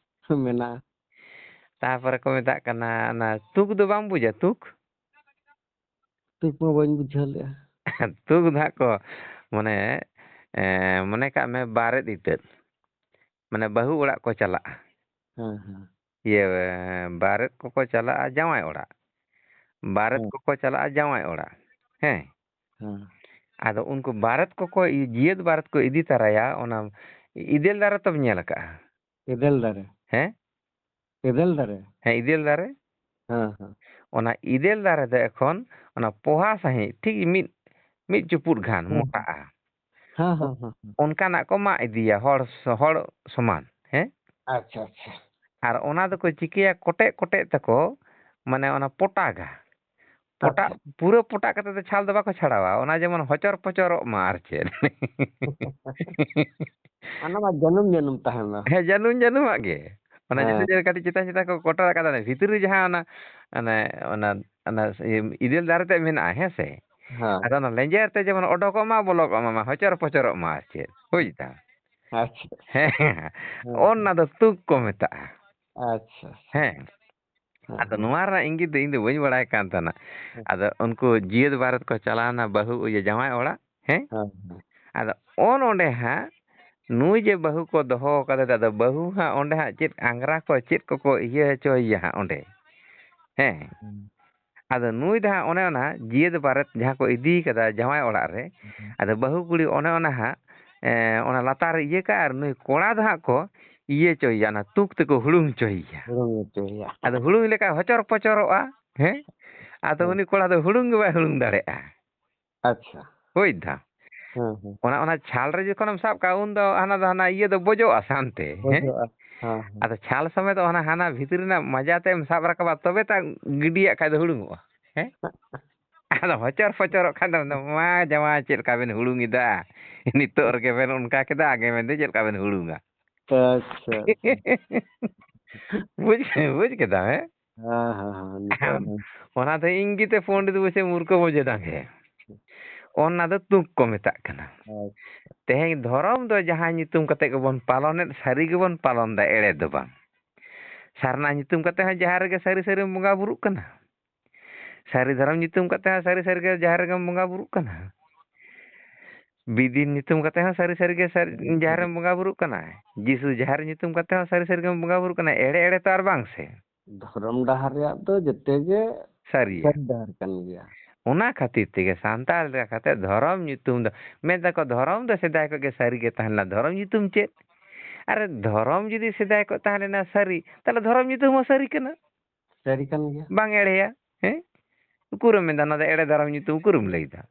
ᱢᱮᱱᱟᱜᱼᱟ᱾ ᱛᱟᱯᱚᱨᱮ ᱠᱚ ᱢᱮᱛᱟᱜ ᱠᱟᱱᱟ ᱚᱱᱟ ᱛᱩᱠ ᱫᱚ ᱵᱟᱢ ᱵᱩᱡᱟ? ᱛᱩᱠ? ᱛᱩᱠ ᱢᱟ ᱵᱟᱹᱧ ᱵᱩᱡᱷᱟᱹᱣ ᱞᱮᱜᱼᱟ᱾ ᱛᱩᱠ ᱫᱚ ᱦᱟᱸᱜ ᱠᱚ ᱢᱟᱱᱮ, ᱮᱸ, ᱢᱚᱱᱮ ᱠᱟᱜ ᱢᱮ ᱵᱟᱨᱮᱫ ᱤᱛᱟᱹᱫ, ᱢᱟᱱᱮ ᱵᱟᱹᱦᱩ ᱚᱲᱟᱜ ᱠᱚ ᱪᱟᱞᱟᱜᱼᱟ᱾ ᱦᱮᱸ, ᱦᱮᱸ᱾ ᱤᱭᱟᱹ, ᱵᱟᱨᱮᱫ ᱠᱚᱠᱚ ᱪᱟᱞᱟᱜᱼᱟ ᱡᱟᱶᱟᱭ ᱚᱲᱟᱜ᱾ ᱵᱟᱨᱮᱫ ᱦᱮᱸ᱾ ᱠᱚᱠᱚ ᱪᱟᱞᱟᱜᱼᱟ ᱡᱟᱶᱟᱭ ᱚᱲᱟᱜ᱾ ᱦᱮᱸ᱾ ᱦᱮᱸ᱾ ᱟᱫᱚ ᱩᱱᱠᱩ ᱵᱟᱨᱮᱫ ᱠᱚᱠᱚ ᱤ-, ᱡᱤᱭᱟᱹᱛ ᱵᱟᱨᱮᱫ ᱠᱚ ᱤᱫᱤ ᱛᱟᱨᱟᱭᱟ ᱚᱱᱟ ᱤᱫᱮᱞ ᱫᱟᱨᱮ ᱛᱚᱢ ᱧᱮᱞ ᱟᱠᱟᱜᱼᱟ? ᱤᱫᱮᱞ ᱫᱟᱨᱮ᱾ ᱦᱮᱸ? ᱤᱫᱮᱞ ᱫᱟᱨᱮ? ᱦᱮᱸ, ᱤᱫᱮᱞ ᱫᱟᱨᱮ᱾ ᱦᱮᱸ, ᱦᱮᱸ᱾ ᱚᱱᱟ ᱤᱫᱮᱞ ᱫᱟᱨᱮ ᱫᱚ ᱮᱠᱷᱚᱱ ᱚᱱᱟ ᱯᱚᱦᱟ ᱥᱟᱺᱦᱤᱡ ᱴᱷᱤᱠ ᱢᱤᱫ, ᱢᱤᱫ ᱪᱩᱯᱩᱫ ᱜᱟᱱ ᱦᱩᱸ᱾ ᱢᱚᱴᱟᱜᱼᱟ᱾ ᱦᱮᱸ, ᱦᱮᱸ, ᱦᱮᱸ, ᱦᱮᱸ᱾ ᱚᱱᱠᱟᱱᱟᱜ ᱠᱚ ᱢᱟᱜ ᱤᱫᱤᱭᱟ ᱦᱚᱲ ᱥᱚ-, ᱦᱚᱲ ᱥᱚᱢᱟᱱ, ᱦᱮᱸ? ᱟᱪᱪᱷᱟ, ᱟᱪᱪᱷᱟ᱾ ᱟᱨ ᱚᱱᱟ ᱫᱚᱠᱚ ᱪᱤᱠᱟᱹᱭᱟ, ᱠᱚᱴᱮᱡ ᱠᱚᱴᱮᱡ ᱛᱮᱠᱚ, ᱢᱟᱱᱮ, ᱚᱱᱟ ᱯᱚᱴᱟᱜᱟ᱾ ᱯᱚᱴᱟᱜ, ᱟᱪᱪᱷᱟ᱾ ᱯᱩᱨᱟᱹ ᱯᱚᱴᱟᱜ ᱠᱟᱛᱮ ᱫᱚ ᱪᱷᱟᱞ ᱫᱚ ᱵᱟᱠᱚ ᱪᱷᱟᱲᱟᱣᱟ, ᱚᱱᱟ ᱡᱮᱢᱚᱱ ᱦᱚᱪᱚᱨ ᱯᱚᱪᱚᱨᱚᱜ ᱢᱟ ᱟᱨ ᱪᱮᱫ᱾ ᱚᱱᱟ ᱢᱟ ᱡᱟᱹᱱᱩᱢ ᱡᱟᱹᱱᱩᱢ ᱛᱟᱦᱮᱱᱟ᱾ ᱦᱮᱸ, ᱡᱟᱹᱱᱩᱢ ᱡᱟᱹᱱᱩᱢᱟᱜ ᱜᱮ᱾ ᱚᱱᱟ ᱡᱟᱹᱱᱩᱢ ᱦᱮᱸ᱾ ᱡᱟᱹᱱᱩᱢ ᱠᱟᱹᱴᱤᱡ ᱪᱮᱛᱟᱱ ᱪᱮᱛᱟᱱ ᱠᱚ ᱠᱚᱴᱚᱨ ᱟᱠᱟᱫᱟ, ᱚᱱᱟ ᱵᱷᱤᱛᱨᱤ ᱨᱮ ᱡᱟᱦᱟᱸ ᱚᱱᱟ, ᱚᱱᱟ, ᱚᱱᱟ, ᱚᱱᱟ ᱤᱭᱟᱹ ᱤᱫᱮᱞ ᱫᱟᱨᱮ ᱛᱮᱫ ᱢᱮᱱᱟᱜᱼᱟ, ᱦᱮᱸ ᱥᱮ? ᱦᱮᱸ᱾ ᱟᱫᱚ ᱚᱱᱟ ᱞᱮᱸᱡᱮᱨ ᱛᱮ ᱡᱮᱢᱚᱱ ᱚᱰᱚᱠᱚᱜ ᱢᱟ, ᱵᱚᱞᱚᱠᱚᱜ ᱢᱟ, ᱢᱟ ᱦᱚᱪᱚᱨ ᱯᱚᱪᱚᱨᱚᱜ ᱢᱟ ᱟᱨ ᱪᱮᱫ, ᱵᱩᱡᱽ ᱫᱟᱢ? ᱟᱪᱪᱷᱟ᱾ ᱦᱮᱸ, ᱦᱮᱸ᱾ ᱦᱮᱸ, ᱚᱱᱟ ᱦᱮᱸ᱾ ᱫᱚ ᱛᱩᱠ ᱠᱚ ᱢᱮᱛᱟᱜᱼᱟ᱾ ᱟᱪᱪᱷᱟ, ᱟᱪᱪᱷᱟ᱾ ᱦᱮᱸ᱾ ᱦᱮᱸ, ᱟᱫᱚ ᱦᱮᱸ᱾ ᱱᱚᱣᱟ ᱨᱮᱱᱟᱜ ᱤᱝᱜᱤᱛ ᱫᱚ ᱤᱧ ᱫᱚ ᱵᱟᱹᱧ ᱵᱟᱲᱟᱭ ᱠᱟᱱ ᱛᱟᱦᱮᱱᱟ᱾ ᱦᱮᱸ᱾ ᱟᱫᱚ ᱩᱱᱠᱩ ᱡᱤᱭᱟᱹᱛ ᱵᱟᱨᱮᱛ ᱠᱚ ᱪᱟᱞᱟᱣᱱᱟ ᱵᱟᱹᱦᱩ ᱤᱭᱟᱹ ᱡᱟᱶᱟᱭ ᱚᱲᱟᱜ, ᱦᱮᱸ? ᱦᱮᱸ, ᱦᱮᱸ᱾ ᱟᱫᱚ ᱚᱱ ᱚᱸᱰᱮ ᱦᱟᱸᱜ ᱱᱩᱭ ᱡᱮ ᱵᱟᱹᱦᱩ ᱠᱚ ᱫᱚᱦᱚ ᱠᱟᱫᱮ, ᱟᱫᱚ ᱵᱟᱹᱦᱩ ᱦᱟᱸᱜ ᱚᱸᱰᱮ ᱦᱟᱸᱜ ᱪᱮᱫ ᱟᱝᱜᱽᱨᱟ ᱠᱚ ᱪᱮᱫ ᱠᱚᱠᱚ ᱤᱭᱟᱹ ᱦᱚᱪᱚᱭᱮᱭᱟ ᱦᱟᱸᱜ ᱚᱸᱰᱮ, ᱦᱮᱸ? ᱦᱩᱸ᱾ ᱟᱫᱚ ᱱᱩᱭ ᱫᱚ ᱦᱟᱸᱜ ᱚᱱᱮ ᱚᱱᱟ ᱡᱤᱭᱟᱹᱛ ᱵᱟᱨᱮᱛ ᱡᱟᱦᱟᱸ ᱠᱚ ᱤᱫᱤ ᱠᱟᱫᱟ ᱡᱟᱶᱟᱭ ᱚᱲᱟᱜ ᱨᱮ, ᱦᱩᱸ᱾ ᱟᱫᱚ ᱵᱟᱹᱦᱩ ᱠᱩᱲᱤ ᱚᱱᱮ ᱚᱱᱟ ᱦᱟᱸᱜ, ᱮᱸ, ᱚᱱᱟ ᱞᱟᱛᱟᱨ ᱨᱮ ᱤᱭᱟᱹ ᱠᱟᱜᱼᱟ ᱟᱨ ᱱᱩᱭ ᱠᱚᱲᱟ ᱫᱚ ᱦᱟᱸᱜ ᱠᱚ ᱤᱭᱟᱹ ᱦᱚᱪᱚᱭᱮᱭᱟ, ᱚᱱᱟ ᱛᱩᱠ ᱛᱮᱠᱚ ᱦᱩᱲᱩᱝ ᱦᱚᱪᱚᱭᱮᱭᱟ᱾ ᱦᱩᱲᱩᱝ ᱦᱚᱪᱚᱭᱮᱭᱟ᱾ ᱟᱫᱚ ᱦᱩᱲᱩᱝ ᱞᱮᱠᱟ ᱦᱚᱪᱚᱨ ᱯᱚᱪᱚᱨᱚᱜᱼᱟ, ᱦᱮᱸ? ᱟᱫᱚ ᱦᱮᱸ᱾ ᱩᱱᱤ ᱠᱚᱲᱟ ᱫᱚ ᱦᱩᱲᱩᱝ ᱜᱮ ᱵᱟᱭ ᱦᱩᱲᱩᱝ ᱫᱟᱲᱮᱭᱟᱜᱼᱟ᱾ ᱟᱪᱪᱷᱟ᱾ ᱦᱳᱭ ᱫᱟ᱾ ᱦᱮᱸ, ᱦᱮᱸ᱾ ᱚᱱᱟ, ᱚᱱᱟ ᱪᱷᱟᱞ ᱨᱮ ᱡᱚᱠᱷᱚᱱᱮᱢ ᱥᱟᱵ ᱠᱟᱜᱼᱟ, ᱩᱱ ᱫᱚ ᱦᱟᱱᱟ ᱫᱚ ᱦᱟᱱᱟ ᱤᱭᱟᱹ ᱫᱚ ᱵᱚᱡᱚᱜᱼᱟ ᱥᱟᱱᱛᱮ, ᱦᱮᱸ? ᱵᱚᱡᱚᱜᱼᱟ᱾ ᱦᱮᱸ, ᱦᱮᱸ᱾ ᱟᱫᱚ ᱪᱷᱟᱞ ᱥᱚᱢᱮᱛ ᱚᱱᱟ ᱦᱟᱱᱟ ᱵᱷᱤᱛᱨᱤ ᱨᱮᱱᱟᱜ ᱢᱟᱡᱟ ᱛᱮᱢ ᱥᱟᱵ ᱨᱟᱠᱟᱵᱟ, ᱛᱚᱵᱮ ᱛᱚ ᱜᱤᱰᱤᱭᱟᱜ ᱠᱷᱟᱡ ᱫᱚ ᱦᱩᱲᱩᱝᱚᱜᱼᱟ, ᱦᱮᱸ? ᱟᱫᱚ ᱦᱚᱪᱚᱨ ᱯᱚᱪᱚᱨᱚᱜ ᱠᱷᱟᱱ ᱫᱚ, ᱢᱟ ᱡᱟᱶᱟᱭ, ᱪᱮᱫ ᱞᱮᱠᱟ ᱵᱮᱱ ᱦᱩᱲᱩᱝ ᱮᱫᱟ? ᱱᱤᱛᱚᱜ ᱨᱮᱜᱮ ᱵᱮᱱ ᱚᱱᱠᱟ ᱠᱮᱫᱟ, ᱟᱜᱮ ᱢᱮᱱᱫᱚ ᱪᱮᱫ ᱞᱮᱠᱟ ᱵᱮᱱ ᱦᱩᱲᱩᱝᱟ? ᱟᱪᱪᱷᱟ, ᱟᱪᱪᱷᱟ᱾ ᱵᱩᱡᱽ, ᱵᱩᱡᱽ ᱠᱮᱫᱟᱢ, ᱦᱮᱸ? ᱦᱮᱸ, ᱦᱮᱸ, ᱦᱮᱸ, ᱱᱤᱛᱚᱜ ᱦᱮᱸ᱾ ᱚᱱᱟ ᱫᱚ ᱤᱝᱜᱤᱛᱮ ᱯᱚᱱᱰᱤᱛ ᱵᱚᱪᱮ ᱢᱩᱨᱠᱷᱚ ᱵᱚᱡᱮ ᱰᱟᱝᱜᱮ᱾ ᱚᱱᱟ ᱫᱚ ᱛᱩᱠ ᱠᱚ ᱢᱮᱛᱟᱜ ᱠᱟᱱᱟ᱾ ᱟᱪᱪᱷᱟ᱾ ᱛᱮᱦᱮᱧ ᱫᱷᱚᱨᱚᱢ ᱫᱚ ᱡᱟᱦᱟᱸ ᱧᱩᱛᱩᱢ ᱠᱟᱛᱮ ᱜᱮᱵᱚᱱ ᱯᱟᱞᱚᱱᱮᱫ, ᱥᱟᱹᱨᱤ ᱜᱮᱵᱚᱱ ᱯᱟᱞᱚᱱ ᱮᱫᱟ, ᱮᱲᱮ ᱫᱚ ᱵᱟᱝ᱾ ᱥᱟᱨᱱᱟ ᱧᱩᱛᱩᱢ ᱠᱟᱛᱮ ᱦᱚᱸ ᱡᱟᱦᱮᱨ ᱨᱮᱜᱮ ᱥᱟᱹᱨᱤ ᱥᱟᱹᱨᱤᱢ ᱵᱚᱸᱜᱟ ᱵᱩᱨᱩᱜ ᱠᱟᱱᱟ᱾ ᱥᱟᱹᱨᱤ ᱫᱷᱚᱨᱚᱢ ᱧᱩᱛᱩᱢ ᱠᱟᱛᱮ ᱦᱚᱸ ᱥᱟᱹᱨᱤ ᱥᱟᱹᱨᱤ ᱜᱮ ᱡᱟᱦᱮᱨ ᱨᱮᱜᱮᱢ ᱵᱚᱸᱜᱟ ᱵᱩᱨᱩᱜ ᱠᱟᱱᱟ᱾ ᱵᱤᱫᱤᱱ ᱧᱩᱛᱩᱢ ᱠᱟᱛᱮ ᱦᱚᱸ ᱥᱟᱹᱨᱤ ᱥᱟᱹᱨᱤ ᱜᱮ ᱥᱟᱹᱨᱤ, ᱡᱟᱦᱮᱨ ᱨᱮᱢ ᱵᱚᱸᱜᱟ ᱵᱩᱨᱩᱜ ᱠᱟᱱᱟ᱾ ᱡᱤᱥᱩ ᱡᱟᱦᱮᱨ ᱧᱩᱛᱩᱢ ᱠᱟᱛᱮ ᱦᱚᱸ ᱥᱟᱹᱨᱤ ᱥᱟᱹᱨᱤ ᱜᱮᱢ ᱵᱚᱸᱜᱟ ᱵᱩᱨᱩᱜ ᱠᱟᱱᱟ᱾ ᱮᱲᱮ ᱮᱲᱮ ᱛᱚ ᱟᱨ ᱵᱟᱝ ᱥᱮ? ᱫᱷᱚᱨᱚᱢ ᱰᱟᱦᱟᱨ ᱨᱮᱭᱟᱜ ᱫᱚ ᱡᱚᱛᱚ ᱜᱮ ᱥᱟᱹᱨᱤᱭᱟ᱾ ᱥᱟᱹᱨᱤ ᱰᱟᱦᱟᱨ ᱠᱟᱱ ᱜᱮᱭᱟ᱾ ᱚᱱᱟ ᱠᱷᱟᱹᱛᱤᱨ ᱛᱮᱜᱮ ᱥᱟᱱᱛᱟᱲ ᱞᱮᱠᱟ ᱠᱟᱛᱮ ᱫᱷᱚᱨᱚᱢ ᱧᱩᱛᱩᱢ ᱫᱚ, ᱢᱮᱱ ᱫᱟᱠᱚ ᱫᱷᱚᱨᱚᱢ ᱫᱚ ᱥᱮᱫᱟᱭ ᱠᱷᱚᱱ ᱜᱮ ᱥᱟᱹᱨᱤ ᱜᱮ ᱛᱟᱦᱮᱸ ᱞᱮᱱᱟ, ᱫᱷᱚᱨᱚᱢ ᱧᱩᱛᱩᱢ ᱪᱮᱫ? ᱟᱨ ᱫᱷᱚᱨᱚᱢ ᱡᱩᱫᱤ ᱥᱮᱫᱟᱭ ᱠᱷᱚᱱ ᱛᱟᱦᱮᱸ ᱞᱮᱱᱟ ᱥᱟᱹᱨᱤ, ᱛᱟᱦᱞᱮ ᱫᱷᱚᱨᱚᱢ ᱧᱩᱛᱩᱢ ᱦᱚᱸ ᱥᱟᱹᱨᱤ ᱠᱟᱱᱟ᱾ ᱥᱟᱹᱨᱤ ᱠᱟᱱ ᱜᱮᱭᱟ᱾ ᱵᱟᱝ ᱮᱲᱮᱭᱟ, ᱦᱮᱸ? ᱩᱠᱩᱨᱮᱢ ᱢᱮᱱᱫᱟ, ᱚᱱᱟ ᱫᱚ ᱮᱲᱮ ᱫᱷᱚᱨᱚᱢ ᱧᱩᱛᱩᱢ ᱩᱠᱩᱨᱮᱢ ᱞᱟᱹᱭᱫᱟ?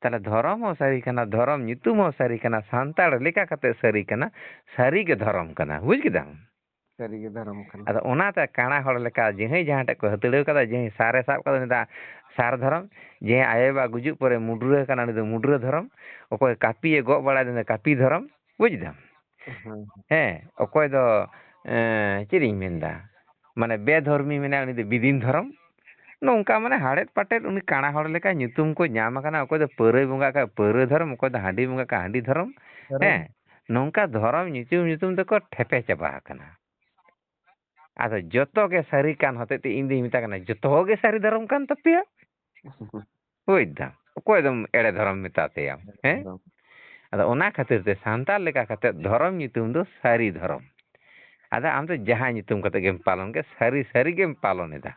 ᱛᱟᱦᱞᱮ ᱫᱷᱚᱨᱚᱢ ᱦᱚᱸ ᱥᱟᱹᱨᱤ ᱠᱟᱱᱟ, ᱫᱷᱚᱨᱚᱢ ᱧᱩᱛᱩᱢ ᱦᱚᱸ ᱥᱟᱹᱨᱤ ᱠᱟᱱᱟ, ᱥᱟᱱᱛᱟᱲ ᱞᱮᱠᱟ ᱠᱟᱛᱮ ᱥᱟᱹᱨᱤ ᱠᱟᱱᱟ, ᱥᱟᱹᱨᱤ ᱜᱮ ᱫᱷᱚᱨᱚᱢ ᱠᱟᱱᱟ᱾ ᱵᱩᱡᱽ ᱠᱮᱫᱟᱢ? ᱥᱟᱹᱨᱤ ᱜᱮ ᱫᱷᱚᱨᱚᱢ ᱠᱟᱱᱟ᱾ ᱟᱫᱚ ᱚᱱᱟᱛᱮ ᱠᱟᱬᱟ ᱦᱚᱲ ᱞᱮᱠᱟ ᱡᱟᱦᱟᱸᱭ ᱡᱟᱦᱟᱸ ᱴᱷᱮᱡ ᱠᱚ ᱦᱟᱹᱛᱲᱟᱹᱣ ᱠᱟᱫᱟ, ᱡᱟᱦᱟᱸᱭ ᱥᱟᱨᱮ ᱥᱟᱵ ᱠᱟᱫᱟ, ᱩᱱᱤ ᱫᱚ ᱥᱟᱨ ᱫᱷᱚᱨᱚᱢ, ᱡᱟᱦᱟᱸᱭ ᱟᱭᱳ ᱵᱟᱵᱟ ᱜᱩᱡᱩᱜ ᱯᱚᱨᱮ ᱢᱩᱰᱨᱟᱹ ᱠᱟᱱᱟ, ᱩᱱᱤ ᱫᱚ ᱢᱩᱰᱨᱟᱹ ᱫᱷᱚᱨᱚᱢ, ᱚᱠᱚᱭ ᱠᱟᱹᱯᱤᱭᱮ ᱜᱚᱜ ᱵᱟᱲᱟᱭᱮᱫᱟ, ᱩᱱᱤ ᱫᱚ ᱠᱟᱹᱯᱤ ᱫᱷᱚᱨᱚᱢ᱾ ᱵᱩᱡᱽ ᱫᱟᱢ? ᱦᱮᱸ᱾ ᱦᱮᱸ, ᱚᱠᱚᱭ ᱫᱚ, ᱮᱸ, ᱪᱮᱫ ᱤᱧ ᱢᱮᱱᱫᱟ, ᱢᱟᱱᱮ ᱵᱮᱫᱷᱚᱨᱢᱤ ᱢᱮᱱᱟᱭᱟ, ᱩᱱᱤ ᱫᱚ ᱵᱤᱫᱤᱱ ᱫᱷᱚᱨᱚᱢ᱾ ᱱᱚᱝᱠᱟ ᱢᱟᱱᱮ ᱦᱟᱲᱮᱫ ᱯᱟᱴᱮᱫ ᱩᱱᱤ ᱠᱟᱬᱟ ᱦᱚᱲ ᱞᱮᱠᱟ ᱧᱩᱛᱩᱢ ᱠᱚ ᱧᱟᱢ ᱟᱠᱟᱱᱟ᱾ ᱚᱠᱚᱭ ᱫᱚ ᱯᱟᱹᱣᱨᱟᱹᱭ ᱵᱚᱸᱜᱟᱜ ᱠᱷᱟᱡ ᱯᱟᱹᱣᱨᱟᱹ ᱫᱷᱚᱨᱚᱢ, ᱚᱠᱚᱭ ᱫᱚ ᱦᱟᱺᱰᱤ ᱵᱚᱸᱜᱟᱜ ᱠᱷᱟᱡ ᱦᱟᱺᱰᱤ ᱫᱷᱚᱨᱚᱢ᱾ ᱫᱷᱚᱨᱚᱢ᱾ ᱦᱮᱸ, ᱱᱚᱝᱠᱟ ᱫᱷᱚᱨᱚᱢ ᱧᱩᱛᱩᱢ ᱧᱩᱛᱩᱢ ᱛᱮᱠᱚ ᱴᱷᱮᱯᱮ ᱪᱟᱵᱟ ᱟᱠᱟᱱᱟ᱾ ᱟᱫᱚ ᱡᱚᱛᱚ ᱜᱮ ᱥᱟᱹᱨᱤ ᱠᱟᱱ ᱦᱚᱛᱮᱡ ᱛᱮ ᱤᱧ ᱫᱩᱧ ᱢᱮᱛᱟ ᱠᱟᱱᱟ, ᱡᱚᱛᱚ ᱜᱮ ᱥᱟᱹᱨᱤ ᱫᱷᱚᱨᱚᱢ ᱠᱟᱱ ᱛᱟᱯᱮᱭᱟ᱾ ᱵᱩᱡᱽ ᱫᱟᱢ? ᱚᱠᱚᱭ ᱫᱚᱢ ᱮᱲᱮ ᱫᱷᱚᱨᱚᱢ ᱢᱮᱛᱟ ᱛᱟᱭᱟ? ᱦᱮᱸ? ᱫᱷᱚᱨᱚᱢ᱾ ᱟᱫᱚ ᱚᱱᱟ ᱠᱷᱟᱹᱛᱤᱨ ᱛᱮ ᱥᱟᱱᱛᱟᱲ ᱞᱮᱠᱟ ᱠᱟᱛᱮ ᱫᱷᱚᱨᱚᱢ ᱧᱩᱛᱩᱢ ᱫᱚ ᱥᱟᱹᱨᱤ ᱫᱷᱚᱨᱚᱢ᱾ ᱟᱫᱚ ᱟᱢ ᱫᱚ ᱡᱟᱦᱟᱸ ᱧᱩᱛᱩᱢ ᱠᱟᱛᱮ ᱜᱮᱢ ᱯᱟᱞᱚᱱ ᱜᱮ, ᱥᱟᱹᱨᱤ, ᱥᱟᱹᱨᱤ ᱜᱮᱢ ᱯᱟᱞᱚᱱ ᱮᱫᱟ᱾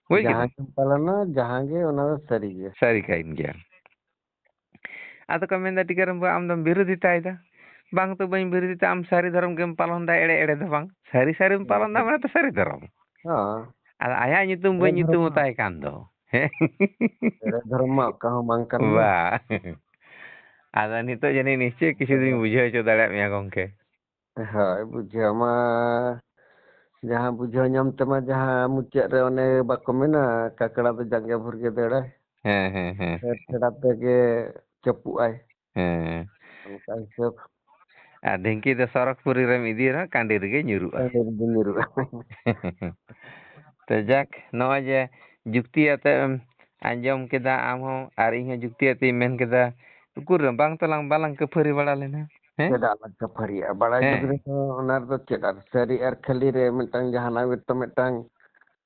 ᱵᱩᱡᱽ ᱡᱟᱦᱟᱸ ᱠᱮᱫᱟᱢ? ᱜᱮᱢ ᱯᱟᱞᱚᱱᱟ, ᱡᱟᱦᱟᱸ ᱜᱮ, ᱚᱱᱟ ᱫᱚ ᱥᱟᱹᱨᱤ ᱜᱮ᱾ ᱥᱟᱹᱨᱤ ᱠᱟᱱ ᱜᱮᱭᱟ᱾ ᱟᱫᱚ ᱠᱚ ᱢᱮᱱᱫᱟ, "ᱴᱤᱠᱟᱹᱨᱟᱢ ᱵᱟᱹᱵᱩ, ᱟᱢ ᱫᱚᱢ ᱵᱤᱨᱳᱫᱷᱤᱛᱟᱭᱮᱫᱟ?" ᱵᱟᱝ ᱛᱚ, ᱵᱟᱹᱧ ᱵᱤᱨᱳᱫᱷᱤᱛᱟ, ᱟᱢ ᱥᱟᱹᱨᱤ ᱫᱷᱚᱨᱚᱢ ᱜᱮᱢ ᱯᱟᱞᱚᱱ ᱫᱟ, ᱮᱲᱮ ᱮᱲᱮ ᱫᱚ ᱵᱟᱝ᱾ ᱥᱟᱹᱨᱤ ᱥᱟᱹᱨᱤᱢ ᱯᱟᱞᱚᱱ ᱫᱟ, ᱦᱮᱸ᱾ ᱢᱟᱱᱮ ᱛᱚ ᱥᱟᱹᱨᱤ ᱫᱷᱚᱨᱚᱢ᱾ ᱦᱮᱸ᱾ ᱟᱫᱚ ᱟᱭᱟᱜ ᱧᱩᱛᱩᱢ ᱵᱟᱹᱧ ᱧᱩᱛᱩᱢ ᱟᱛᱟᱭ ᱠᱟᱱ ᱫᱚ᱾ ᱦᱮᱸ? ᱮᱲᱮ ᱫᱷᱚᱨᱚᱢ ᱢᱟ ᱚᱠᱟ ᱦᱚᱸ ᱵᱟᱝ ᱠᱟᱱ ᱜᱮ᱾ ᱵᱟ᱾ ᱟᱫᱚ ᱱᱤᱛᱚᱜ ᱡᱟᱹᱱᱤᱡ ᱱᱤᱥᱪᱚᱭ ᱠᱤᱪᱷᱩ ᱫᱩᱧ ᱵᱩᱡᱷᱟᱹᱣ ᱦᱚᱪᱚ ᱫᱟᱲᱮᱭᱟᱜ ᱢᱮᱭᱟ ᱜᱚᱢᱠᱮ᱾ ᱦᱳᱭ, ᱵᱩᱡᱷᱟᱹᱣ ᱢᱟ ᱡᱟᱦᱟᱸ ᱵᱩᱡᱷᱟᱹᱣ ᱧᱟᱢ ᱛᱮᱢᱟ ᱡᱟᱦᱟᱸ ᱢᱩᱪᱟᱹᱫ ᱨᱮ ᱚᱱᱮ ᱵᱟᱠᱚ ᱢᱮᱱᱟ, "ᱠᱟᱠᱲᱟ ᱫᱚ ᱡᱟᱸᱜᱮ ᱵᱷᱩᱨ ᱜᱮ ᱫᱟᱹᱲᱟᱭ᱾" ᱦᱮᱸ, ᱦᱮᱸ, ᱦᱮᱸ᱾ ᱯᱷᱮᱰ ᱯᱷᱮᱰᱟᱛ ᱛᱮᱜᱮ ᱪᱟᱯᱩᱜᱼᱟᱭ᱾ ᱦᱮᱸ᱾ ᱚᱱᱠᱟ ᱦᱤᱥᱟᱹᱵ᱾ ᱟᱨ ᱰᱷᱤᱝᱠᱤ ᱫᱚ ᱥᱚᱨᱚᱜᱽᱯᱩᱨᱤ ᱨᱮᱢ ᱤᱫᱤᱭ ᱨᱮᱦᱚᱸ ᱠᱟᱸᱰᱤ ᱨᱮᱜᱮ ᱧᱩᱨᱩᱜᱼᱟ᱾ ᱠᱟᱸᱰᱤ ᱨᱮᱜᱮ ᱧᱩᱨᱩᱜᱼᱟ᱾ ᱛᱚ ᱡᱟᱠ, ᱱᱚᱜᱼᱚᱭ ᱡᱮ ᱡᱩᱠᱛᱤ ᱟᱛᱮᱫ ᱮᱢ ᱟᱸᱡᱚᱢ ᱠᱮᱫᱟ ᱟᱢ ᱦᱚᱸ, ᱟᱨ ᱤᱧ ᱦᱚᱸ ᱡᱩᱠᱛᱤ ᱟᱛᱮᱫ ᱤᱧ ᱢᱮᱱ ᱠᱮᱫᱟ, ᱩᱠᱩᱨ ᱨᱮ ᱵᱟᱝ ᱛᱟᱞᱟᱝ, ᱵᱟᱞᱟᱝ ᱠᱟᱹᱯᱷᱟᱹᱨᱤ ᱵᱟᱲᱟ ᱞᱮᱱᱟ, ᱦᱮᱸ? ᱪᱮᱫᱟᱜ ᱞᱟᱝ ᱠᱟᱹᱯᱷᱟᱹᱨᱤᱜᱼᱟ? ᱵᱟᱲᱟᱭ ᱦᱮᱸ᱾ ᱡᱩᱜᱽ ᱨᱮᱦᱚᱸ ᱚᱱᱟ ᱨᱮᱫᱚ ᱪᱮᱫ ᱟᱨ ᱥᱟᱹᱨᱤ ᱟᱨ ᱠᱷᱟᱹᱞᱤ ᱨᱮ ᱢᱤᱫᱴᱟᱝ ᱡᱟᱦᱟᱱᱟᱜ ᱜᱮᱛᱚ ᱢᱤᱫᱴᱟᱝ,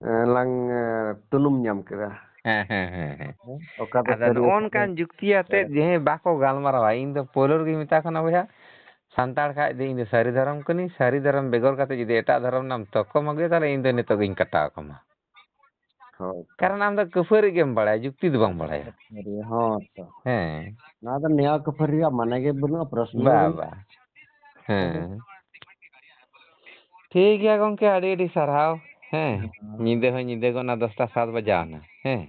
ᱮᱸ, ᱞᱟᱝ, ᱮᱸ, ᱛᱩᱱᱩᱢ ᱧᱟᱢ ᱠᱮᱫᱟ᱾ ᱦᱮᱸ, ᱦᱮᱸ, ᱦᱮᱸ, ᱦᱮᱸ᱾ ᱦᱮᱸ? ᱚᱠᱟ ᱫᱚ ᱟᱫᱚ ᱥᱟᱹᱨᱤ ᱱᱚᱜᱼᱚ ᱚᱠᱟ ᱫᱚ ᱱᱚᱝᱠᱟᱱ ᱡᱩᱠᱛᱤ ᱟᱛᱮᱫ ᱮᱲᱮ᱾ ᱡᱮ ᱵᱟᱠᱚ ᱜᱟᱞᱢᱟᱨᱟᱣᱟ, ᱤᱧ ᱫᱚ ᱯᱳᱭᱞᱳ ᱨᱮᱜᱮᱧ ᱢᱮᱛᱟ ᱠᱚ ᱠᱟᱱᱟ, ᱵᱚᱭᱦᱟ, ᱥᱟᱱᱛᱟᱲ ᱠᱷᱟᱡ ᱫᱚ ᱤᱧ ᱫᱚ ᱥᱟᱹᱨᱤ ᱫᱷᱚᱨᱚᱢ ᱠᱟᱹᱱᱟᱹᱧ, ᱥᱟᱹᱨᱤ ᱫᱷᱚᱨᱚᱢ ᱵᱮᱜᱚᱨ ᱠᱟᱛᱮ ᱡᱩᱫᱤ ᱮᱴᱟᱜ ᱫᱷᱚᱨᱚᱢ ᱨᱮᱱᱟᱜ ᱮᱢ ᱛᱚᱠᱚᱢ ᱟᱹᱜᱩᱭᱟ, ᱛᱟᱦᱞᱮ ᱤᱧ ᱫᱚ ᱱᱤᱛᱚᱜ ᱜᱤᱧ ᱠᱟᱴᱟᱣ ᱠᱟᱢᱟ᱾ ᱦᱳᱭ ᱛᱚ᱾ ᱠᱟᱨᱚᱱ ᱟᱢ ᱫᱚ ᱠᱟᱹᱯᱷᱟᱹᱨᱤ ᱜᱮᱢ ᱵᱟᱲᱟᱭᱟ, ᱡᱩᱠᱛᱤ ᱫᱚ ᱵᱟᱢ ᱵᱟᱲᱟᱭᱟ᱾ ᱠᱟᱹᱯᱷᱟᱹᱨᱤ, ᱦᱚᱸ ᱛᱚ᱾ ᱦᱮᱸ᱾ ᱱᱚᱣᱟ ᱫᱚ ᱱᱮᱭᱟᱣ ᱠᱟᱹᱯᱷᱟᱹᱨᱤ ᱨᱮᱭᱟᱜ ᱢᱟᱱᱮ ᱜᱮ ᱵᱟᱹᱱᱩᱜᱼᱟ, ᱯᱨᱚᱥᱱᱚ ᱵᱟ, ᱜᱮ ᱵᱟᱹᱱᱩᱜᱼᱟ᱾ ᱵᱟ᱾ ᱦᱮᱸ᱾ ᱦᱮᱸ᱾ ᱴᱷᱤᱠ ᱜᱮᱭᱟ ᱜᱚᱝᱠᱮ, ᱟᱹᱰᱤ ᱟᱹᱰᱤ ᱥᱟᱨᱦᱟᱣ᱾ ᱦᱮᱸ᱾ ᱦᱮᱸ᱾ ᱧᱤᱫᱟᱹ ᱦᱚᱸ ᱧᱤᱫᱟᱹ ᱜᱚᱫ ᱱᱟ, ᱫᱚᱥᱴᱟ ᱥᱟᱛ ᱵᱟᱡᱟᱣ ᱱᱟ᱾ ᱦᱮᱸ᱾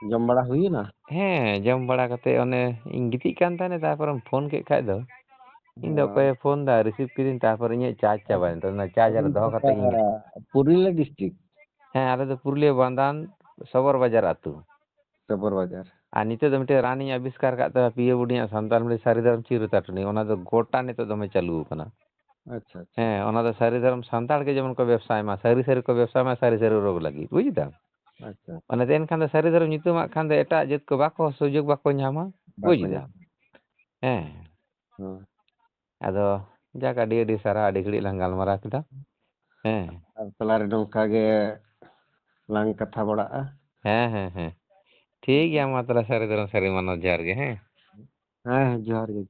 ᱡᱚᱢ ᱵᱟᱲᱟ ᱦᱩᱭᱱᱟ? ᱦᱮᱸ, ᱡᱚᱢ ᱵᱟᱲᱟ ᱠᱟᱛᱮ ᱚᱱᱮ ᱤᱧ ᱜᱤᱛᱤᱡ ᱠᱟᱱ ᱛᱟᱦᱮᱱᱟ, ᱛᱟᱨᱯᱚᱨᱮᱢ ᱯᱷᱳᱱ ᱠᱮᱫ ᱠᱷᱟᱡ ᱫᱚ᱾ ᱤᱧ ᱫᱚ ᱦᱮᱸ᱾ ᱚᱠᱚᱭᱮ ᱯᱷᱳᱱ ᱫᱟ, receive ᱠᱤᱫᱤᱧ, ᱛᱟᱨᱯᱚᱨ ᱤᱧᱟᱹᱜ charge ᱪᱟᱵᱟᱭᱮᱱ ᱛᱟᱦᱮᱸ, ᱚᱱᱟ charger ᱨᱮ ᱫᱚᱦᱚ ᱠᱟᱛᱮ ᱤᱧ ᱜᱤᱛᱤᱡ᱾ ᱯᱩᱨᱩᱞᱤᱭᱟᱹ district? ᱦᱮᱸ, ᱟᱞᱮ ᱫᱚ ᱯᱩᱨᱩᱞᱤᱭᱟᱹ ᱵᱟᱱᱫᱟᱱ ᱥᱚᱵᱚᱨ ᱵᱟᱡᱟᱨ ᱟᱹᱛᱩ᱾ ᱥᱚᱵᱚᱨ ᱵᱟᱡᱟᱨ᱾ ᱟᱨ ᱱᱤᱛᱚᱜ ᱫᱚ ᱢᱤᱫᱴᱮᱱ ᱨᱟᱱᱤᱧ ᱟᱵᱤᱥᱠᱟᱨ ᱟᱠᱟᱫ ᱛᱟᱯᱮᱭᱟ, ᱵᱩᱰᱤᱭᱟᱜ ᱥᱟᱱᱛᱟᱲ ᱢᱤᱰᱤᱭᱟ ᱥᱟᱹᱨᱤ ᱫᱷᱚᱨᱚᱢ ᱪᱤᱨ ᱨᱩᱛᱟ ᱴᱩᱱᱤ, ᱚᱱᱟ ᱫᱚ ᱜᱚᱴᱟ ᱱᱤᱛᱚᱜ ᱫᱚᱢᱮ ᱪᱟᱹᱞᱩ ᱟᱠᱟᱱᱟ᱾ ᱟᱪᱪᱷᱟ, ᱟᱪᱪᱷᱟ᱾ ᱦᱮᱸ, ᱚᱱᱟ ᱫᱚ ᱥᱟᱹᱨᱤ ᱫᱷᱚᱨᱚᱢ ᱥᱟᱱᱛᱟᱲ ᱜᱮ ᱡᱮᱢᱚᱱ ᱠᱚ ᱵᱮᱵᱽᱥᱟᱭ ᱢᱟ, ᱥᱟᱹᱨᱤ ᱥᱟᱹᱨᱤ ᱠᱚ ᱵᱮᱵᱽᱥᱟᱭ ᱢᱟ, ᱥᱟᱹᱨᱤ ᱥᱟᱹᱨᱤ ᱨᱳᱜᱽ ᱞᱟᱹᱜᱤᱫ, ᱵᱩᱡ ᱫᱟᱢ? ᱟᱪᱪᱷᱟ᱾ ᱚᱱᱟ ᱫᱚ ᱮᱱᱠᱷᱟᱱ ᱫᱚ ᱥᱟᱹᱨᱤ ᱫᱷᱚᱨᱚᱢ ᱧᱩᱛᱩᱢᱟᱜ ᱠᱷᱟᱱ ᱫᱚ ᱮᱴᱟᱜ ᱡᱟᱹᱛ ᱠᱚ ᱵᱟᱠᱚ ᱥᱩᱡᱳᱜᱽ ᱵᱟᱠᱚ ᱧᱟᱢᱟ, ᱵᱟᱠᱚ ᱵᱩᱡ ᱧᱟᱢᱟ᱾ ᱫᱟᱢ? ᱦᱮᱸ᱾ ᱦᱮᱸ᱾ ᱟᱫᱚ ᱡᱟᱠ, ᱟᱹᱰᱤ ᱟᱹᱰᱤ ᱥᱟᱨᱦᱟᱣ, ᱟᱹᱰᱤ ᱜᱷᱟᱹᱲᱤᱡ ᱞᱟᱝ ᱜᱟᱞᱢᱟᱨᱟᱣ ᱠᱮᱫᱟ᱾ ᱦᱮᱸ᱾ ᱟᱨ ᱛᱟᱞᱟᱨᱮ ᱱᱚᱝᱠᱟ ᱜᱮ ᱞᱟᱝ ᱠᱟᱛᱷᱟ ᱵᱟᱲᱟᱜᱼᱟ᱾ ᱦᱮᱸ, ᱦᱮᱸ, ᱦᱮᱸ᱾ ᱴᱷᱤᱠ ᱜᱮᱭᱟ, ᱢᱟ ᱛᱟᱦᱞᱮ ᱥᱟᱹᱨᱤ ᱫᱷᱚᱨᱚᱢ ᱥᱟᱹᱨᱤ ᱢᱟᱱᱟᱣ ᱡᱚᱦᱟᱨ ᱜᱮ, ᱦᱮᱸ᱾ ᱦᱮᱸ, ᱦᱮᱸ, ᱡᱚᱦᱟᱨ ᱜᱮ, ᱡᱚᱦᱟᱨ᱾